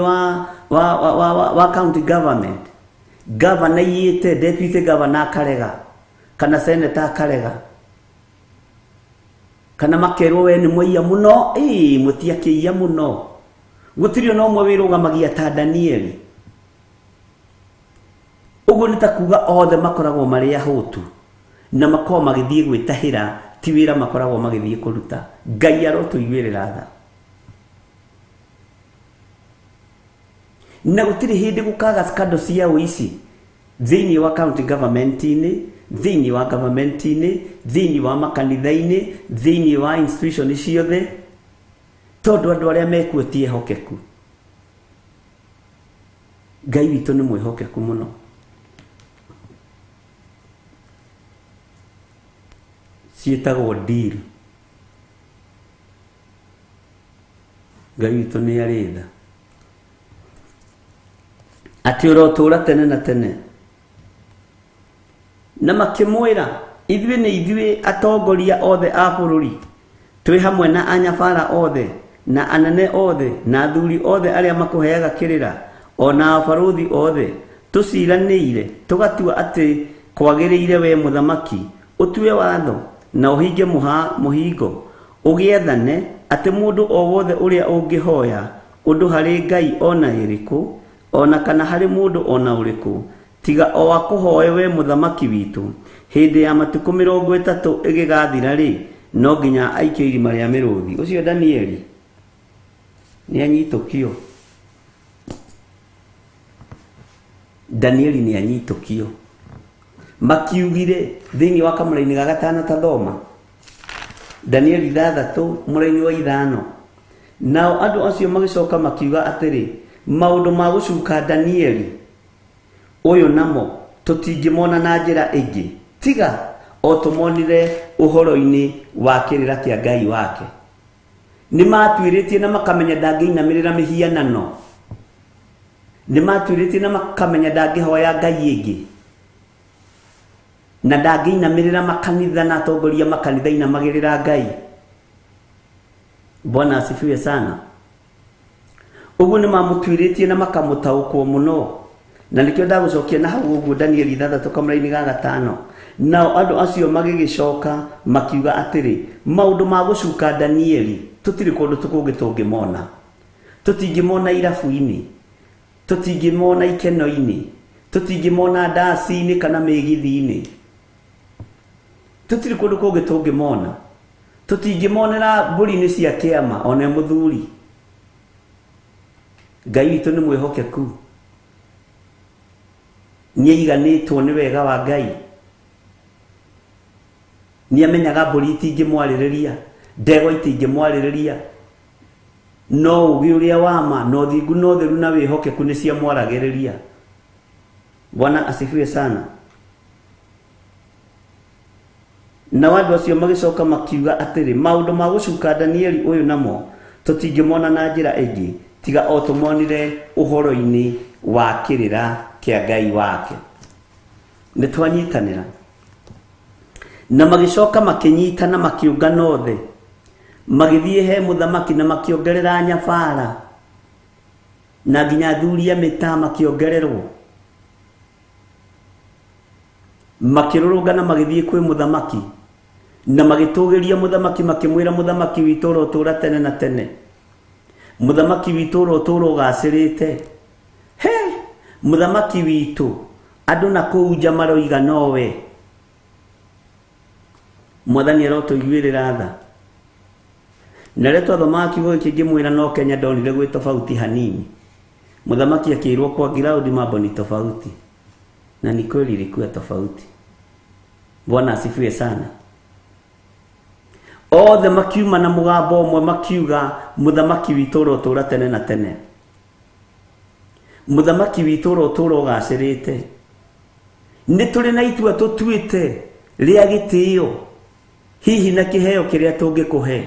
wa county government, governor aiyĩte, deputy governor akarega, kana senator akarega, kana makerwo we nĩ mwaiya mũno. Ĩĩ, mũtiakĩiya mũno. Gũtirĩ ona ũmwe wĩrũgamagia ta Danieli. Ũguo nĩ ta kuga othe makoragwo marĩ ahũtu na makoragwo magĩthiĩ gwĩtahĩra, ti wĩra makoragwo magĩthiĩ kũruta. Ngai arotũiguĩrĩra tha. Na gũtirĩ hĩndĩ gũkaga scandal cia ũici thĩinĩ wa county government-inĩ, thĩinĩ wa government-inĩ, thĩinĩ wa makanitha-inĩ, thĩinĩ wa institution ciothe, tondũ andũ arĩa mekuo ti ehokeku. Ngai witũ nĩ mwĩhokeku mũno. Ciĩtagwo deal. Ngai witũ nĩ arĩ tha. Atĩ ũrotũũra tene na tene. Na makĩmwĩra, ithuĩ nĩ ithuĩ atongoria othe a bũrũri, twĩ hamwe na anyabara othe, na anene othe, na athuri othe arĩa makũheaga kĩrĩra, ona abarũthi othe, tũciranĩire tũgatua atĩ kwagĩrĩire we mũthamaki ũtue watho na ũhinge mũhingo, ũgĩathane atĩ mũndũ o wothe ũrĩa ũngĩhoya ũndũ harĩ Ngai ona ĩrĩkũ, ona kana harĩ mũndũ ona ũrĩkũ, tiga o akũhoe we mũthamaki witũ, hĩndĩ ya matukũ 30 ĩgĩgathira rĩ, no nginya aikio irima rĩa mĩrũthi. Ũcio Danieli nĩ anyitũkio. Danieli nĩ anyitũkio. Makiugire thĩinĩ wa kamũraini ga gatano ta thoma Danieli 6 mũraini wa 5. Nao andũ acio magĩcoka makiuga atĩrĩ, maũndũ ma gũcuka Danieli ũyũ namo tũtingĩmona na njĩra ĩngĩ tiga o tũmonire ũhoro-inĩ wa kĩrĩra kĩa Ngai wake. Nĩ matuĩrĩtie na makamenya ndangĩinamĩrĩra mĩhianano, nĩ matuĩrĩtie na makamenya ndangĩhoya Ngai ĩngĩ, na ndangĩinamĩrĩra makanitha na atongoria makanitha inamagĩrĩra Ngai. Bwana asifiwe sana. Ũguo nĩ mamũtuĩrĩtie na makamũtaũkwo mũno, na nĩkĩo ndagũcokia na hau ũguo Danieli 6 kamũraini ga 5. Nao andũ acio magĩgĩcoka makiuga atĩrĩ, maũndũ ma gũcuka Danieli tũtirĩ kũndũ tũkũngĩ tũngĩmona, tũtingĩmona irabu-inĩ, tũtingĩmona ikeno-inĩ, tũtingĩmona ndaci-inĩ kana mĩgithi-inĩ, tũtirĩ kũndũ kũngĩ tũngĩmona, tũtingĩmonera mbũri-inĩ cia kĩama ona mũthuri. Ngai witũ nĩ mwĩhokeku, nĩ aiganĩtwo nĩ wega wa Ngai, nĩ amenyaga mbũri itingĩmwarĩrĩria, ndegwa itingĩmwarĩrĩria, no ũũgĩ ũrĩa wa ma na ũthingu na ũtheru na wĩhokeku nĩ ciamwaragĩrĩria. Bwana asifiwe sana. Nao andũ acio magĩcoka makiuga atĩrĩ, maũndũ ma gũcuka Danieli ũyũ namo tũtingĩmona na njĩra ĩngĩ tiga o tũmonire ũhoro-inĩ wa kĩrĩra kĩa Ngai wake. Nĩ twanyitanĩra. Na magĩcoka makĩnyitana makĩũngana othe, magĩthiĩ he mũthamaki na makĩongerera nyabara, na nginya athuri a mĩtaa makĩongererwo. Makĩrũrũngana magĩthiĩ kwĩ mũthamaki na magĩtũgĩria mũthamaki, makĩmwĩra mũthamaki witũ ũrotũũra tene na tene, mũthamaki witũ ũrotũũra ũgacĩrĩte. He mũthamaki witũ, andũ na kũu nja maroiga nowe. Mwathani arotũiguĩrĩra tha. Na rĩrĩa twathomaga kiugo gĩkĩ ngĩmwĩra no Kenya ndonire gwĩ tofauti hanini. Mũthamaki akĩrwo kwa ground mambo ni tofauti, na ni kweli ilikuwa tofauti. Bwana asifiwe sana. Othe makiuma na mũgambo ũmwe makiuga mũthamaki witũ ũrotũũra tene na tene, mũthamaki witũ ũrotũũra ũgacĩrĩte. Nĩ tũrĩ na itua tũtuĩte rĩa gĩtĩo hihi na kĩheo kĩrĩa tũngĩkũhe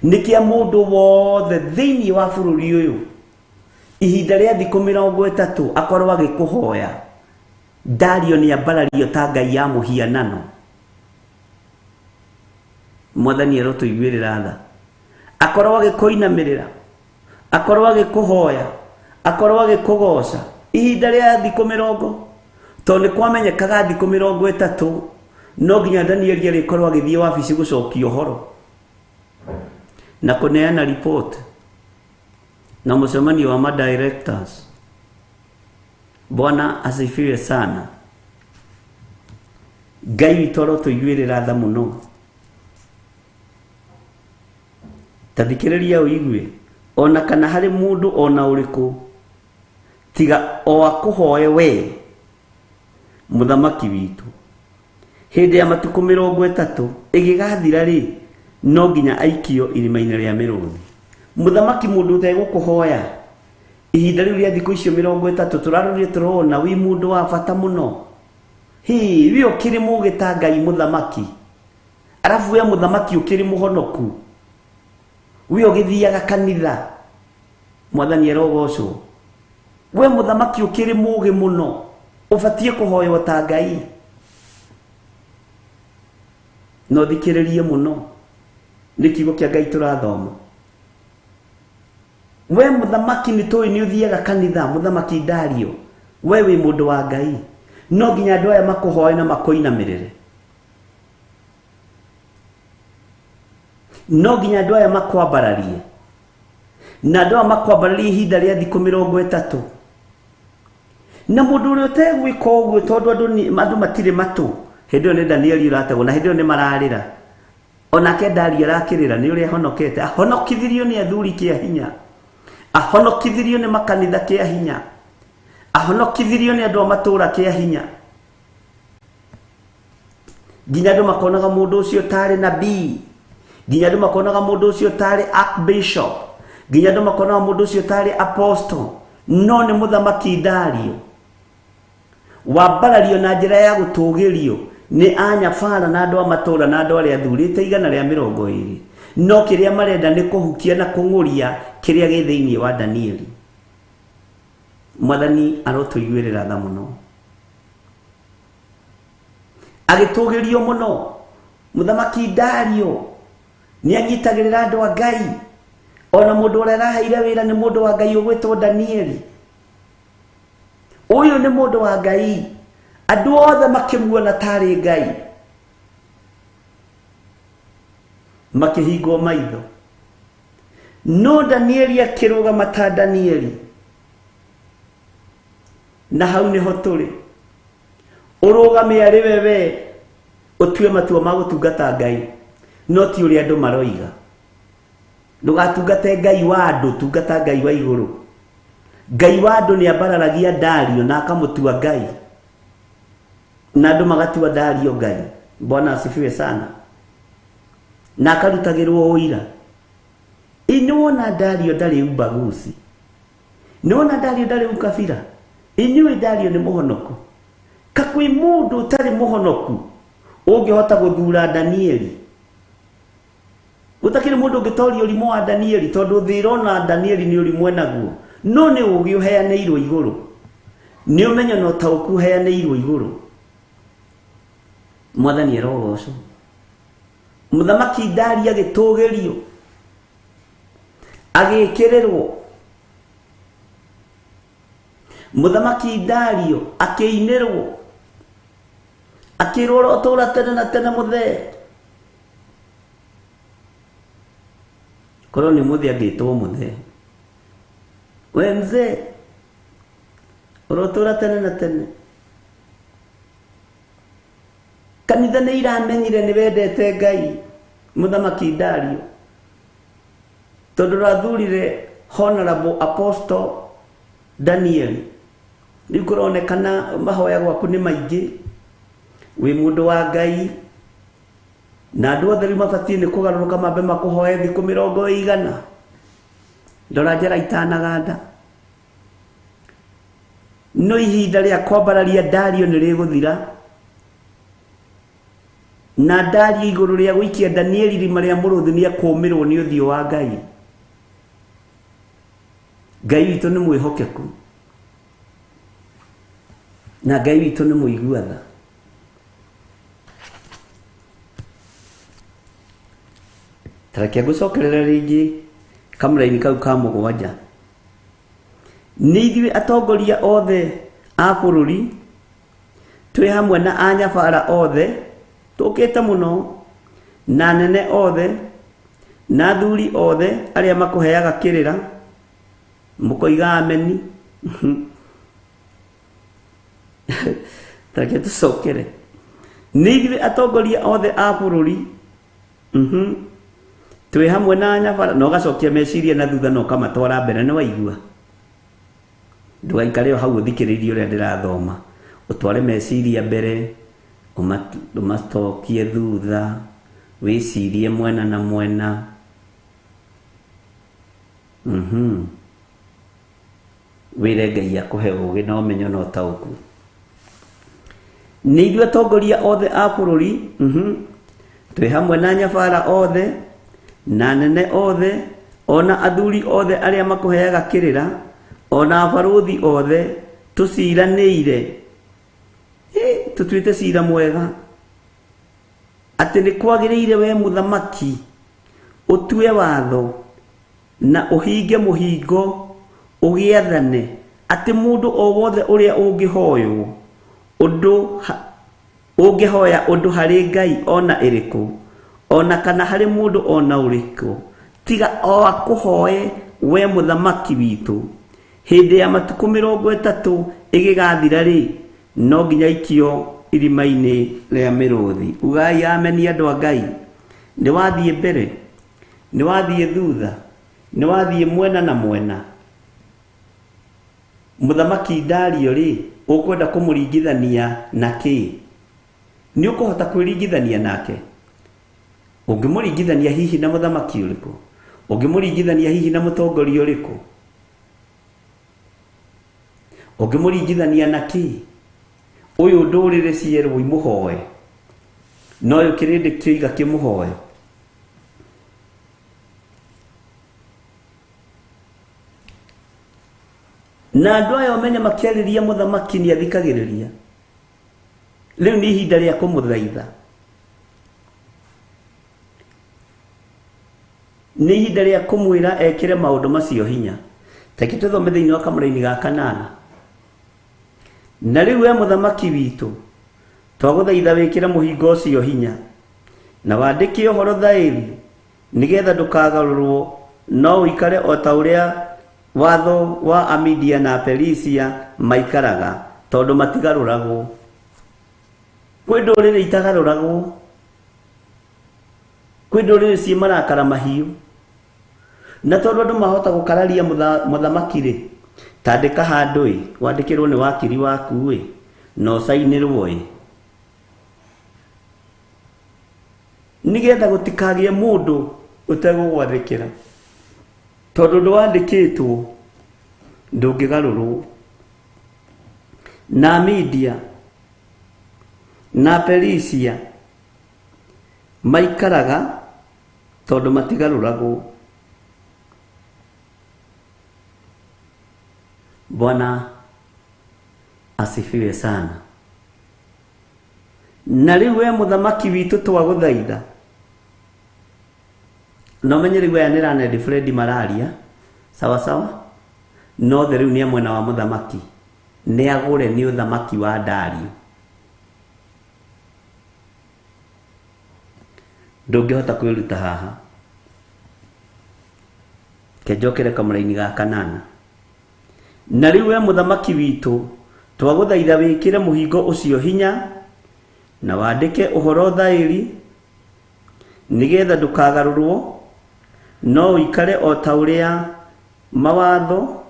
nĩ kĩa mũndũ wothe thĩinĩ wa bũrũri ũyũ ihinda rĩa thikũ 30 akorwo agĩkũhoya. Dario nĩ ambarario ta ngai ya mũhianano. Mwathani arotũiguĩrĩra tha. Akorwo agĩkũinamĩrĩra, akorwo agĩkũhoya, akorwo agĩkũgoca ihinda rĩa thikũ 30, tondũ nĩ kwamenyekaga thikũ 30 no nginya Danieli arĩkorwo agĩthiĩ wabici gũcokia ũhoro na kũneana report na mũcemanio wa ma-directors. Bwana asifiwe sana. Ngai witũ arotũiguĩrĩra tha mũno. Ta thikĩrĩria ũigue, ona kana harĩ mũndũ ona ũrĩkũ tiga o akũhoe we mũthamaki witũ hĩndĩ ya matukũ 30 ĩgĩgathira rĩ, no nginya aikio irima-inĩ rĩa mĩrũthi. Mũthamaki mũndũ ũtegũkũhoya ihinda rĩu rĩa thikũ icio 30 tũrarorire tũrona wĩ mũndũ wa bata mũno. Hĩ, we ũkĩrĩ mũũgĩ ta Ngai mũthamaki, arabu we mũthamaki ũkĩrĩ mũhonoku, we ũgĩthiaga kanitha, Mwathani arogocwo. We mũthamaki ũkĩrĩ mũũgĩ mũno, ũbatiĩ kũhoywo ta Ngai. No thikĩrĩrie mũno, nĩ kiugo kĩa Ngai tũrathoma. We mũthamaki nĩ tũĩ nĩ ũthiaga kanitha, mũthamaki Dario, we wĩ mũndũ wa Ngai, no nginya andũ aya makũhoe na makũinamĩrĩre, no nginya andũ aya makwambararie, na andũ aya makwambararie ihinda rĩa thikũ 30. Na mũndũ ũrĩa ũtegwĩka ũguo, tondũ andũ matirĩ matũ, hĩndĩ ĩyo nĩ Danieli ũrategwo, na hĩndĩ ĩyo nĩ mararĩra. Onake Dario arakĩrĩra nĩ ũrĩa ahonokete. Ahonokithirio nĩ athuri kĩa hinya, ahonokithirio nĩ makanitha kĩa hinya, ahonokithirio nĩ andũ a matũũra kĩa hinya, nginya andũ makonaga mũndũ ũcio tarĩ nabii, nginya andũ makonaga mũndũ ũcio tarĩ archbishop, nginya andũ makonaga mũndũ ũcio tarĩ apostle. No nĩ mũthamaki Dario wambarario na njĩra ya gũtũgĩrio nĩ anyabara na andũ a matũũra na andũ arĩa athurĩte 120. No kĩrĩa marenda nĩ kũhukia na kũng'ũria kĩrĩa gĩ thĩinĩ wa Danieli. Mwathani arotũiguĩrĩra tha mũno. Agĩtũgĩrio mũno mũthamaki Dario nĩ anyitagĩrĩra andũ a Ngai. Ona mũndũ ũrĩa araheire wĩra nĩ mũndũ wa Ngai ũgwĩtwo Danieli. Ũyũ nĩ mũndũ wa Ngai, andũ othe makĩmuona tarĩ Ngai, makĩhingwo maitho. No Danieli akĩrũgama ta Danieli, na hau nĩho tũrĩ. Ũrũgame arĩ we we, ũtue matua ma gũtungata Ngai, no ti ũrĩa andũ maroiga. Ndũgatungate Ngai wa andũ, tungata Ngai wa igũrũ. Ngai wa andũ nĩ ambararagia Dario na akamũtua Ngai, na andũ magatua Dario Ngai. Bwana asifiwe sana. Na akarutagĩrwo ũira. Ĩ nĩwona Dario ndarĩ ubaguzi, nĩwona Dario ndarĩ ukabira. Inyuĩ Dario nĩ mũhonoku. Ka kwĩ mũndũ ũtarĩ mũhonoku ũngĩhota gũthura Danieli? Gũtakĩrĩ mũndũ ũngĩtoria ũrimũ wa Danieli, tondũ thĩ ĩrona Danieli nĩ ũrimũ enaguo. No nĩ ũũgĩ ũheanĩirwo igũrũ, nĩ ũmenyo na ũtaũku ũheanĩirwo igũrũ. Mwathani arogocwo. Mũthamaki Dario agĩtũgĩrio, agĩkĩrĩrwo. Mũthamaki Dario akĩinĩrwo, akĩrwo ũrotũra tene na tene mũthee. Korwo nĩ mũthee angĩtwo mũthee. We mzee, ũrotũra tene na tene. Kanitha nĩ iramenyire nĩ wendete Ngai, Mũthamaki Dario, tondũ rathurire Honorable Apostle Daniel. Rĩu kũronekana mahoya gwaku nĩ maingĩ, wĩ mũndũ wa Ngai, na andũ othe rĩu mabatiĩ nĩ kũgarũrũka mambe makũhoe thikũ 100. Ndora njara itanaganda. No ihinda rĩa kwambararia Dario nĩ rĩgũthira, na Dario igũrũ rĩa gũikia Danieli irima rĩa mũrũthi nĩ ekũũmĩrwo nĩ ũthiũ wa Ngai. Ngai witũ nĩ mwĩhokeku, na Ngai witũ nĩ mũigua tha. Tareke ngũcokerere rĩngĩ kamũraini kau ka 7. Nĩ ithuĩ atongoria othe a bũrũri twĩ hamwe na anyabara othe tũkĩte mũno, na anene othe na athuri othe arĩa makũheaga kĩrĩra, mũkoiga ameni. Tareke tũcokere. Nĩ ithuĩ atongoria othe a bũrũri twĩ hamwe na anyabara, na ũgacokia meciria na thutha na ũkamatwara mbere. Nĩ waigua? Ndũgaikare o hau ũthikĩrĩirie ũrĩa ndĩrathoma, ũtware meciria mbere, ũmatokie thutha, wĩcirie mwena na mwena. Wĩre Ngai akũhe ũũgĩ na ũmenyo na ũtaũku. Nĩ ithuĩ atongoria othe a bũrũri twĩ hamwe na anyabara othe na anene othe ona athuri othe arĩa makũheaga kĩrĩra, ona abarũthi othe, tũciranĩire, tũtuĩte cira mwega atĩ nĩ kwagĩrĩire we mũthamaki ũtue watho na ũhinge mũhingo ũgĩathane atĩ mũndũ o wothe ũrĩa ũngĩhoywo ũndũ ũngĩhoya ũndũ harĩ Ngai ona ĩrĩkũ, ona kana harĩ mũndũ ona ũrĩkũ, tiga o akũhoe we mũthamaki witũ, hĩndĩ ya matukũ 30 ĩgĩgathira rĩ, no nginya ikio irima-inĩ rĩa mĩrũthi. Ugai ameni andũ a Ngai. Nĩ wathiĩ mbere, nĩ wathiĩ thutha, nĩ wathiĩ mwena na mwena. Mũthamaki Dario rĩ, ũkwenda kũmũringithania na kĩ? Nĩ ũkũhota kwĩringithania nake? Ũngĩmũringithania hihi na mũthamaki ũrĩkũ? Ũngĩmũringithania hihi na mũtongoria ũrĩkũ? Ũngĩmũringithania na kĩ? Ũyũ ndũrĩrĩ cierwo imũhoe, no ũyũ kĩrĩndĩ kĩoiga kĩmũhoe. Na andũ aya ũmenye makĩarĩria mũthamaki nĩ athikagĩrĩria. Rĩu nĩ ihinda rĩa kũmũthaitha, nĩ ihinda rĩa kũmwĩra ekĩre maũndũ macio hinya. Reke tũthome thĩinĩ wa kamũraini ga 8. Na rĩu we mũthamaki witũ, twagũthaitha wĩkĩre mũhingo ũcio hinya, na wandĩke ũhoro thaĩri, nĩgetha ndũkagarũrwo, no ũikare o ta ũrĩa watho wa Amidia na Perisia maikaraga, tondũ matigarũragwo. Kwĩ ndũrĩrĩ itagarũragwo, kwĩ ndũrĩrĩ ciĩ marakara mahiũ, na tondũ andũ mahota gũkararia mũthamaki rĩ, tandĩka handũ ĩ, wandĩkĩrwo nĩ wakiri waku ĩ, na ũcainĩrwo ĩ, nĩgetha gũtikagĩe mũndũ ũtegũgwathĩkĩra, tondũ ndwandĩkĩtwo ndũngĩgarũrwo. Na Media na Perisia maikaraga tondũ matigarũragwo. Bwana asifiwe sana. Na rĩu we mũthamaki witũ twagũthaitha, na ũmenye rĩu aya nĩ Raned Fred mararia sawa sawa, no the rĩu nĩ a mwena wa mũthamaki, nĩ agũre nĩ ũthamaki wa Dario. Ndũngĩhota kwĩruta haha. Kenjokere kamũraini ga kanana. Na rĩu we mũthamaki witũ twagũthaitha wĩkĩre mũhingo ũcio hinya na wandĩke ũhoro thaĩri nĩgetha ndũkagarũrwo, no ũikare o ta ũrĩa mawatho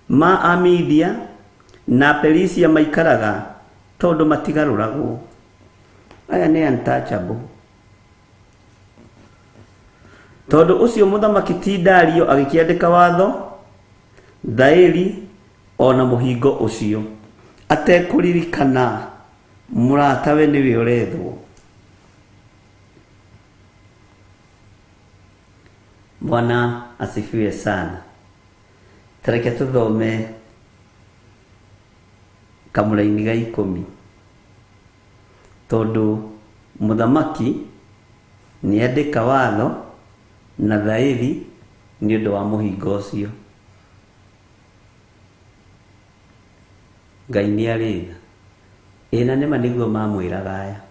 ma Amidia na Perisia maikaraga tondũ matigarũragwo. Aya nĩ untouchable. Tondũ ũcio mũthamaki ti Dario agĩkĩandĩka watho thaĩri ona mũhingo ũcio atekũririkana mũratawe nĩwe ũrethwo. Bwana asifiwe sana. Tareke tũthome kamũraini ga 10 tondũ mũthamaki nĩandĩka watho na thaĩri nĩ ũndũ wa mũhingo ũcio. Ngai nĩ arĩ tha. Ĩ na nĩma nĩguo mamwĩraga aya.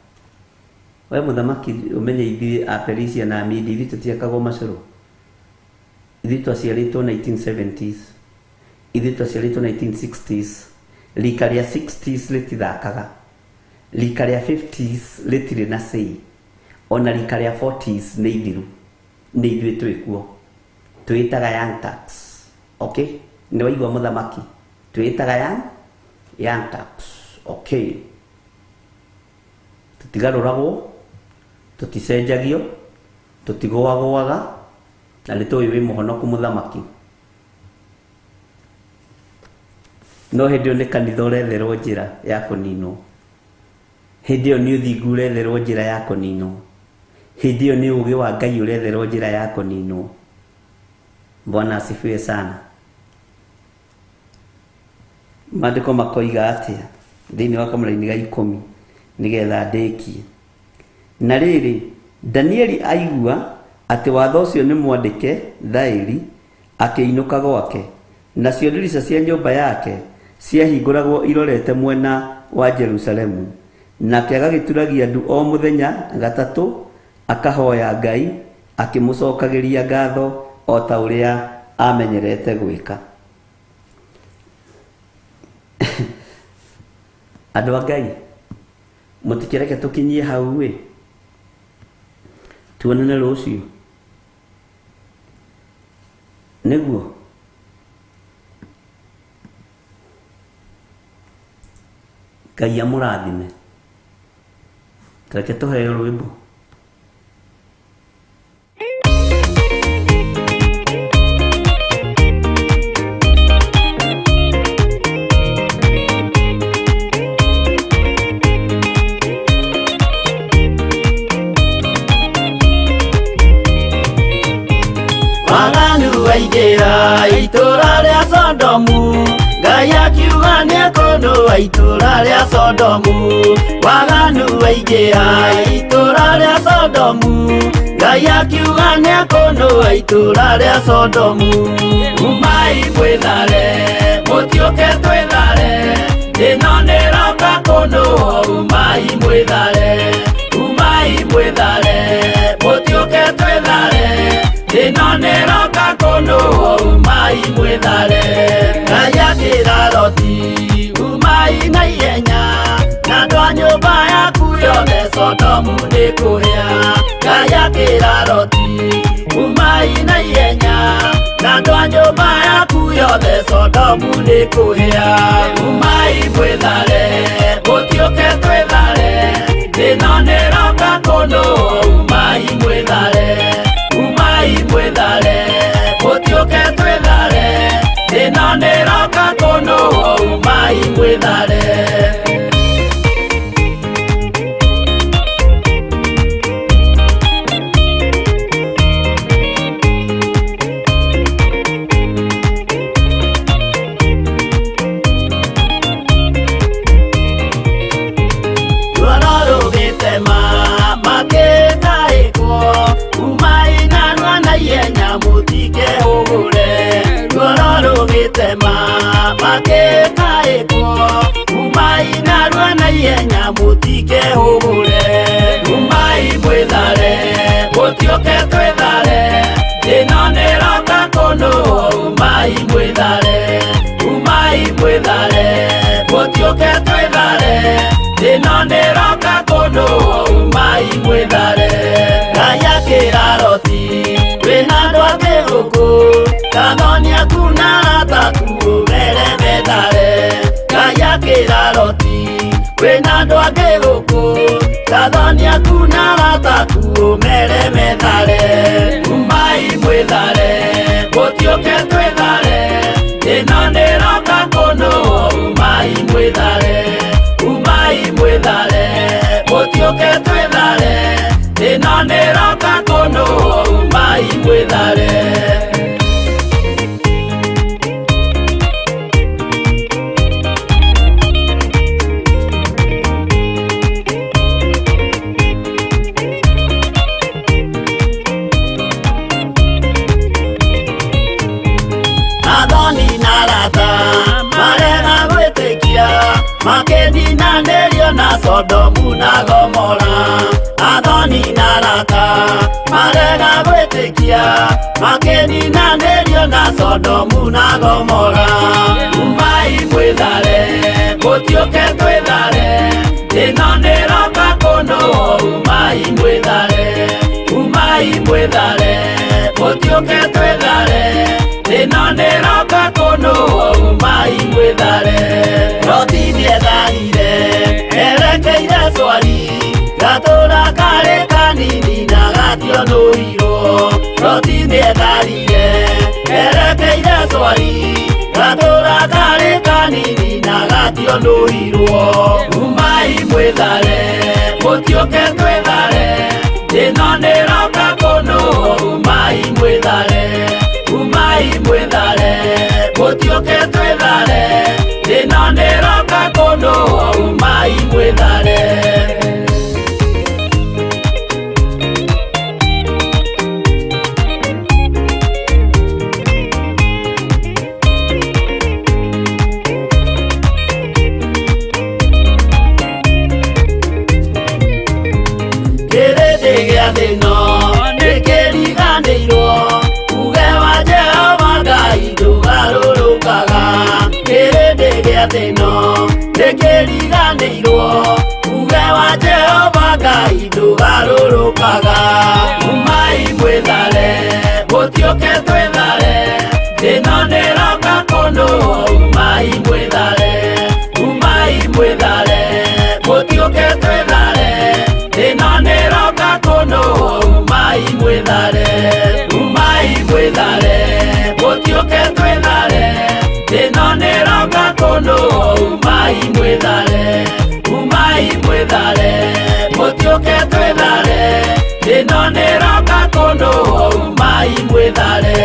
We mũthamaki ũmenye ithuĩ a Perisia na Amidi ithuĩ tũtiakagwo macũrũ. Ithuĩ twaciarĩtwo 1970s, ithuĩ twaciarĩtwo 1960s. Rika rĩa 60s rĩtithakaga, rika rĩa 50s rĩtirĩ na say, ona rika rĩa 40s nĩ ithiru, nĩ ithuĩ twĩkuo. Twĩtaga young tax. Okay? Nĩ waigua mũthamaki? Twĩtaga young tax. Okay. Tũtigarũragwo, tũticenjagio, tũtigũagũaga, na nĩ tũĩ wĩ mũhonoku mũthamaki. No hĩndĩ ĩyo nĩ kanitha ũretherwo njĩra ya kũninwo. Hĩndĩ ĩyo nĩ ũthingu ũretherwo njĩra ya kũninwo. Hĩndĩ ĩyo nĩ ũũgĩ wa Ngai ũretherwo njĩra ya kũninwo. Bwana asifiwe sana. Maandĩko makoiga atĩa thĩinĩ wa kamũraini ga 10 nĩgetha ndĩkie. Na rĩrĩ, Danieli aigua atĩ watho ũcio nĩ mwandĩke thaĩri, akĩinũka gwake. Nacio ndirica cia nyũmba yake ciahingũragwo irorete mwena wa Jerusalemu. Nake agagĩturagia ndu o mũthenya gatatũ, akahoya Ngai akĩmũcokagĩria ngatho o ta ũrĩa amenyerete gwĩka. Andũ a Ngai, mũtikĩreke tũkinyie hau ĩ, tuonane rũciũ. Nĩguo Ngai amũrathime. Reke tũheo rwĩmbo. Waganu waingĩra itũũra rĩa Sodomu, Ngai akiuga nĩekũnũa itũũra rĩa Sodomu. Waganu waingĩra itũũra rĩa Sodomu, Ngai akiuga nĩekũnũa itũũra rĩa Sodomu. Umai mwĩthare, mũtiũke twĩthare, ĩno nĩroka kũnũo. Umai mwĩthare, umai mwĩthare, mũtiũke twĩthare, ĩno nĩroka kũnũo. Umai mwĩthare. Ngai akĩra Loti, umai na ihenya, na andũ a nyũmba yaku yothe Sodomu nĩkũhĩa. Ngai akĩra Loti, umai na ihenya, na andũ a nyũmba yaku yothe Sodomu nĩkũhĩa. Umai mwĩthare, mũtiũke twĩthare, ĩno nĩroka kũnũo. Umai mwĩthare, umai mwĩthare, mũtiũke twĩthare, ĩno nĩroka kũnũo. Umai mwĩthare. ihenya mũtikehũgũre. Umai mwĩthare, mũtiũke twĩthare, ĩno nĩroka kũnũ. Umai mwĩthare, umai mwĩthare, mũtiũke twĩthare, ĩno nĩroka kũnũ. Umai mwĩthare. Ngai akĩra Loti, wĩna andũ angĩ gũkũ, kathoni aku na arata aku ũmere methare. Ngai akĩra Loti, wĩna andũ angĩ gũkũ, kathoni aku na arata aku ũmere methare. Umai mwĩthare, mũtiũke twĩthare, ĩno nĩroka kũnũ. Umai mwĩthare, umai mwĩthare, mũtiũke twĩthare, ĩno nĩroka kũnũ. Umai mwĩthare. Athoni na arata marega gwĩtĩkia, makĩninanĩrio na Sodomu na Gomora. Athoni na arata marega gwĩtĩkia, makĩninanĩrio na Sodomu na Gomora. Umai mwĩthare, mũtiũke twĩthare, ĩno nĩroka kũnũ. Umai mwĩthare, umai mwĩthare, mũtiũke twĩthare, ĩno nĩroka kũnũ. Umai mwĩthare. Loti nĩetharire erekeire Swari, gatũra karĩ kanini na gationũirwo. Loti nĩetharire erekeire Swari, gatũra karĩ kanini na gationũirwo. Umai mwĩthare, mũtiũke twĩthare, ĩno nĩroka kũnũ. Umai mwĩthare, umai mwĩthare, mũtiũke twĩthare, ĩno nĩroka kũnũ. Umai mwĩthare. Kĩrĩndĩ gĩa thĩ ĩno nĩkĩriganĩirwo, uge wa Jehova Ngai ndũgarũrũkaga. Kĩrĩndĩ gĩa thĩ ĩno nĩkĩriganĩirwo, uge wa Jehova Ngai ndũgarũrũkaga. Umai mwĩthare, mũtiũke twĩthare, ĩno nĩroka kũnũ. Umai mwĩthare, umai mwĩthare, mũtiũke twĩthare, ĩno nĩroka kũnũ. Umai mwĩthare, umai mwĩthare, mũtiũke twĩthare, ĩno nĩroka kũnũ. Umai mwĩthare, umai mwĩthare, mũtiũke twĩthare, ĩno nĩroka kũnũ. Umai mwĩthare.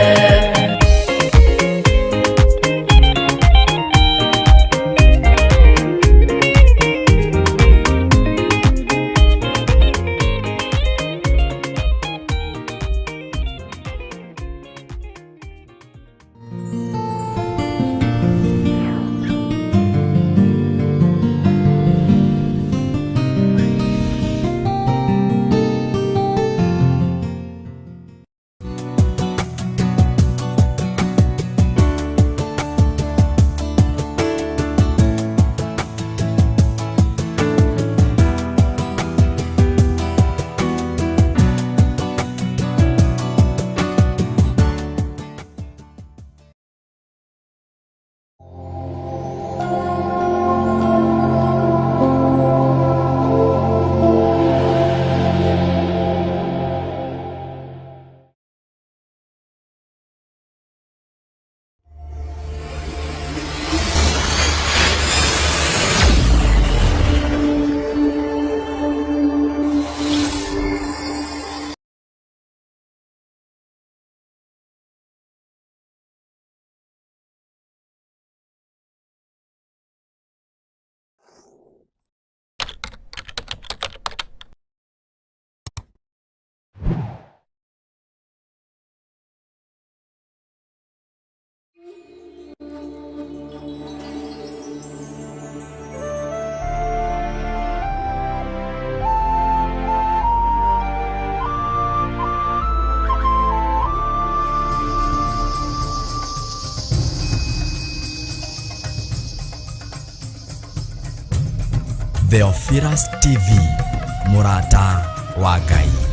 Theophilus TV, mũrata wa Ngai.